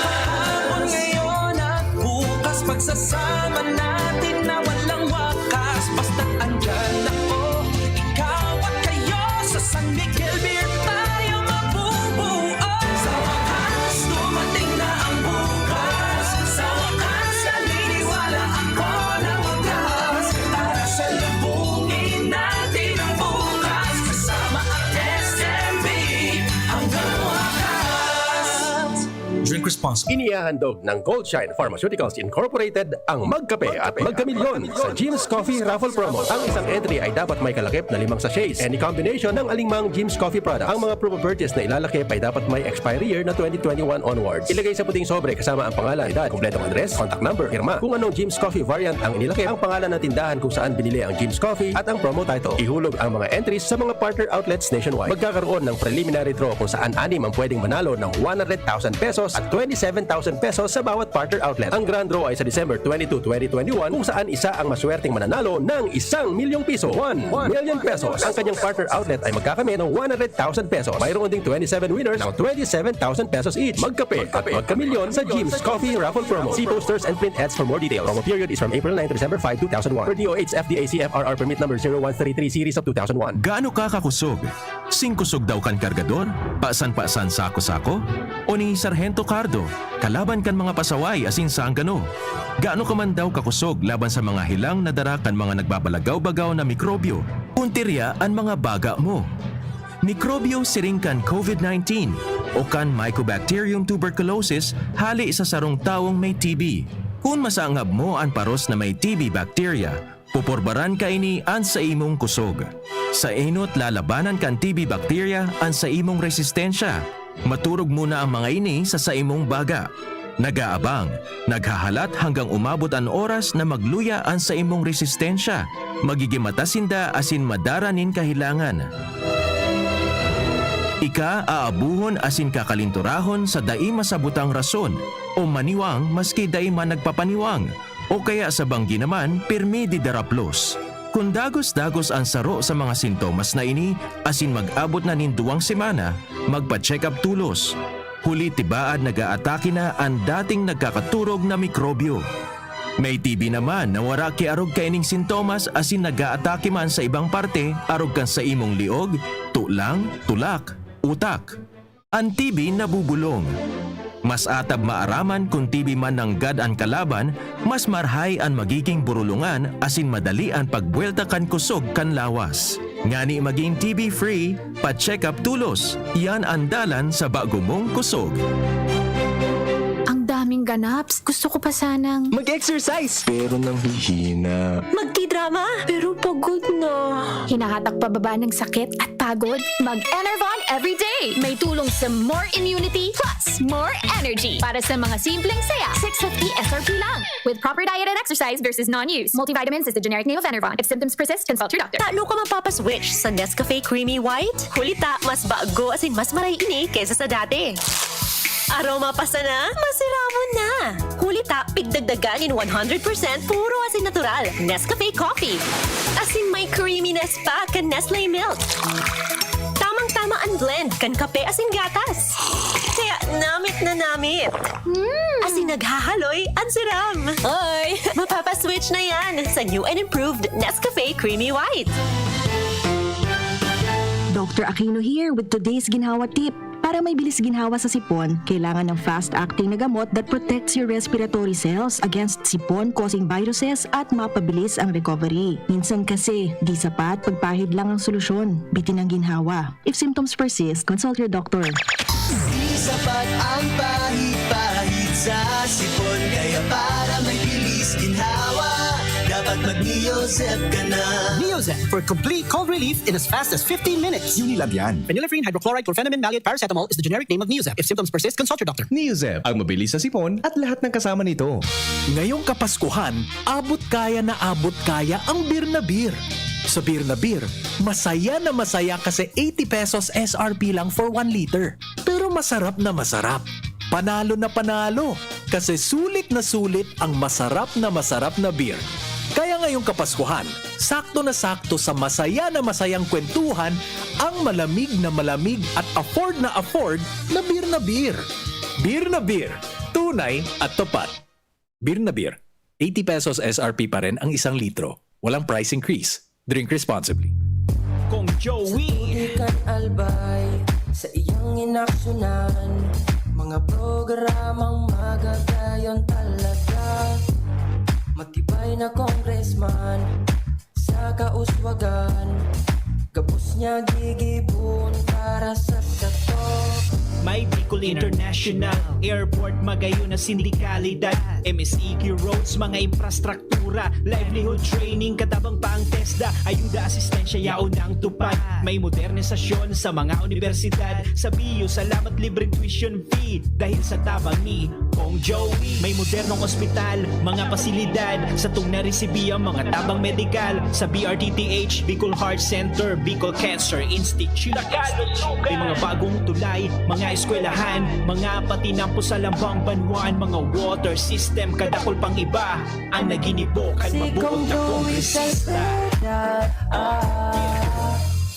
Kahapon, ngayon at bukas, pagsasama natin na walang wakas. Basta't andyan ako, ikaw at kayo, sa San Miguel Beer tayo mabubuo. Sa wakas, dumating na ang bukas. Sa wakas, naniniwala ako na wakas. Tara, salubungin natin ang bukas. Kasama ang S M B hanggang wakas. Drink responsibly. Inihahandog ng Goldshine Pharmaceuticals Incorporated ang Magkape at Magkamilyon sa Jim's Coffee Raffle Promo. Ang isang entry ay dapat may kalakip na limang sachets. Any combination ng alinmang Jim's Coffee product. Ang mga proof of purchase na ilalakip ay dapat may expiry year na twenty twenty-one onwards. Ilagay sa puting sobre kasama ang pangalan, edad, kompletong address, contact number, pirma. Kung anong Jim's Coffee variant ang inilakip, ang pangalan ng tindahan kung saan binili ang Jim's Coffee at ang promo title. Ihulog ang mga entries sa mga partner outlets nationwide. Magkakaroon ng preliminary draw kung saan anim ang pwedeng manalo ng one hundred thousand pesos at twenty-seven thousand pesos sa bawat partner outlet. Ang grand draw ay sa December twenty-two, twenty twenty-one, kung saan isa ang maswerteng mananalo ng isang milyong piso, one million pesos. Ang kanyang partner outlet ay magkakamit ng one hundred thousand pesos. Mayroon ding twenty-seven winners ng twenty-seven thousand pesos each. Magkape at magkamilyon sa Jim's Coffee Raffle Promo. See posters and print ads for more details. Promo period is from April nine to December five, two thousand one. Per D O H F D A C F R R Permit Number zero one three three Series of two thousand one. Gaano ka kakusog? Singkusog daw kan kargador? Pasan-pasan sako-sako? O ni Sarhento Cardo, kalaban kan mga pasaway asin sanggano? Gaano ka man daw kakusog laban sa mga hilang na dara kan mga nagbabalagaw-bagaw na mikrobyo? Puntirya an mga baga mo. Mikrobyo siring kan COVID nineteen o kan Mycobacterium tuberculosis hale sa sarong tawong may T B. Kun masangab mo an paros na may T B bacteria, puporbaran kaini an sa imong kusog. Sa enot, lalabanan kan T B bacteria an sa imong resistensya. Maturog muna ang mga ini sa sa imong baga. Nag-aabang, naghahalat hanggang umabot an oras na magluya an sa imong resistensya. Magigimata sinda asin madara nin kahilangan. Ika aabuhon asin kakalinturahon sa dai masabotang rason o maniwang maski dai man nagpapaniwang, o kaya sa banggi naman pirmi didaraplos. Kun dagos-dagos an saro sa mga sintomas na ini asin mag-abot na nin duwang semana, magpa-check-up tolos. Huli tibaad nag-aatake na an dating nagkakaturog na mikrobyo. May T B naman na wara ki arog kaining sintomas asin nag-aatake man sa ibang parte arog kan sa imong liog, tulang, tulak, utak. An T B nabubulong. Mas atab maaraman kun T B man nanggad an kalaban, mas marhay an magiging burulungan asin madali an pagbuwelta kan kusog kan lawas. Ngani magin T B-free, pa-check-up tolos. Iyan an dalan sa bago mong kusog. Ang daming ganaps. Gusto ko pa sanang Mag-exercise! Pero nanghihina. Magtidrama, pero pagod na. Hinahatak pababa ng sakit at pagod. Mag-Enervon everyday! May tulong sa more immunity plus more energy para sa mga simpleng saya. six fifty S R P lang. With proper diet and exercise versus non-use. Multivitamins is the generic name of Enervon. If symptoms persist, consult your doctor. Tano ka mapapaswitch sa Nescafe Creamy White? Huli ta, mas bago asin mas maray ini kaysa sa dati. Aroma pa sana, masiramon na. Huli ta, pigdagdagan nin one hundred percent puro asin natural, Nescafe Coffee. Asin may creaminess pa kan Nestle Milk. Tamang-tama an blend kan kape asin gatas. Kaya namit na namit. Asin naghahaloy an siram. Oy, mapapaswitch na yan sa new and improved Nescafe Creamy White. Doctor Aquino here with today's ginhawa tip. Para may bilis ginhawa sa sipon, kailangan ng fast-acting na gamot that protects your respiratory cells against sipon-causing viruses at mapabilis ang recovery. Minsan kasi, di sapat pagpahid lang ang solusyon. Bitin ang ginhawa. If symptoms persist, consult your doctor. Di sapat ang pahid-pahid sa sipon. Kaya para may bilis ginhawa, dapat mag-Neozep ka na. Neozep for complete cold relief in as fast as fifteen minutes. Unilab yan. Phenylephrine hydrochloride chlorphenamine maleate paracetamol is the generic name of Neozep. If symptoms persist, consult your doctor. Neozep, ang mabilis sa sipon at lahat ng kasama nito. Ngayong Kapaskuhan, abot kaya na abot kaya ang Beer na Beer. Sa Beer na Beer, masaya na masaya kasi eighty pesos S R P lang for one liter. Pero masarap na masarap. Panalo na panalo kasi sulit na sulit ang masarap na masarap na beer. Kaya ngayong Kapaskuhan, sakto na sakto sa masaya na masayang kwentuhan ang malamig na malamig at afford na afford na Beer na Beer. Beer na Beer, tunay at tapat. Beer na Beer, eighty pesos S R P pa rin ang isang litro. Walang price increase. Drink responsibly. Kong Joey. Di kan albay sa iyang inaksyonan. Mga programang magagayon talaga. Matibay na congressman sa kauswagan. Gabos niya gigibon para sa katok. May Bicol International Airport, magayon na sindikalidad, M S E Q roads, mga infrastruktura, livelihood training, katabang pa ang TESDA, ayuda, asistensya, yaon ang tupad. May modernisasyon sa mga unibersidad, sa B U, salamat libreng tuition fee, dahil sa tabang ni Kong Joey. May modernong ospital, mga pasilidad, satong naresibi ang mga tabang medikal, sa B R T T H, Bicol Heart Center, Bicol Cancer Institute. May mga bagong tulay, mga eskwelahan, mga patinampo sa lambang banwaan, mga water system, kadakol pang iba, ang naginibo kan mabuot na kongresista.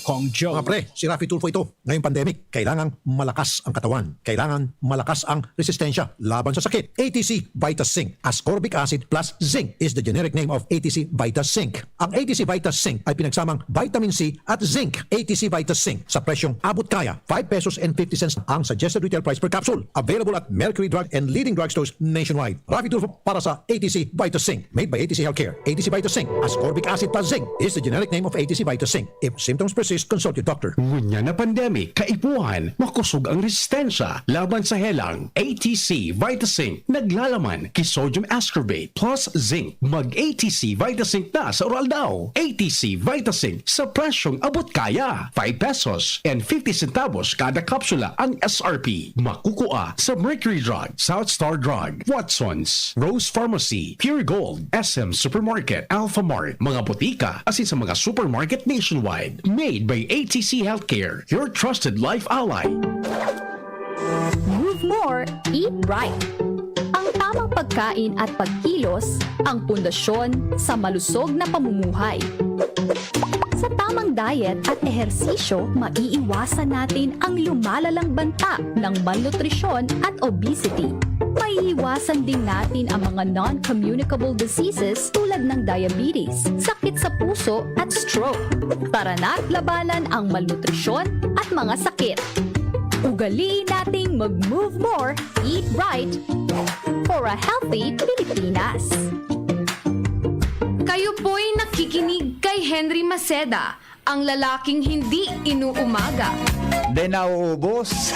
Kong Joe. Mga pre, si Raffy Tulfo ito. Ngayong pandemic, kailangang malakas ang katawan. Kailangan malakas ang resistensya laban sa sakit. A T C Vitas Zinc, ascorbic acid plus zinc is the generic name of A T C Vitas Zinc. Ang A T C Vitas Zinc ay pinagsamang vitamin C at zinc. A T C Vitas Zinc sa presyong abot kaya, five pesos and fifty cents ang suggested retail price per capsule. Available at Mercury Drug and leading drugstores nationwide. Raffy Tulfo para sa A T C Vitas Zinc. Made by A T C Healthcare. A T C Vitas Zinc, ascorbic acid plus zinc is the generic name of A T C Vitas Zinc. If symptoms persist, consult your doctor. Ngunyan na pandemic, kaipuhan, makusog ang resistensya laban sa helang. A T C Vitasync, naglalaman ki sodium ascorbate plus zinc. Mag A T C Vitasync na sa Uraldaw. A T C Vitasync sa presyong abot kaya. Five pesos and fifty centavos kada kapsula ang S R P. Makukua sa Mercury Drug, South Star Drug, Watson's, Rose Pharmacy, Pure Gold, S M Supermarket, Alphamart, mga botika, asin sa mga supermarket nationwide. Made by A T C Healthcare, your trusted life ally. Move more, eat right. Ang Ang pagkain at pagkilos, ang pundasyon sa malusog na pamumuhay. Sa tamang diet at ehersisyo, maiiwasan natin ang lumalalang banta ng malnutrisyon at obesity. Maiiwasan din natin ang mga non-communicable diseases tulad ng diabetes, sakit sa puso at stroke. Tara na't labanan ang malnutrisyon at mga sakit. Ugaliin nating mag-move more, eat right, for a healthy Pilipinas. Kayo po'y nakikinig kay Henry Maceda, ang lalaking hindi inuumaga. Di nauubos.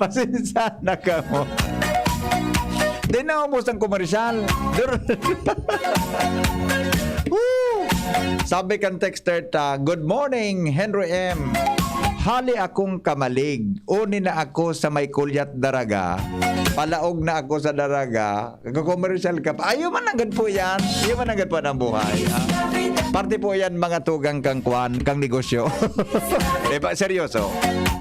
Pasensya na kamo. Di naubos ang komersyal. Dur- Woo! Sabi kan texter ta, "Good morning, Henry M. Hali akong kamalig. Uni na ako sa may Kulyat Daraga. Palaog na ako sa Daraga." Nagko-commercial ka pa. Ayaw man nanggad po yan. Ayaw man nanggad po ng buhay. Ha? Parte po yan, mga tugang kang kwan, kang negosyo. Eh, pa, seryoso.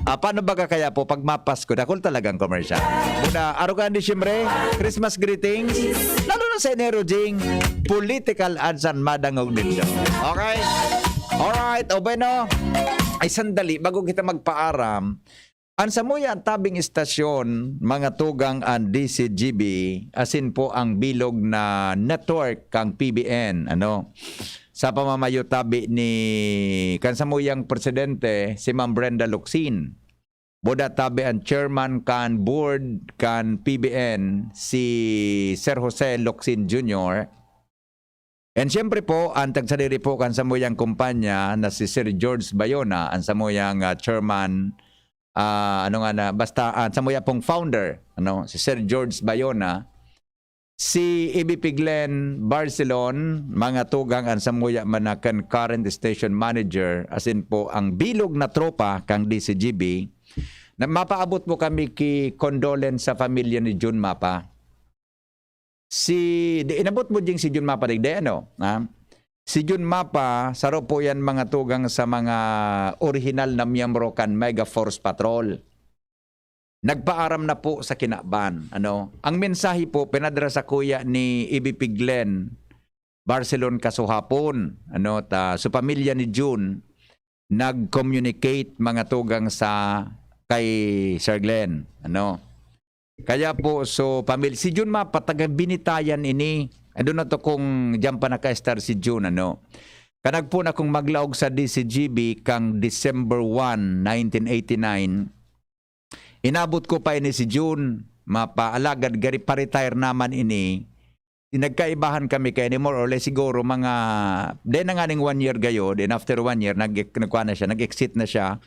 Ah, paano ba kaya po pag mapasko? Dakol talagang commercial. Muna, arugan di siyempre, Christmas greetings. Lalo na sa Enero, Jing, political ads ang madangog ninyo. Okay? Alright. O bueno, ay sandali, bago kita magpaaram, ang samuya ang tabing istasyon, mga tugang ang D C G B, asin po ang bilog na network kang P B N, ano, sa pamamayo tabi ni kan samuyang presidente, si Ma'am Brenda Locsin. Buda tabi ang chairman kan board kan P B N, si Sir Jose Locsin Junior. And siyempre po, ang tagsadiri po kan samuyang kumpanya na si Sir George Bayona, ang samuyang ah, chairman, ah, ano nga na, basta ang samuya pong founder, ano, si Sir George Bayona, si A B P Glenn Barcelon, mga tugang ang samuya man na kan current station manager, asin po ang bilog na tropa kang D C G B, na mapaabot po kami ki condolence sa pamilya ni Jun Mapa. Si, di, inabot mo ding si Jun Mapa digdi, ano? Ha? Si Jun Mapa, saro po yan mga tugang sa mga orihinal na miyembro kan Mega Force Patrol. Nagpaaram na po sa kinaban, ano? Ang mensahe po, pinadara sa kuya ni A B P Glenn Barcelon kasuhapon, ano? Ta, so pamilya ni Jun, nag-communicate mga tugang sa kay Sir Glenn, ano? Kaya po, so, pamil-, si Jun Mapa, taga Binitayan ini. I don't know to kung diyan pa naka-star si Jun, ano. Kanagpon akong maglaog sa D C G B kang December one, nineteen eighty-nine. Inabot ko pa ini si Jun Mapa, alagad gari pa-retire naman ini. Nagkaibahan kami kay ni more or less siguro mga, then na nga ning one year gayo, then after one year, nag-, nagkuha na siya, nag-exit na siya,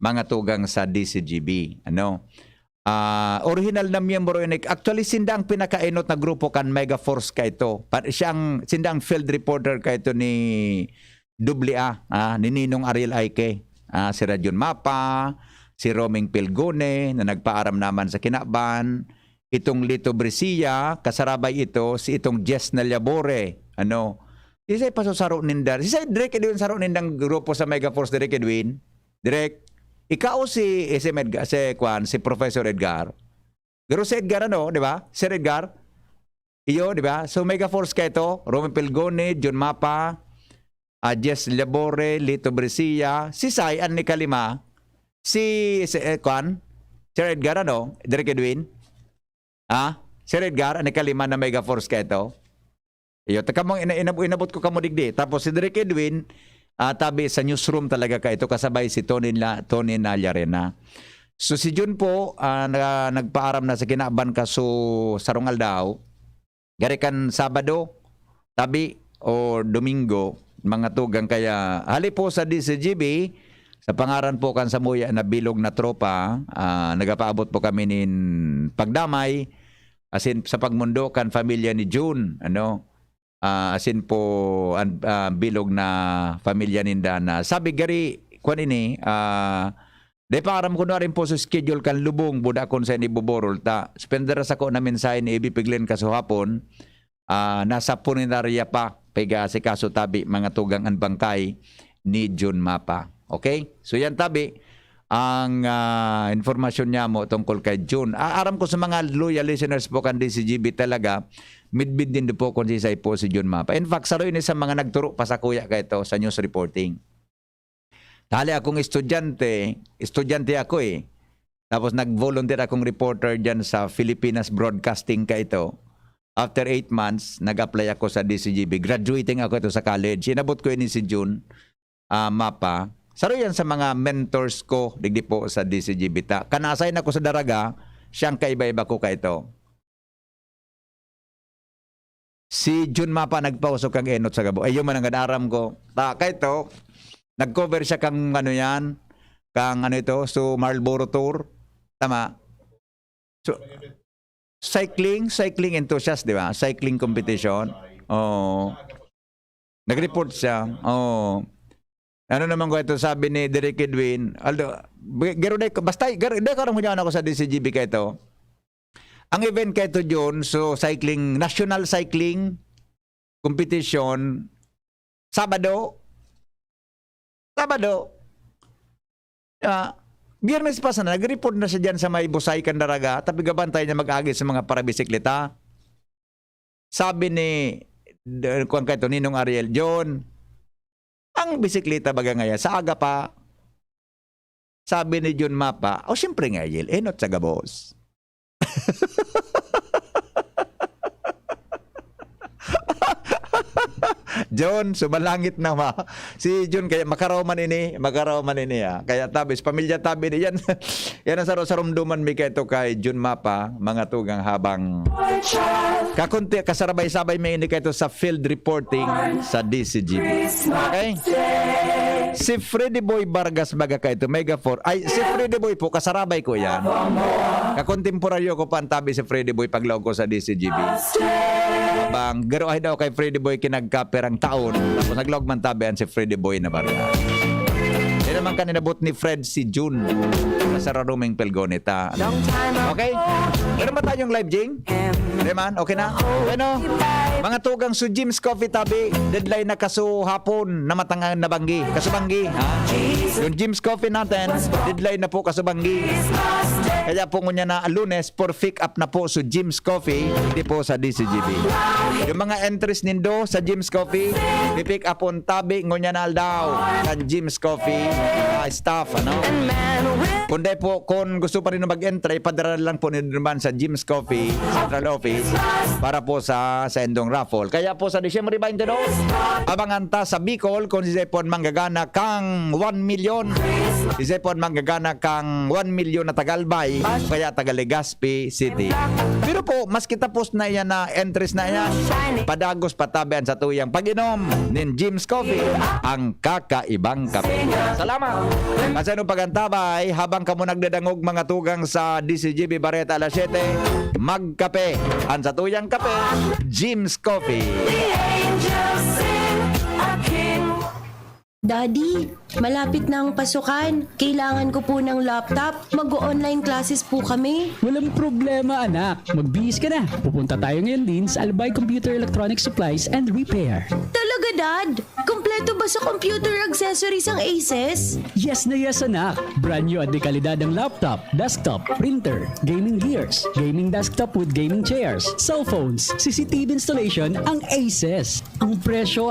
mga tugang sa D C G B. Ano? Ah, orihinal na miyembro ini. Actually, sinda ang pinakaenot na grupo kan Mega Force kaito. Pa, siya ang, sinda ang field reporter kaito ni Doble A, ah, ni Ninong Ariel Aike. Ah, si Rajon Mapa, si Roming Pilgone, na nagpaaram naman sa kinaban. Itong Lito Brescia, kasarabay ito, si itong Jess Naliabore. Ano? Isa pa sa saro ninda. Isa, Direk Edwin, saro nindang grupo sa Mega Force, Direk Edwin. Direk, ikaw si, eh, si, Medga, si, kwan, si Professor Edgar. Pero si Edgar, ano, di ba? Sir Edgar? Iyo, di ba? So, Mega Force kaito, Roman Pelgone, Jun Mapa, ah, Jess Labore, Lito Brescia, si Sai, an nikalima, si, si eh, kwan, Sir Edgar, ano? Direk Edwin? Ha? Sir Edgar, an nikalima na Mega Force kaito? Iyo, ta kamong ina-, inab-, inabot ko kamo digdi. Tapos si Direk Edwin, ah, tabi sa newsroom talaga kaito, kasabay si Tony La-, Tony Nallarena. So si Jun po, ah, na, nagpaaram na sa kinaban kaso sarong aldaw. Gari kan Sabado, tabi o Domingo, mga tugang. Kaya hali po sa D C G B, sa pangaran po kan samuya na bilog na tropa, ah, nagapaabot po kami nin pagdamay, asin sa pagmundo kan pamilya ni Jun, ano, ah, asin po an, ah, bilog na pamilya ninda na sabi gari, kwan ini, ah, di pa aram ko na rin po sa schedule kan lubong, buda kun sa inibuborol ta. Spender sa ko na mensahe ni A B P Glenn kasuhapon, ah, nasa punerarya pa, piga si kaso tabi, mga tugang an bangkay ni Jun Mapa. Okay? So yan tabi, ang, ah, informasyon niya mo tungkol kay Jun. Ah, aram ko sa mga loyal listeners po kan D C G B talaga, midbid din po kung sisay po si Jun Mapa. In fact, saro ini sa mga nagturo pa sa kuya kaito sa news reporting. Tali akong estudyante, estudyante ako eh. Tapos nag-volunteer akong reporter dyan sa Filipinas Broadcasting kaito. After eight months, nag-apply ako sa D C G B. Graduating ako ito sa college. Inabot ko ini si Jun, ah, Mapa. Saro yan sa mga mentors ko, digdi po sa D C G B. Ta, kan na-assign ako sa Daraga, siyang kaiba-iba ko kaito. Si Jun Mapa nagpausog kang enot sa gabo. Ay, yun man ang ganaram ko. Ta, kaito, nag-cover siya kang ano yan, kang ano ito, so Marlboro Tour. Tama? So, cycling, cycling enthusiast, di ba? Cycling competition. Oo. Nag-report siya. Oo. Ano naman ko ito, sabi ni Derek Edwin, Aldo, garo day, basta, garo day, karong hunyaon ako sa D C G B kaito. Ang event kaito, Jun, so cycling, national cycling competition, Sabado. Sabado. Ah, Biyernes pa sana, nag-report na siya dyan sa may Busay, Candaraga, tapigabantay niya mag-agi sa mga parabisikleta. Sabi ni, d-, kuwan kaito, Ninong Ariel, John, ang bisikleta baga ngaya, sa aga pa, sabi ni Jun Mapa, o siyempre nga, Ariel, enot sa gabos. John, sumalangit na ma. Si Jun, kaya makaraw man ini, makaraw man ini, ah. Kaya tabi, sa pamilya tabi ni yan. Yan ang saro-sarumduman mi kaito kay Jun Mapa, mga tugang habang kakunti, kasarabay-sabay mi ini kaito sa field reporting sa D C G B. Okay? Si Freddy Boy Vargas baga kaito, Mega four. Ay, si Freddy Boy po, kasarabay ko yan. Kakontemporaryo ko pa ang tabi si Freddy Boy paglaog ko sa D C G B. Habang garo ay daw kay Freddy Boy kinagkaperang taon, tapos naglaog man tabi an si Freddy Boy na Vargas. Yan naman kaninabot ni Fred si June. Sa Raruming Pelgoneta. Okay? Meron ba tayong live, Jing? Di man? Okay na? Bueno, mga tugang, so Jim's Coffee tabi, deadline na kaso hapon na matangan na banggi. Kaso banggi, ha? Yung Jim's Coffee natin, deadline na po kaso banggi. Kaya po ngunyan na Lunes, for pick up na po so Jim's Coffee, hindi po sa D C G B. Yung mga entries nindo sa Jim's Coffee, pipick up on tabi ngunyan na aldaw kan Jim's Coffee, ah, staff, ano? Kung di po, kung gusto pa rin mag-entry, padala lang po nindo naman sa Jim's Coffee, Central Office, para po sa, sa indong raffle. Kaya po sa Disyembre twenty-two, abangan ta sa Bicol kung si Zepon manggagana kang one million. Si Zepon manggagana kang one million na taga Albay, kaya taga Legazpi City. Pero po, mas kita post na yan na entries na yan. Padagos patabi an satuyang pag-inom nin Jim's Coffee, ang kakaibang kape. Salamat! Kasi anong pagantabay, habang kamo nagdadangog mga tugang sa D C G B Bareta alas siyete, magkape. Ang satuyang kape, Jim's Coffee. Daddy, malapit na ang pasukan. Kailangan ko po ng laptop. Mag-online classes po kami. Walang problema, anak. Magbihis ka na. Pupunta tayo ngayon din sa Albay Computer Electronic Supplies and Repair. Talaga, Dad? Kompleto ba sa computer accessories ang Aces? Yes na yes, anak. Brand new at dekalidad ang laptop, desktop, printer, gaming gears, gaming desktop with gaming chairs, cellphones, C C T V installation ang Aces. Ang presyo